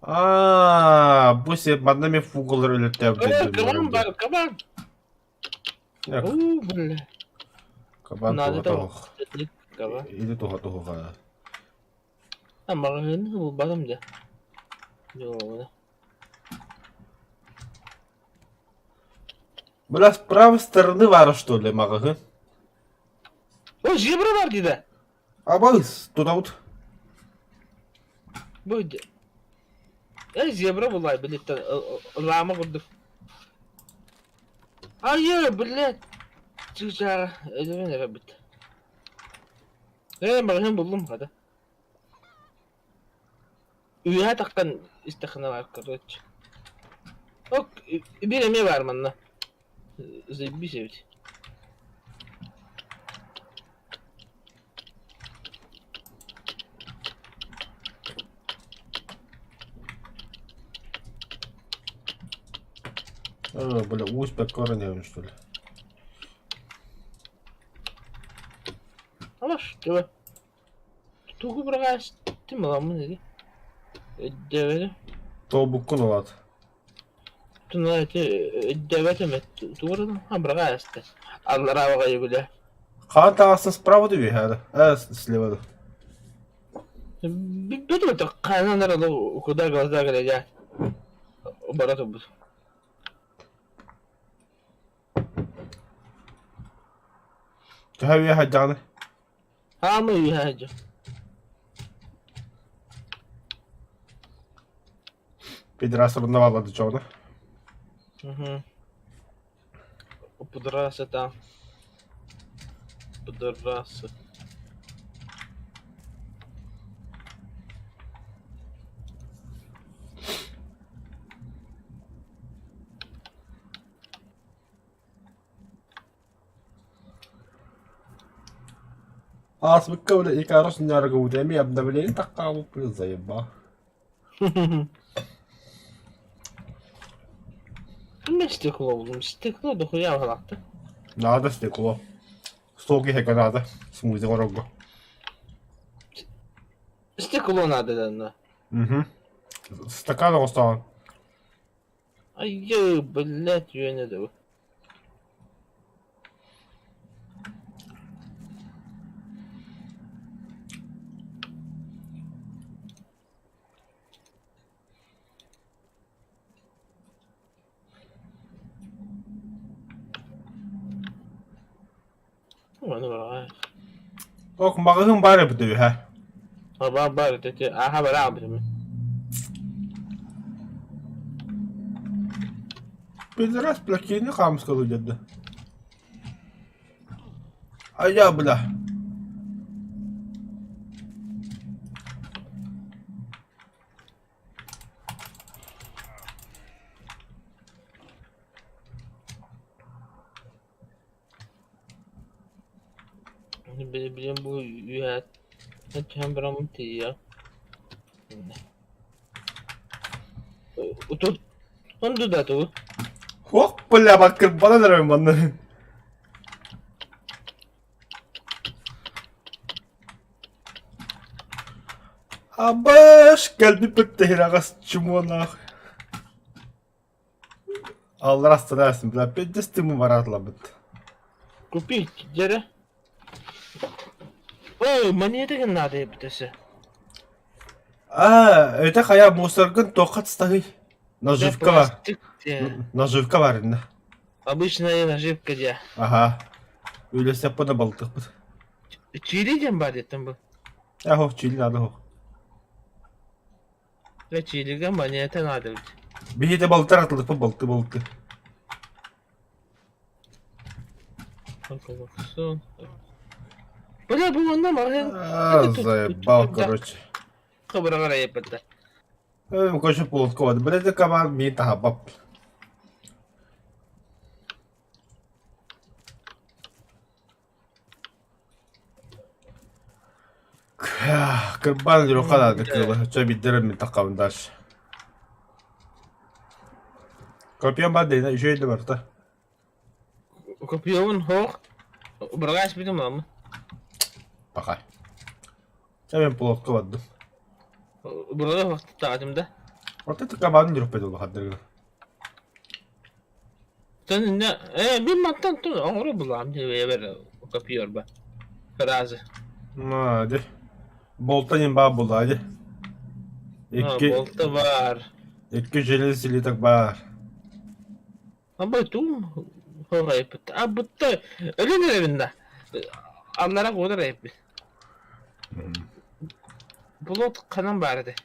Аа, бу сир манна эмиэ фугалар өлөртөөбүт Э, кабан бар, кабан! Уу, бля. Кабан Надо туһа того. туһух. Кабан. Или туһа туһуха. А маҕаһыыны булбатым дьэ. Дьолуона. Бля, с правой стороны баар что ли маҕаһыын? О, зебра бар диде. Абалыс, тутабыт. Бу Э, зебра булай, блядь, лама курдук. Айы, блядь. Чыычааҕа, өлөрөн эрэбит. Ээ, маҕаһыын буллум хата. Үөһэ тахсан истэххинэ баар, короче. Ок, биир эмиэ баар манна. Заебись эбит. А, бля, усть под корнем, что ли? Алаш, төбө. Тугу быраҕаастым ыламмын ити. Өйдөөбөтүм. Тобуккун ылат. Туна ити өйдөөбөтүм тугу а быраҕаастым. Аллараа баҕайы бile. Хаан таҕыстын справа да үөһээ да? Э, слева да. Билбэтим это хаанан эрэ куда глаза глядят. Бара турбут. Төһө үөһэ дьаҕаны? Хаамыы үөһэ дьон. Пидорасовна баллады чоҕуна. Угу. Пидорасы там. Пидорасы. Ааспыкка бile Икарос ньаргыбыт эмиэ обновление таххаабыппын заеба. Ким стекло булдум? Стекло дохуя баҕалаахтар. Надо стекло. Стол киһиэхэ надо. Смузи оҥорорго. Стекло надо да. Угу. Стакан оҥостоҕун. Айыы, блядь, үөнэ да бу. Маны баҕай. Ок, маҕаһыын баар эбит үһэ. Аба бар эти аха бара бирим. Пидорас плакини хаамыскалыы дьэрдэ. Айа бля. Билим бу үөһэ түһэн бараммын тиийиэҕим. Тут он да ту. Ох, бля, баккырбана дөрөм манна. Абаш, кэлбиппит тэһирэҕэс чумуонаах. Аллар астынаасым, бля, пиздец ты бараатылабыт. Купить, дьэрэ. Ой, монета надо эбитесе. А, это хайа мусоргын туохха тастаһый? Наживка бар. Наживка бар инна. Обычная наживка дьэ. Аха. Үлэсэппына балтыкпыт. Чили диэн бар диэттэн бу. Ахо, чили надо хох. Дьэ чилигэ монета надо эбит. Биһиэхэ балтар атылыкпыт балты балты. Бля, бу онно маҕаһыын А, заебал, короче. хабыраҕар айыппыттар. Короче, полотко Бля, это команд ми тахабап. Кырбан Леха надо кылы. Чо биддерем мин таххабын дальше. Копьем бар дейна, еще иди барта. Копьевун хоох. Бырҕаас бүтүм ламы. Пока. Ча мен плотка бардым. Бырҕа хоох да. Вот это кабан жүрүп беди улахаддыргы. Тон инне мин мантан тон оҥоро булаам диэбэр копьерба. Фразы. Нади. Болта нем баа булла Икки Болта бар. Икки желез слиток бар. Аба тум хоҕайпыт. А бутта өлөн эрэбин да. Аллара куотар эппит. Булот ханан баар этэ.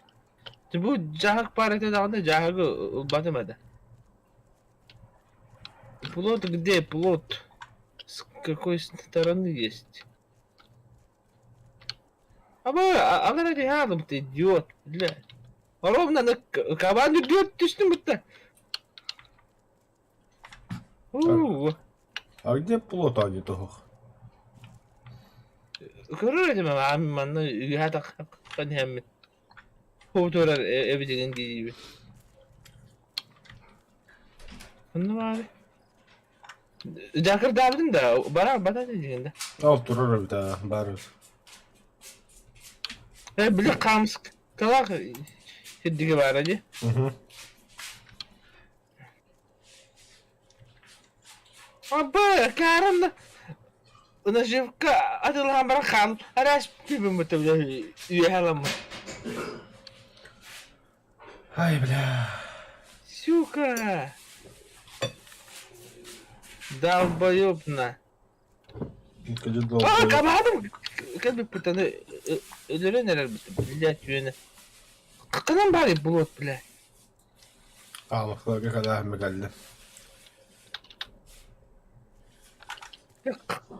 Бу дьаһак баар этэ даҕаны дьаһагы ылбатым этэ. Плот где плот? С какой стороны есть? Аба, алара рядом ты идиот, бля. Ровно на кабан идиот түстүм будто. У. А где плот они того? Көрөр этим манна үһэ таххан иһэммин. Хоторор эбитигин диибин. Онно баары. Дьакырдаабытын да, бара бата дигин да. Ол турар эбит аа, баар. Э, били хаамыскалаах сирдиги баара дии. Аба, кааран наживка атылаан баран хаал араас пибиммит үөһэ ыламмыт. Ай, бля. Сука! Долбоеб на. А, кабаным! Кэлбиппит аны өлөрөн эрэрбит, блядь, үөнэ. Ханан баарый булуот, бля. Аалахтарга кэлээһиммэ кэллим.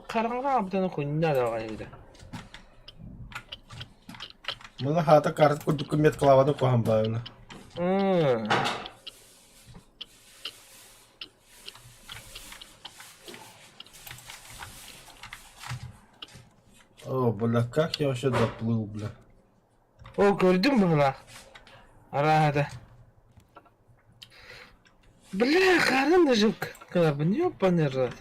Хараҥаҕа абытаны хуйня даҕайда. Мына хаата карта курдук меткалаабатын куһаҕан баайына. О, бля, как я вообще доплыл, бля. О, көрдүм быһылаах. Арааһата. Бля, ханан да жып ёбаный рот.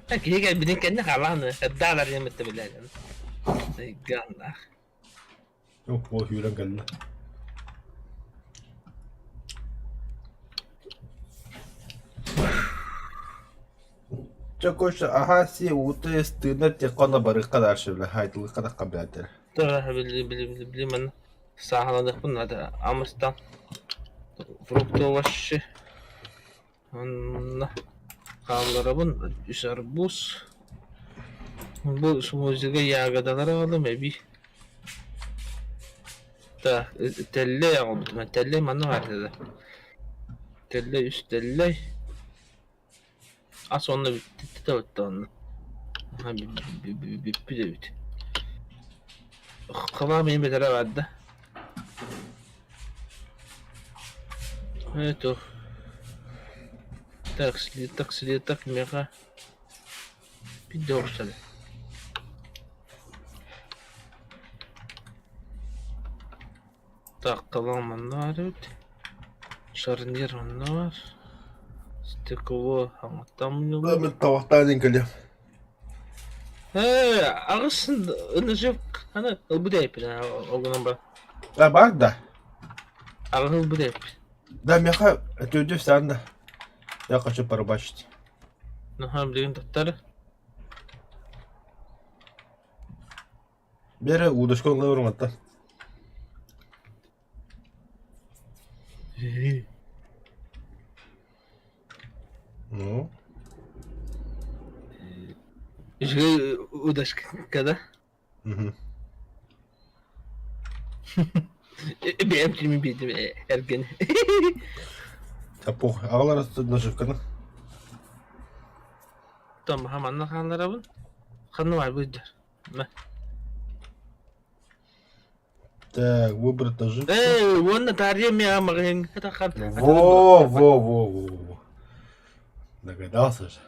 Киһи кэлбитин кэннэ халааны эрдаалар диэммитте билээдин. Ганнах. О, сүүрэн кэллэ. Чэ, короче, аһаа сии уута тыынар тихонно барыахха дальше, бля, хайтылыахха да хабыатыр. Били били били били манна сааһыланыахпын наада. Амыстан фрукты овощи онно хаалларабын үс арбуз. Бу смузига ягодалары аҕалым эбии. Так, тэллэй аҕалбытым. Тэллэй манна баар этэ да. Тэллэй үс тэллэй. Ас уонна бүттэ бүттэ онно. Бүппүт эбит. Халаам иһин бэтэрэ барда. Это Так, слиток, слиток, меха. Биирдэ охсор. Так, талаан манна баар эбит. Шарнир онно баар. Стекло хаҥаттан мунньуллубут. Мен табахтаан кэлиэм. Ээ, аҕыс наживканы ылбыт эбиппин ол гынан баран. А, бар да? Аҕыс ылбыт эбиппин. Да, миэхэ төрдүс да. Я хочу порыбачить. Наһаа билигин туттар. Бэрэ удочка ылла Ну? Үчүгэй удочка да? Мгм. Бэйэм кими биэрдим эргин. Да похуй. Аҕалар наживканы. Томаха манна хаалларабын. Ханна баар быдьар. Так, выбрать наживку. Ээ, уонна таарыйа миэхэ маҕаһыыҥҥа таххан. Во, во, во, во, во. Догадался же.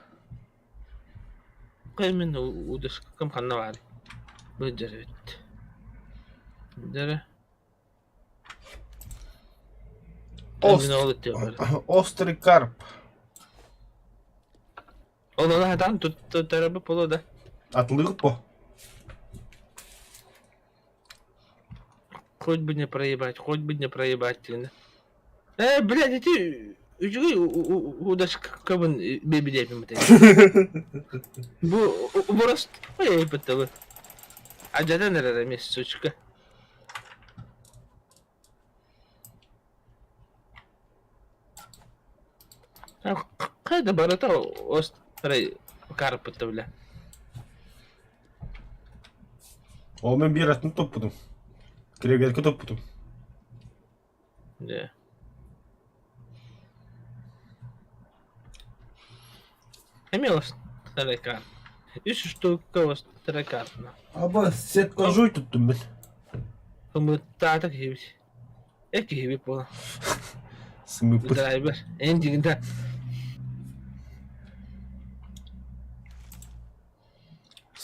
Мин удочкам ханна баарый? Быдьар эбит. Дэрэ. Мин ол өттүгэр бар. Острый карп. Ол ону хатаан туттарабы буолуо да. Атлыгыт по. Хоть бы не проебать, хоть бы не проебать диэн. Ээ, блядь, ити үчүгэй удочкабын биэбидиэпин бытай. Бу просто эйбэтэбы. Адьатан эрэр эмиэ сучка. Хайда барыта острый карпыта бля. Ол мен биир атын туппутум. Креветка туппутум. Да. Эмиэ острый карп. Үс штука острый карпна. Аба сетка жуй туттум мен. Хымыттаата киһибит. Э киһибит буолан. Сымыппыт. Драйвер. Эн дьиҥинэ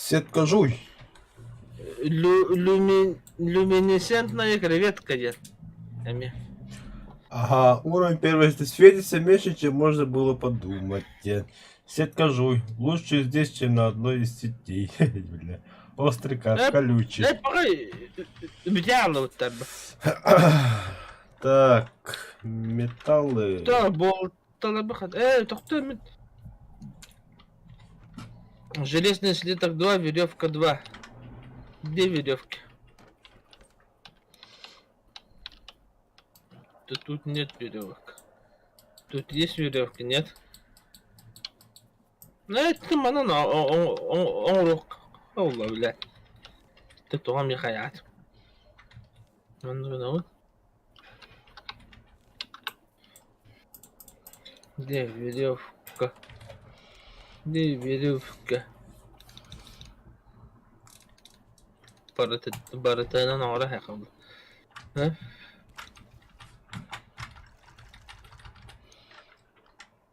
Сетка жуй. Люминесцентная креветка диэн. Эмиэ. Ага, уровень первости светится меньше, чем можно было подумать. Сетка жуй. Лучше здесь, чем на одной из сетей. Бля. Острый карп, колючий. Э, паҕай бүтэ хааллыбыттар ба. Так, металлы. То буолталарбы Э, тохтоо мин Железный слиток 2, веревка 2. Где веревки? Да тут нет веревок. Тут есть веревки, нет? Ну, это манан оҥоруох буолла бля. Тоҕо миэхэ Манна гынабын. Где веревка? Где веревка? Барытынан оҥоро хаалла.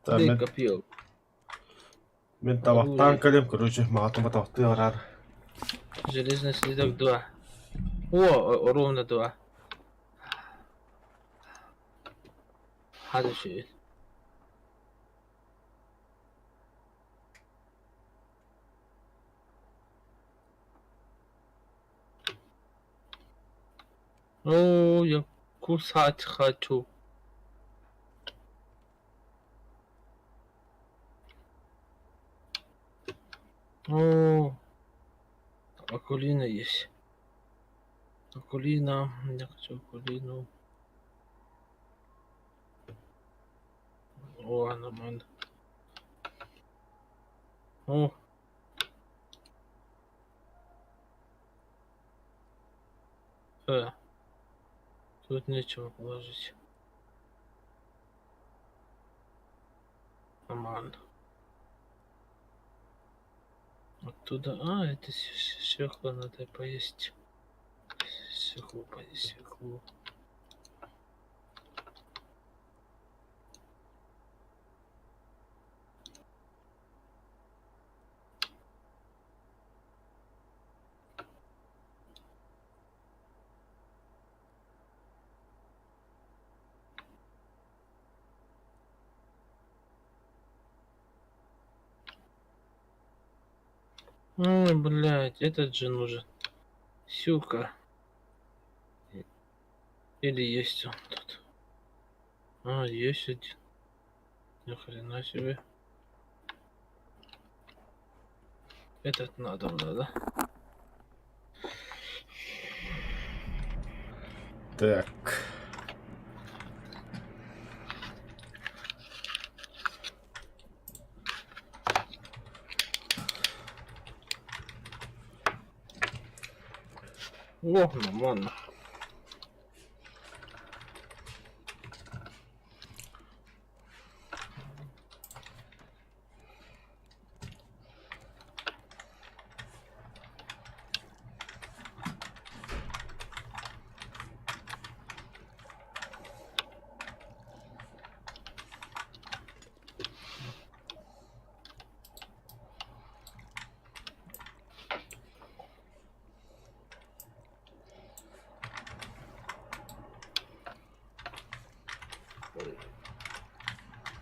Так, Где мен, копье? мен табахтаан кэлиэм, короче, маҕатыма табахтыы бараар. Железный слиток 2. О, ровно 2. Hadi О, я кусать хочу. О, Акулина есть. Акулина, я хочу Акулину. О, нормально. О. Тут нечего положить. Нормально. Оттуда... А, это свеклу надо поесть. Свеклу поесть, свеклу. Ой, блядь, этот же нужен. Сюка. Или есть он тут? А, есть один. Ни хрена себе. Этот надо, да? Так. Ладно, ладно.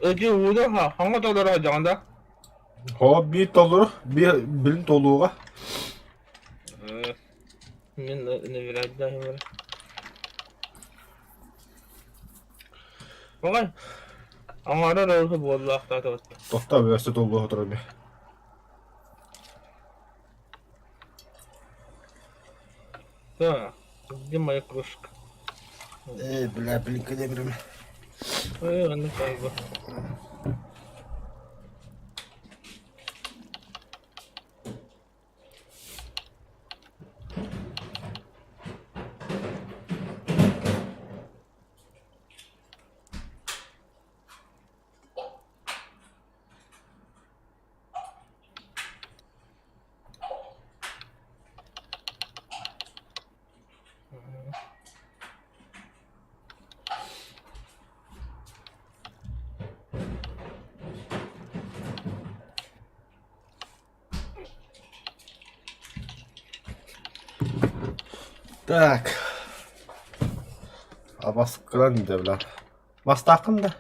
Эти ууда хаҥа толоро сылдьаҕын да? Оо, биир толору, биир билин толуоҕа. Мин набирайдаһым эрэ. Оҕой, аҥаара эрэ буоллаахтаатыбыт. Тохтоо, өссө толуо сотору эмиэ. Так, где моя кружка? Э, бля, блин, кэлэбирим. Ой, онно как бы. Так. Абаскынан да бля. Бастааххын да?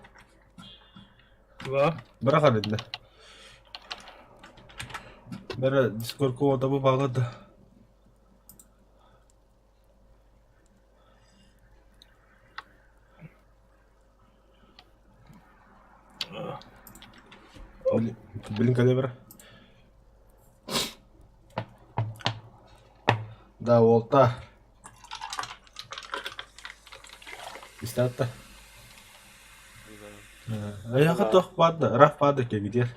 Ба. Быраҕар иннэ. Бэрэ дискорка уота бу баҕа да. Блин, калибр. Да, уолта. Истээт да. Айаха туох баар да, раф баар да кэгитиэр.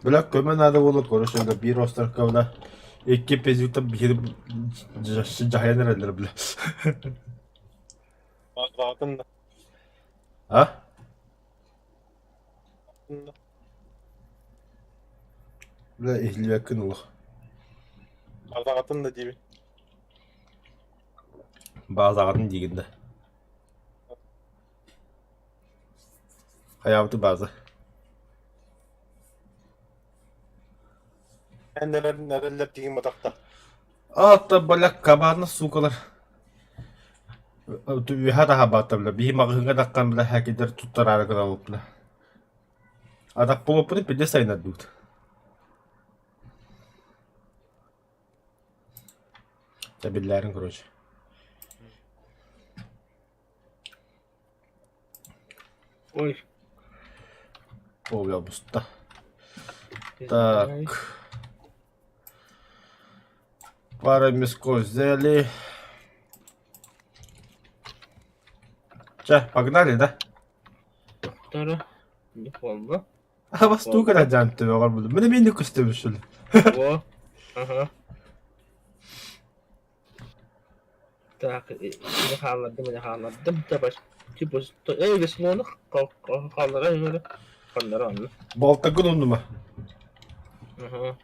Бля, көмө наада буолар көрө биир островка бля икки пезюта биир дьаһайан эрэллэр бля. Баҕатын да. А? Бля, иһиллибэккин олох. Ардаҕатын да диибин. Баазаҕатын диигин да. Хайаабыты бааза. Эн эрэллэр тигин батахта. Ата бля кабана сукалар. Үһэ таһабаата бля биһи маҕаһыыҥҥа таххан бля хакердэр туттараары гынабыт бля. Атах буолуоппутун пиздец сайыннардыбыт. Дьэ биллээрин короче. Ой. Ол буста. Так. Пара мешков взяли. Че, погнали, да? Второ. Не холодно. А вас туга да жантты оҕор буду. Мені мені көстөбүшүл. Во. Ага. Так, не хааллардым, не хааллардым. Табаш. Типа, эй, веслоны хааллара өмөрө. Ханнара онно. Балтагын оннума. Ага.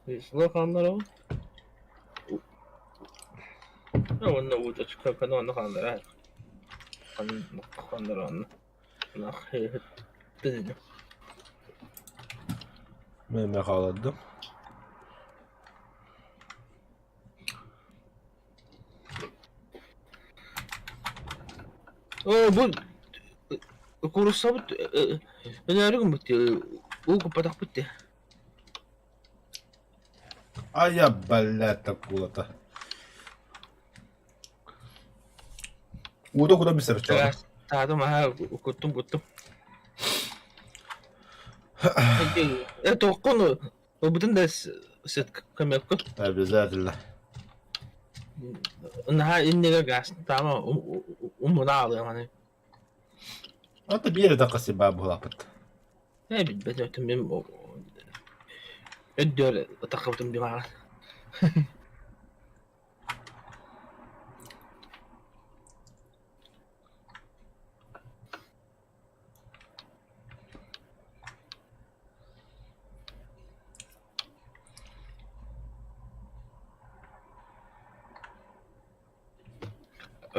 Весло хааллара. Онно удочка канон хааллара. Ханнара онно. Нах, тыны. Мен хааллардым. Оо, бу Кууруссабыт өлөөрү гыммыт дии, уу куппатахпыт дии. Айа, блядь, акулата. Уута кута бисер чоҕо. Таатым аһа куттум куттум. Э тоққун ылбытын да сыт көмөккө. Обязательно. Наһаа иннигэр гаас таама умунаалыам аны. Это биир да баа буолаппыт. Ээ билбэт өтүм мин өйдөөр таххыбытым димаҕа.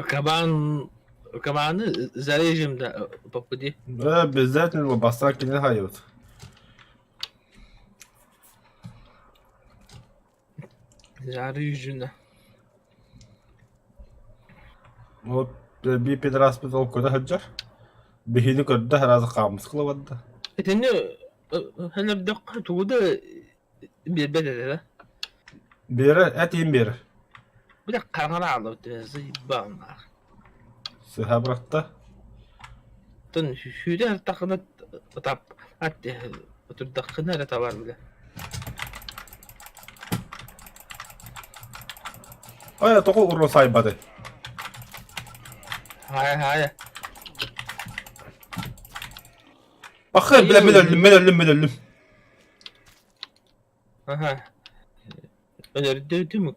Кабан кабаны зарежем да по пути. Да, обязательно басаки не дают. Зарежем. Вот би пидорас ол көтө сылдьар. Биһини көрдө сразу хаамыс кылабарда. Итини хэнэрдэххэ тугу да биэрбэт этэ да. Биэрэр, этиим биэрэр. Бile хаҥара аалбыт заебал нах. Сыһа бырахта. Тон сүүрэ тахына тап атте турдаххына эрэ табар бile. Ай, тоҕо уру сайбады? Хайа хайа. Бахы, бile мен өллүм, мен өллүм, мен өллүм. Аха. Өлөрдүм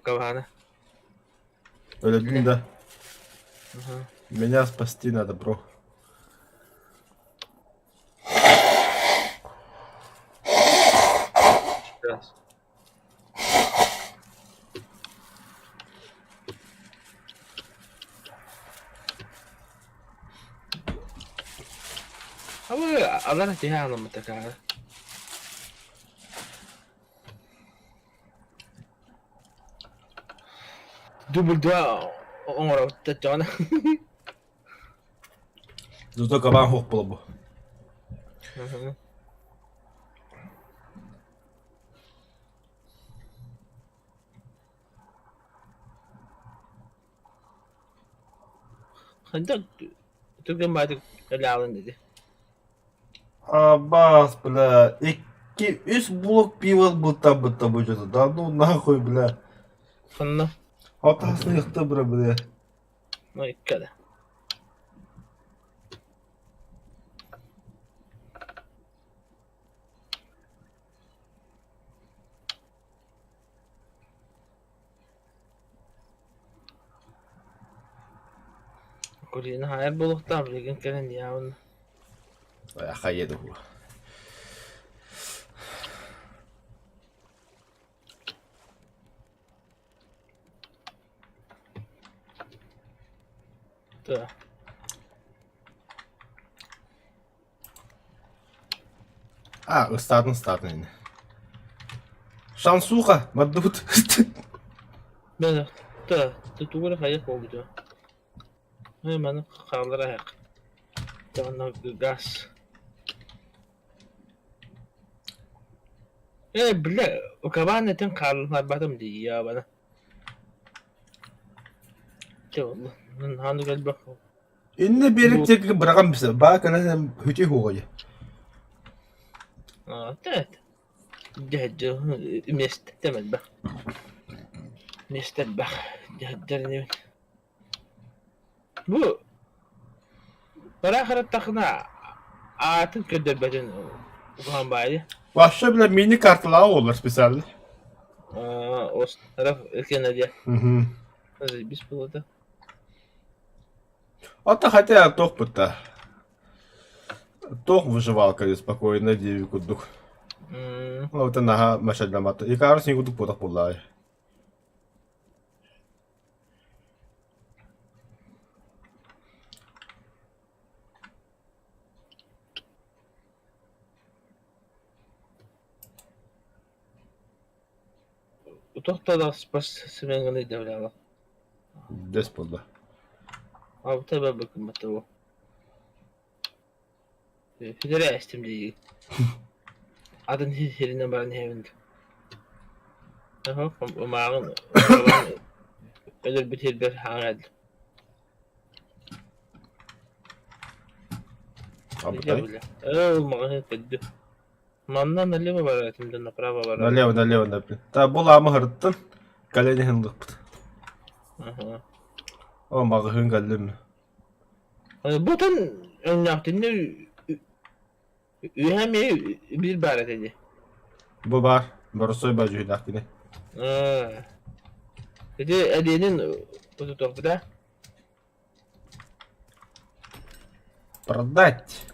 кабана. Өлөрдүм да. Меня спасти надо, бро. Сейчас. А алар тиһэ аламмыта Дубль два оҥоробут дьоно. Зато кабан хуох буолбу. Хайдах түргэн баайдык өлөҕүн диди. Абаас, бля, икки, үс блок пиво ылбыттарбыт бу дьону, да ну нахуй, бля. Ханна? Атаһысыахта бра, бля. Ну икки да. Кулина хайар буолуохтаах билигин кэлэн диэҕин. Хайа дуу. Да. А, ыстаатын ыстаатын ини. Шансуха, мардыбыт. Мен да, тугу эрэ хайах буолбут Ээ маны хааллар айах. Онно газ. Ээ бля, кабан этин хаалларбатым дии ябана. Чэ والله хааны кэлбэх. Инне биэрик диэки быраҕан бисэ, баа кэнэ хүти хуоҕа Аа, тэт. Дьэ, миэстэ элбэх. Миэстэ элбэх. Дьэ, Бу ыраах ырыттахына аатын көрдөрбөтүн уһаан баайы. Вообще, бля, мини-карталаах буоллар специально. Остров Кеннеди. Заебись было да. А хотя туох бытта. Туох выживалка спокойно диэби курдук. Ол наһаа машадамата. Икарус не курдук буолах буоллаҕай. Утуохта спортсменҥа дэвлээҕэ. Дэс буолла. Алта бабыкыммата. Сүтэрэ эстим дии. Атын сиринэн баран иһэбин. Ымааҕын өлөрбүт сирбэр хаҥа Абытай. Ээ, маҕаһыын көрдү. Манна налево бараатым да направо бараатым. Налево, налево, налево. Та бу лаамы һырыттын. Кэлэн иһин ылыппыт. Аха. О, маҕаһыын кэллим. Бутан өҥнөөхтүннэ үөһэ эмиэ биир баар этэ дии. Бу баар. Боростой баа дьүһүнээх кини. Аа. Ити эдиэнин утутуохпут аа? Продать.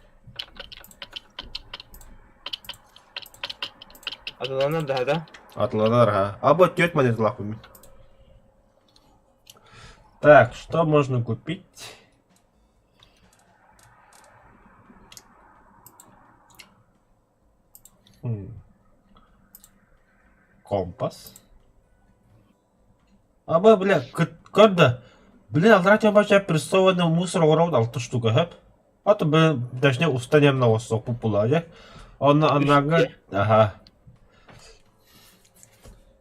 Атыланар да да? Атыланар ха. А вот теть монеталаах мин. Так, что можно купить? Хм. Компас. Аба, бля, көр да, блин, аллараа чабача прессованный мусор оҥоробут алта штука сөп. Ото блин, точнее устанем на восток пулаje. Онно аннааҥҥа аха.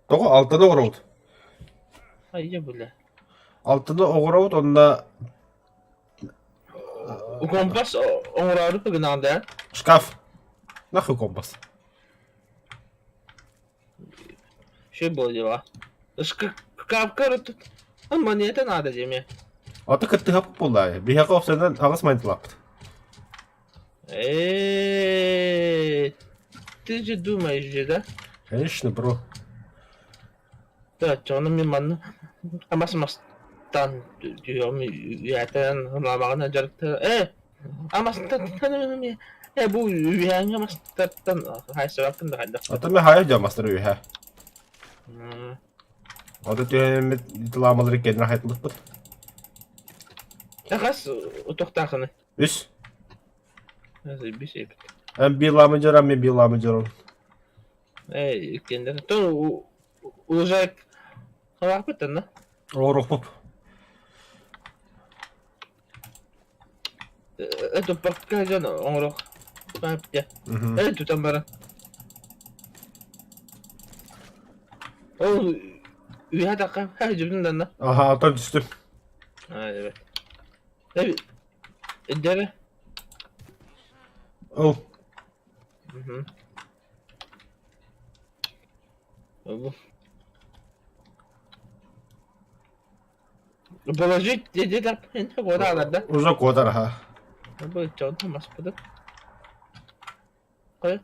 Тоҕо алтаны оҥоробут? Айя бля. Алтаны оҥоробут онно Компас оҥороору гынаҕын да? Шкаф. Нахуй компас. Что было дела? Шкафка тут монета надо деме. Аты кыттыһа буоллаа. Биһиэхэ опсанан аҕыс монеталаахпыт. Э, ты же думаешь же, да? Конечно, бро. Да, дьону мин манна амас мастан түһүөм үйэтэн ламаҕына дьарыктар. Э, амастан э бу үһээҥҥэ мастартан хайсыбаппын да хайдах. Ата мен хайа дьон мастар үһэ. Ата түһэммит ламалары кэннэ хайтылыппыт. Хас утохтаахыны? Үс. Бис эбит. Эн биир ламы дьорам, мен биир ламы дьором. Э, иккиэннэр. То уже халааппыт да? Оорукпуп. Это пока дьон оҥорох. Э, тутан баран. Ол үһэ тахха дьүбүн данна. Аха, atan түстүм. А, evet. Evet. Dere. Ол. Мгм. Положить где-то куда да? Уже куотар аха. Бу чонто маспыды. Кой.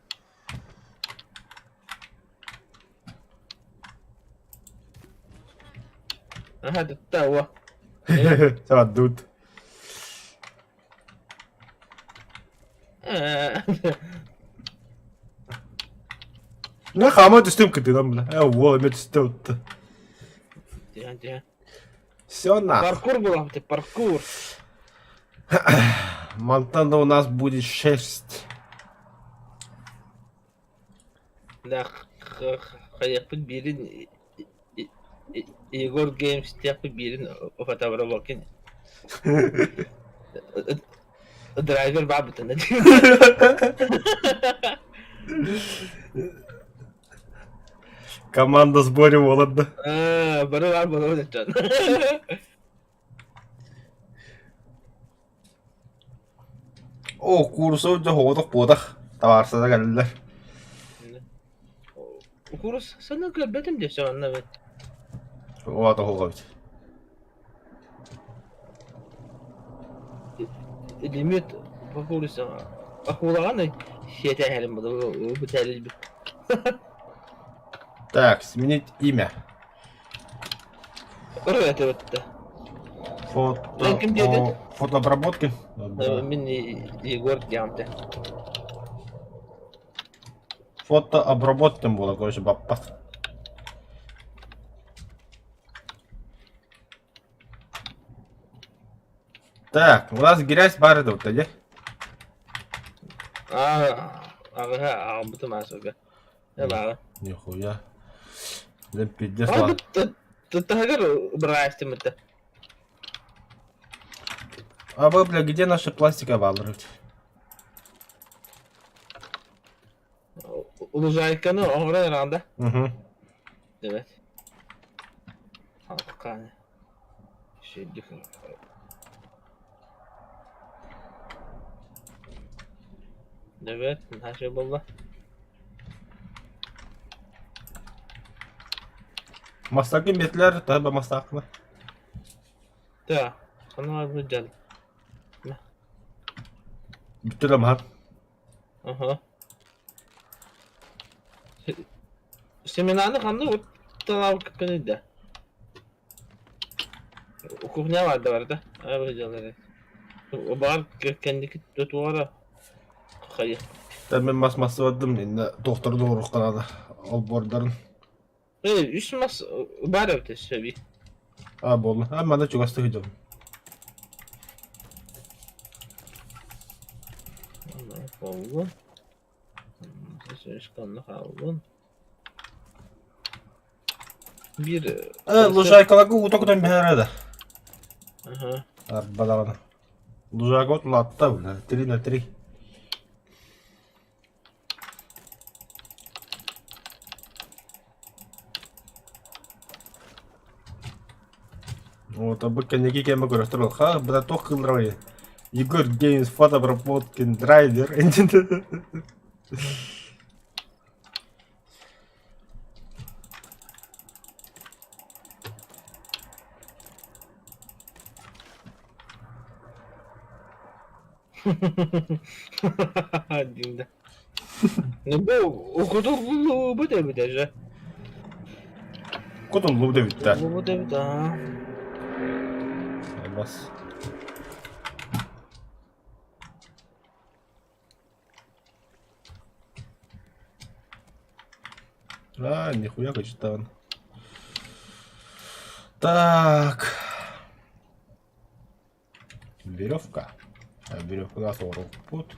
Аха, тутта Саадут. Мин хаама түстүм кытыынан бля. Э, уол эмэ түстэ утта. Тиһэн, тиһэн. Все нахуй. Паркур буолар паркур. Мантан у нас будет шерсть. Да, хайыахпыт биирин Егор Геймс диэхпит биирин фотобрабокин. Драйвер баабытын. Команда сборе уоларда. Бары бар болор дьон. О, курсу дьэ оҕотох буотах табаарсата кэллилэр. Курус саны көрбөтүм десе онно бит. Уота оһоҕобут. Лимит по курсу акулаҕаны сиэтэһэрим бу Так, сменить имя. Ырыа Фото... Ким диэтин? Фотообработки. Мин Егор диамте. Фотообработки было, короче, баппас. Так, у нас грязь бары тут, где? Аа, аҕыһа аҕалбытым аасыга. Баҕа. Нихуя. Да пиздец. Таһыгар быраастымыта. А вы, бля, где наши пластиковые баллы? Лужайканы оҥорон эрэҕин да? Угу. Evet. Halka şey Evet, her şey буолла. Мастакы метлер, таба мастакны. Да, аны бу дьал. Бүттүлэ маһар. Аха. Семенаны ханна утталаабыккын да? Кухня баар да барда. Aa дьаллар. Баар кэнники туора хайа. Та мен мас масы бардым, инне доктор доҕурук олбуордарын. Э, үс мас баар эбит сөби. А, буолла. А, манна чугастык сылдьабын. Буоллун. Үс хааллын. Биир Э, лужайкаларга уута кутан биһэрэ да. Аха. Арбадаҕына. Лужайка от улаатта, бля, 3 на 3. Вот, бу кэнники кэмэ көрөстөр ха, бля, туох кыыллара Егор Геймс, фотообработкин, драйвер. Диим да. Ну бу укутуллубут эбит даже. Кутуллубут эбит да. Кутуллубут эбит аа. Бас. А, нихуя качетан. Так. Веревка. Веревка на 40 пут.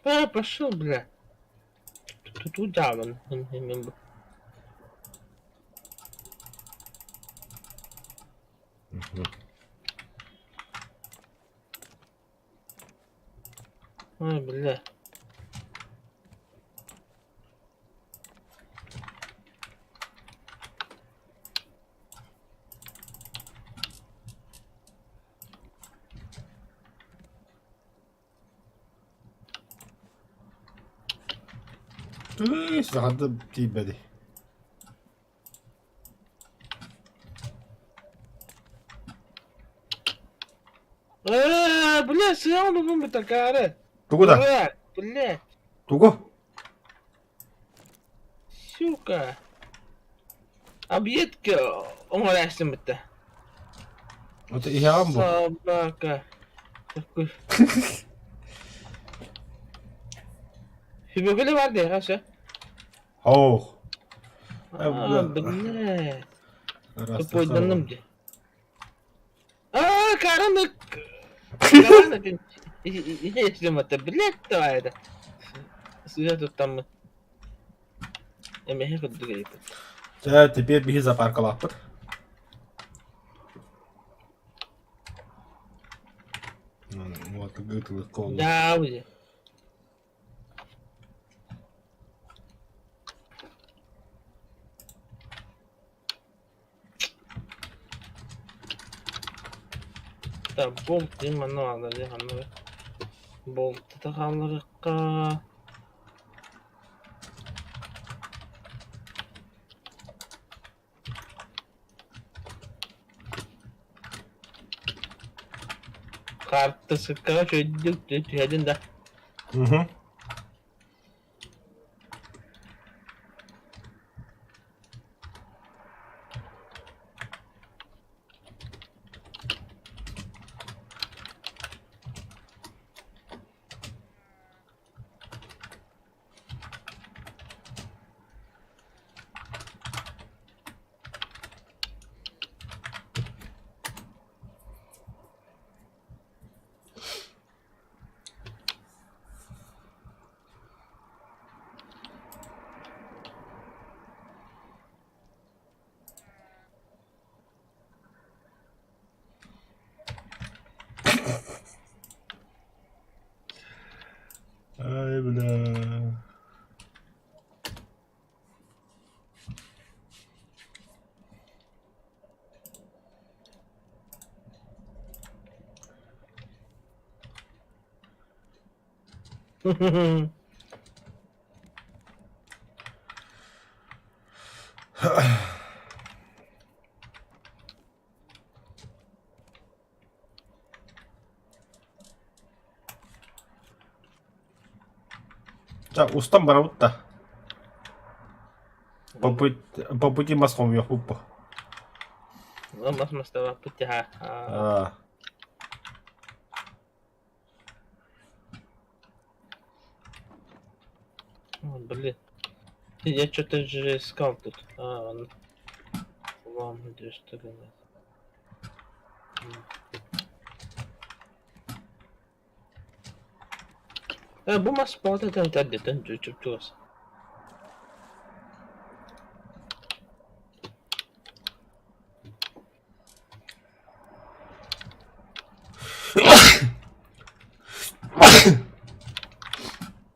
А, пошел, бля. Тут удаван. Ой, бля. Тыый, саҕата тиийбэти. Э, бля, сыан бу такая. Тугу да? Бля, бля, Тугу? сука. Объедки оҥорээстим битте. Это иһэҕин бу. Собака. Такой. Сүбөгүлэ бар дии, хаша. Ох. А, бля. Тупойданным дии. А, караны... Караны... Если блядь, давай это. Сюда тут там... Эмэһэ курдук эйпит. Чэ, теперь биһи запаркалаахпыт. Вот, гытылык олла. Да, уже. Так, болт диэн манна бааллар дии ханна бэ? Болтата хаалларыахха. Хаартысыккаҕа үчүгэйдик түһэдин да. Угу. Ай, бля. Ча, устан барабыт да. По пути, по пути мас хомуйуохпут бу. Мас мастабаппыт дьаһа. Аа. Блин. Я что-то же искал тут. А, он. Вам что ли? Э, бу мас балта тәрдеттен чүп-чугас.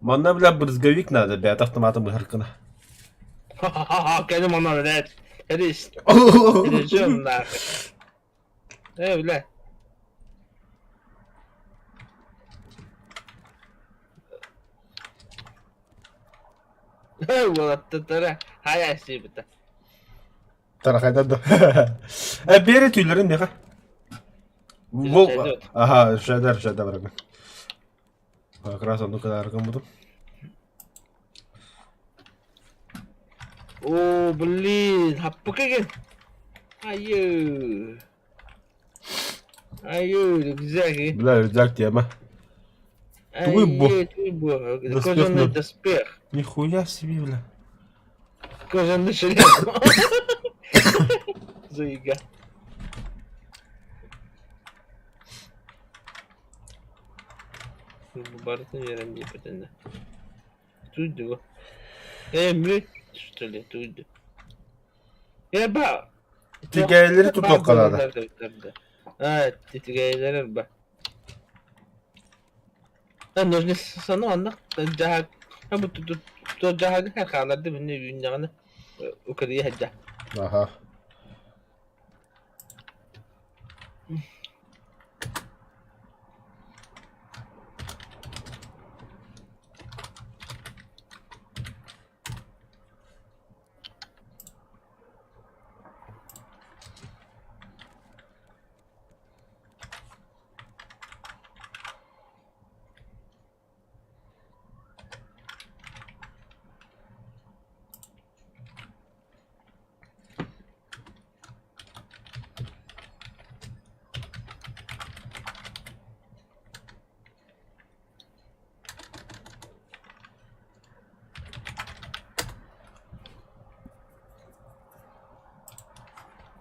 Манна, бля, брызговик надо, бля, автоматом быһаркына. Ха-ха-ха, кэлим онон, блядь. Рис. Режим нахуй. Э, бля. Э, уолаттара хайа сиэбитэ. Тарахайда да. Э, бери түүлэрин миэхэ. Бу Аха, шайдар, шайдар барабын. Как раз онну кынааргын бутум. О, блин, хаппыка Айыы. Айыы, рюкзак. Бля, рюкзак тема. Тугуй бу. Тугуй бу. Кожаный доспех. Нихуя себе, бля. Кожаный шлем. Заига. Барытын үөрэн диэбитинэ. Туйдуга. Э, мүөт, что ли, туйду. Э, ба. Тигээйлэри тутуохха наада. А, тигээйлэри ба. А, нужно сану анна жаһаг. А бу ту жаһаг хааларды бүнне үүннэҕинэ укарыйа сылдьа. Аха.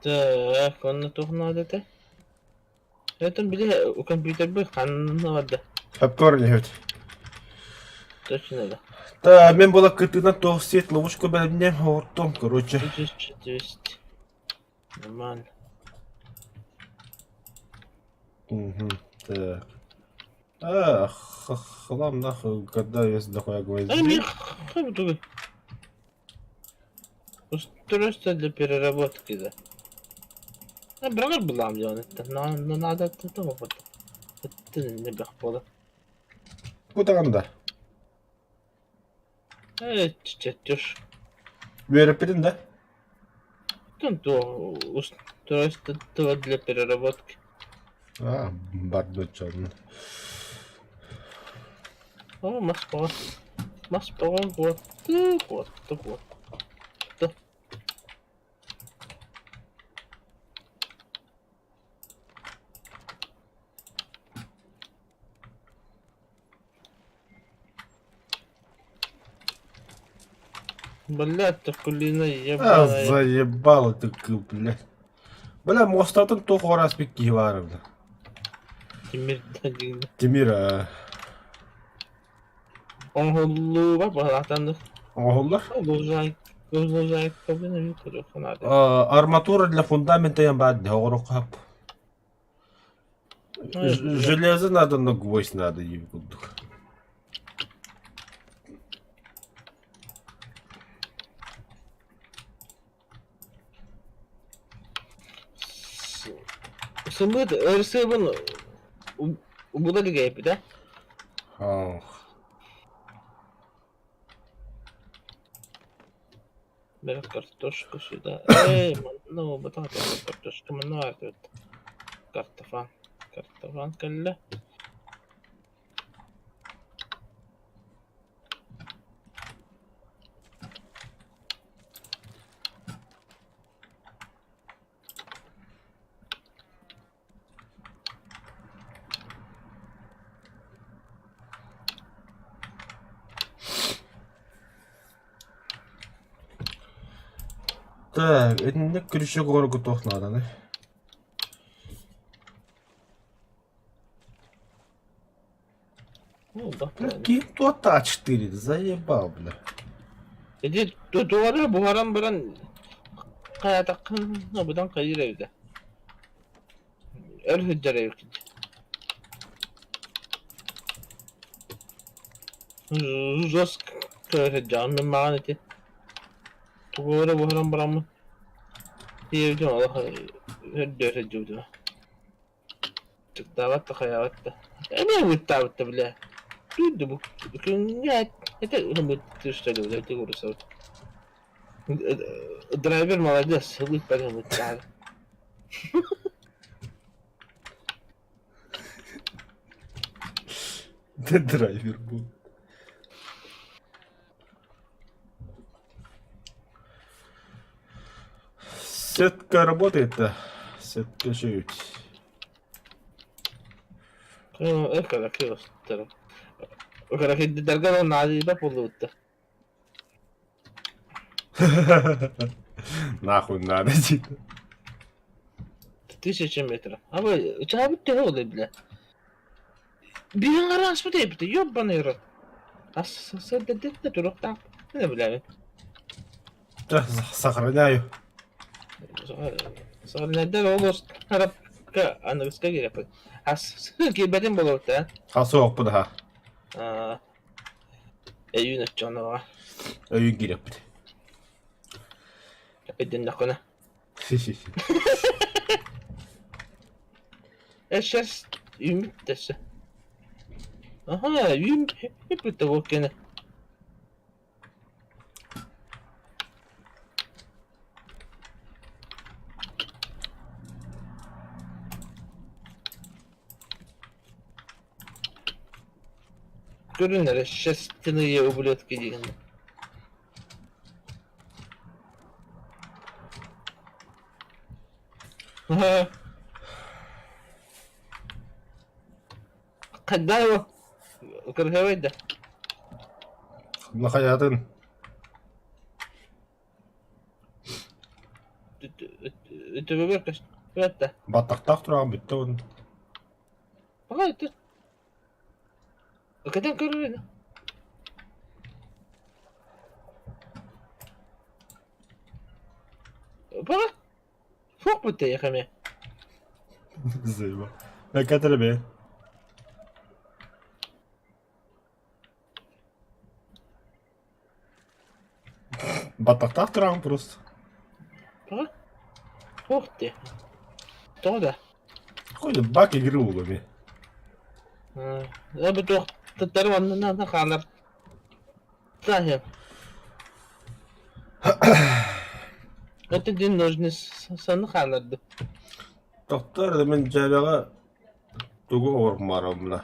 Так, онно туох наада этэ? Это били компьютербы ханна барда? Хапкор иһэбит. Точно да. Та мен була кытыынан туох свет ловушку бэлэмнэм оҕортум, короче. 1200. Нормально. Мгм. Так. А, хлам нахуй, когда вес дохуя Ай, гвоздей. мне хаб Устройство для переработки, да. А, брагар булам дьон это. На, на, надо это вот. Это не бахпола. Кутаҕын да. Э, чечетюш. Үөрэппитин да? Там то устройство для переработки. А, бардачан. О, Москва. Москва, вот, вот, вот. Да. Блядь, ты кулина А, ебаная. заебало ты, блядь. Бля, муостатын туох оҕор киһи баар бля. Тимир да Тимир а, Оҥоһуллууба баһылаатаннык оҥоһуллар. лужай лужайкабын көрүөххэ А, арматура для фундамента я баар оҕоруохха Железо надо, но гвоздь надо, курдук. Сымыыт ырысыабын була илигэйбит ээ. Ох. Бери картошку сюда. Эй, манна буолбатах этэ картошка манна баар эбит. Картофан. Картофан кэллэ. Так, итинник күрүчүк оҕорго туох нааданый? Ну, да, Бля, ким туох А4 заебал, бля. Ити туора буһаран баран хайатаххына быдан хайыыр эбитэ. Өр сылдьар эбиккин. Жестко сылдьаҕын мин маҕан ити. Тугу эрэ буһаран бараммын тиийэбитим олох өрдөө сылдьыбытым. Чыктаабат да хайаабат да. Эмиэ ыттаабыт да бля. Түүн бу күҥҥэ это что ли это курсабыт. Драйвер молодец, ыппат ыттаабыт. Драйвер был. Сетка работает-то? Сетка чуть. Нахуй надо, типа. Тысяча метров. А вы, чаабыт төһө ол бля? Биһиҥ араспыт эбит, ёбаный рот. Ас туруктаах. Не бля. Сохраняю. Сохраняйдар ол арабка аныгыска кирэппит. Ас киирбэтин болуохта. Хасуохпут аха. Өйүүн оччоҕуна Өйүүн киирэппит. Өйдөннөххүнэ. Сейчас үүммүт дэсэ. Аха, үүммүт да буолкене. Көрүн эрэ, шерстяные ублюдки диэн. Хайдах кыргыабай да? Нахайатын. Төбөбөр көстүбэт да. Баттахтаах тураҕын бүттэ он. Пока Кэтэн көрөр Пока Суох бүттэ эмиэ. Заеба. Кэтэр бе. Баттахтаах тураҕын просто. Пока Суох дии. Тоҕо да? Какой баг игры улами. Эбит туох туттарым аннынан хаалар. Сахи. Это день нужны саны хааларды. Тохтор да мен дьээбэҕэ тугу оҥорумаарабына.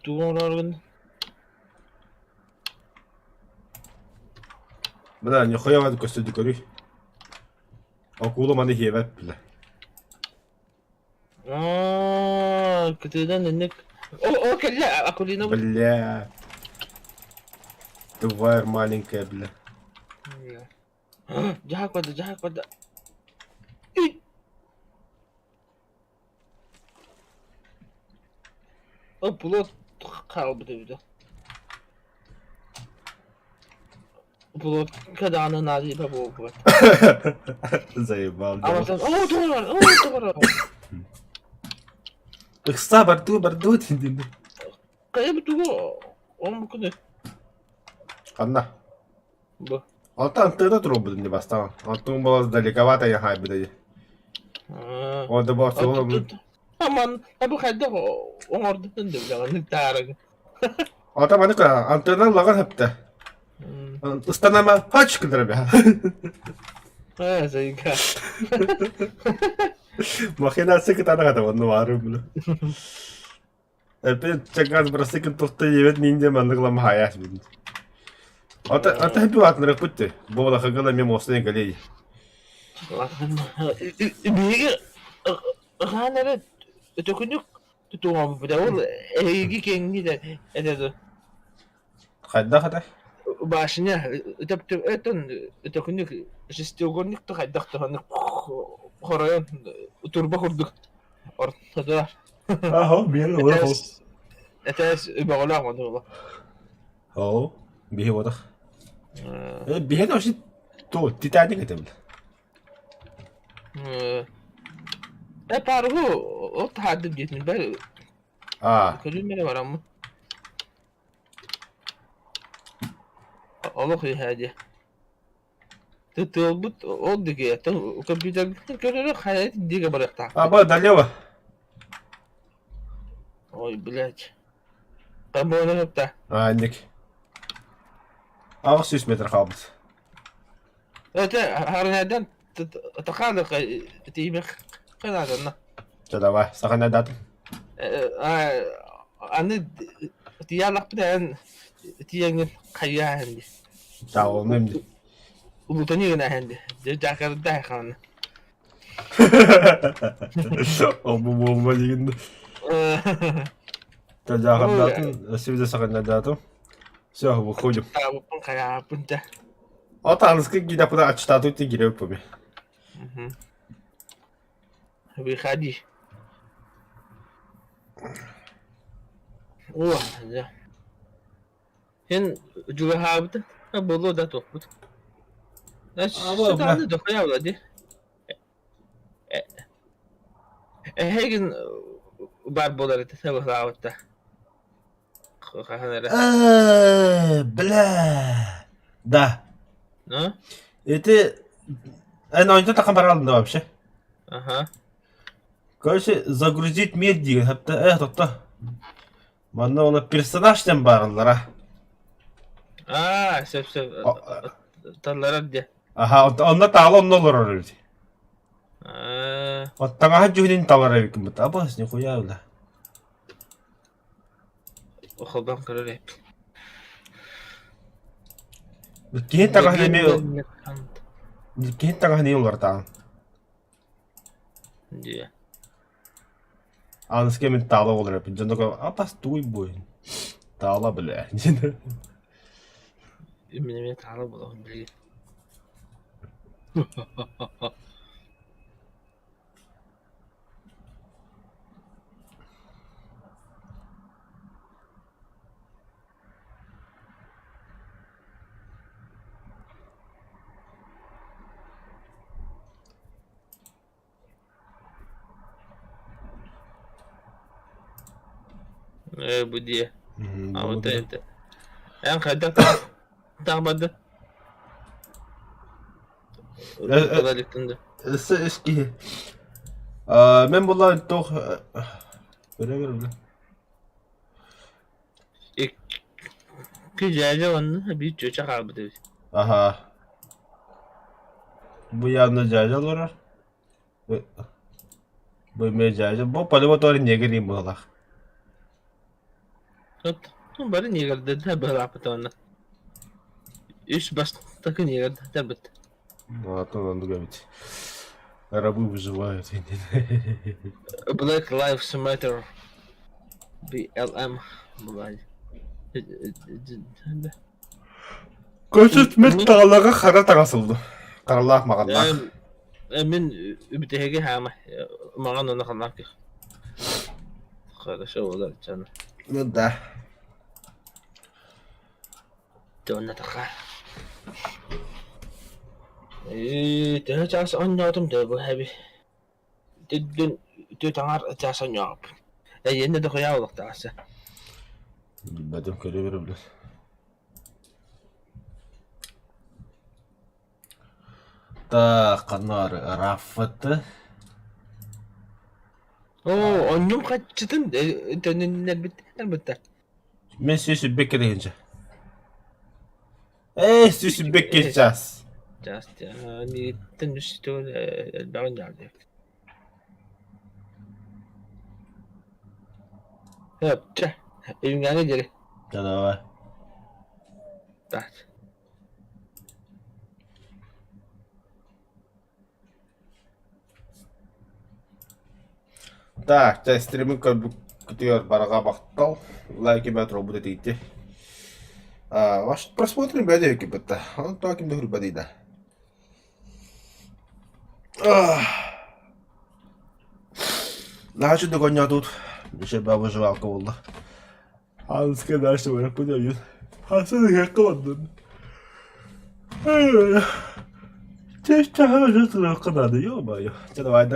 Тугу оҥороргун? Бля, нихуя көстөдү көрүй. Акула маны хиэбэт бля. Аа, кытыынан инник. О, о, кэллэ, Акулина. Бля. Тварь маленькая, бля. Дьаһак барда, дьаһак барда. О, плот хаалбыт эбит. Плотка даҕаны наадыйба буолбут. Заебал. Амазон, о, тугар, о, тугар. Ыкса бардуу бардуу диндин. Хайа бу тугу он күнү Ханна? бу. Алтан тыына турбут не бастаан. Антон было далековато я хайбыда. О да бу Аман, бу хайдах оҥордун да билэҕин таарыгы. Ата маны антенна лаган хэптэ. Ыстанама хач кылдыра бэ. Э, зайга. Махинация кытаанах этэ онно баары били. Эппит чагаас бырастыкын тухта диэбит мин де маннык ламаhayaas бин. Ата ата хэппи баатынырыкпыт те. Бу балахыгала мен мостан галей. Биһиги хаан эрэ төкүнүк тутуоҕум ол эһиги киэҥни да этэ да Хайдах этэ? Башня өтөн өтөкүнүк шестиугольник да хайдах да хоройон турба курдук ортодо Аһо, биир олох. Этээс үбөҕөлөөх модула. Оо, биһи бодох. Биһи вообще то Титаник это бил. Э пару от хадып диэтин бэр Аа. Көрүмэрэ бараммын. Олох үһээ дии. Тыалбыт ол диэки компьютербытын көрөрө хайа диэки барыахтаах. Аба налево. Ой, блядь. Там Аа, инник. 800 метр хаалбыт. Это харнайдан тахалык тиимэх канаданна. Чэ давай, саханайдатым. Аны тиялахпын эн тиэҥин хайаан ди. Таҕылным ди. Улутани гына ди. Жакарда хана. Ол бу буолма дигин. Жакардатын, сибиде саханайдатым. Все, выходим. Таабыппын хайааппын да. Ата аныскы гидапына ачтату ти кирип буми. Выходи. О, да. Эн дьулаһаабыта буолуо да туохпут. Сытааны дохуйа ди. Эһигин бар буолар этэ сабыһаабытта. Хаһан эрэ. Бля. Да. Ну? Ити эн ойнто тахан баралын да вообще. Ага. Короче, загрузить мир диген хатта э тотто. Манна оны персонаж ден бараллара. Аа, сөп сөп. Талларар де. Аха, онно таала онно олорор эбит. Аа. Оттаҥаһа дьүһүнүн талар эбиккин бут. Абас, нихуя бля. Холбоон көрөр эбит. Киһи таҥаһын эмиэ киһи таҥаһын эмиэ уларытаҕын. Дьиэ. Аныскы мин таала буолар эбиппин. Дьон такой, апас туй буойун. Таала бля. Мин эмиэ таала буолабын билигин. Ээ, бу диэ. А вот это. Эн хайдах таабады? Калаликтында. Өссө үс киһи. Мен буллар туох көрө бile. Икки дьээдьэ уонна биир чүөчэ хаалбыт эбит. Аха. Бу явно дьээдьэ олорор. Бу эмиэ дьээдьэ. Бу по-любому негр им быһалаах. Бары негрдэрдэ быһалааппыт уонна. Үс бастакы негрдэрбит. Атын оннук эбит. Рабы выживают. Black Lives Matter. BLM. Блядь. Көчүт мин таҕалаҕа хара таҥасылды. Харалаах маҕаннаах. Мин үбүтэһиги хаама маҕан уонна ханнаах Хорошо буолар чаны. Ну да. Дьонно таха. Ээ, төһө чаас оонньоотум да бу хэби. Дүн түөрт аҥаар чаас оонньооппун. Эйиэнэ да хуйаа олохтоохсо. Билбэтим көрө беребилэр. Так, ханна Раффаты. Оо, онньум хаччытын төнүннэрбиттэр. Мен 122 тыһыынча. Ээ, 122 час. Час, миигиттэн үс төгүл элбэҕин дьаалдьык. Чэ, үүҥҥээҥи диэри. Да давай. Так. Так, чэ, стримин көрбүккүтүгэр барҕа махтал. Лайки бэт робот этиити. А, ваш просмотр бэдэ киппетта. Он то ким да хүрбэдий да. Наһаа үчүгэй оонньоотубут. Еще баба выживалка буолла. Хаанска дальше бараппыт ойун. Хасан ыһыахха бардын. Чэ, чаһы туруохха наада, ё-моё. Чэ, давай.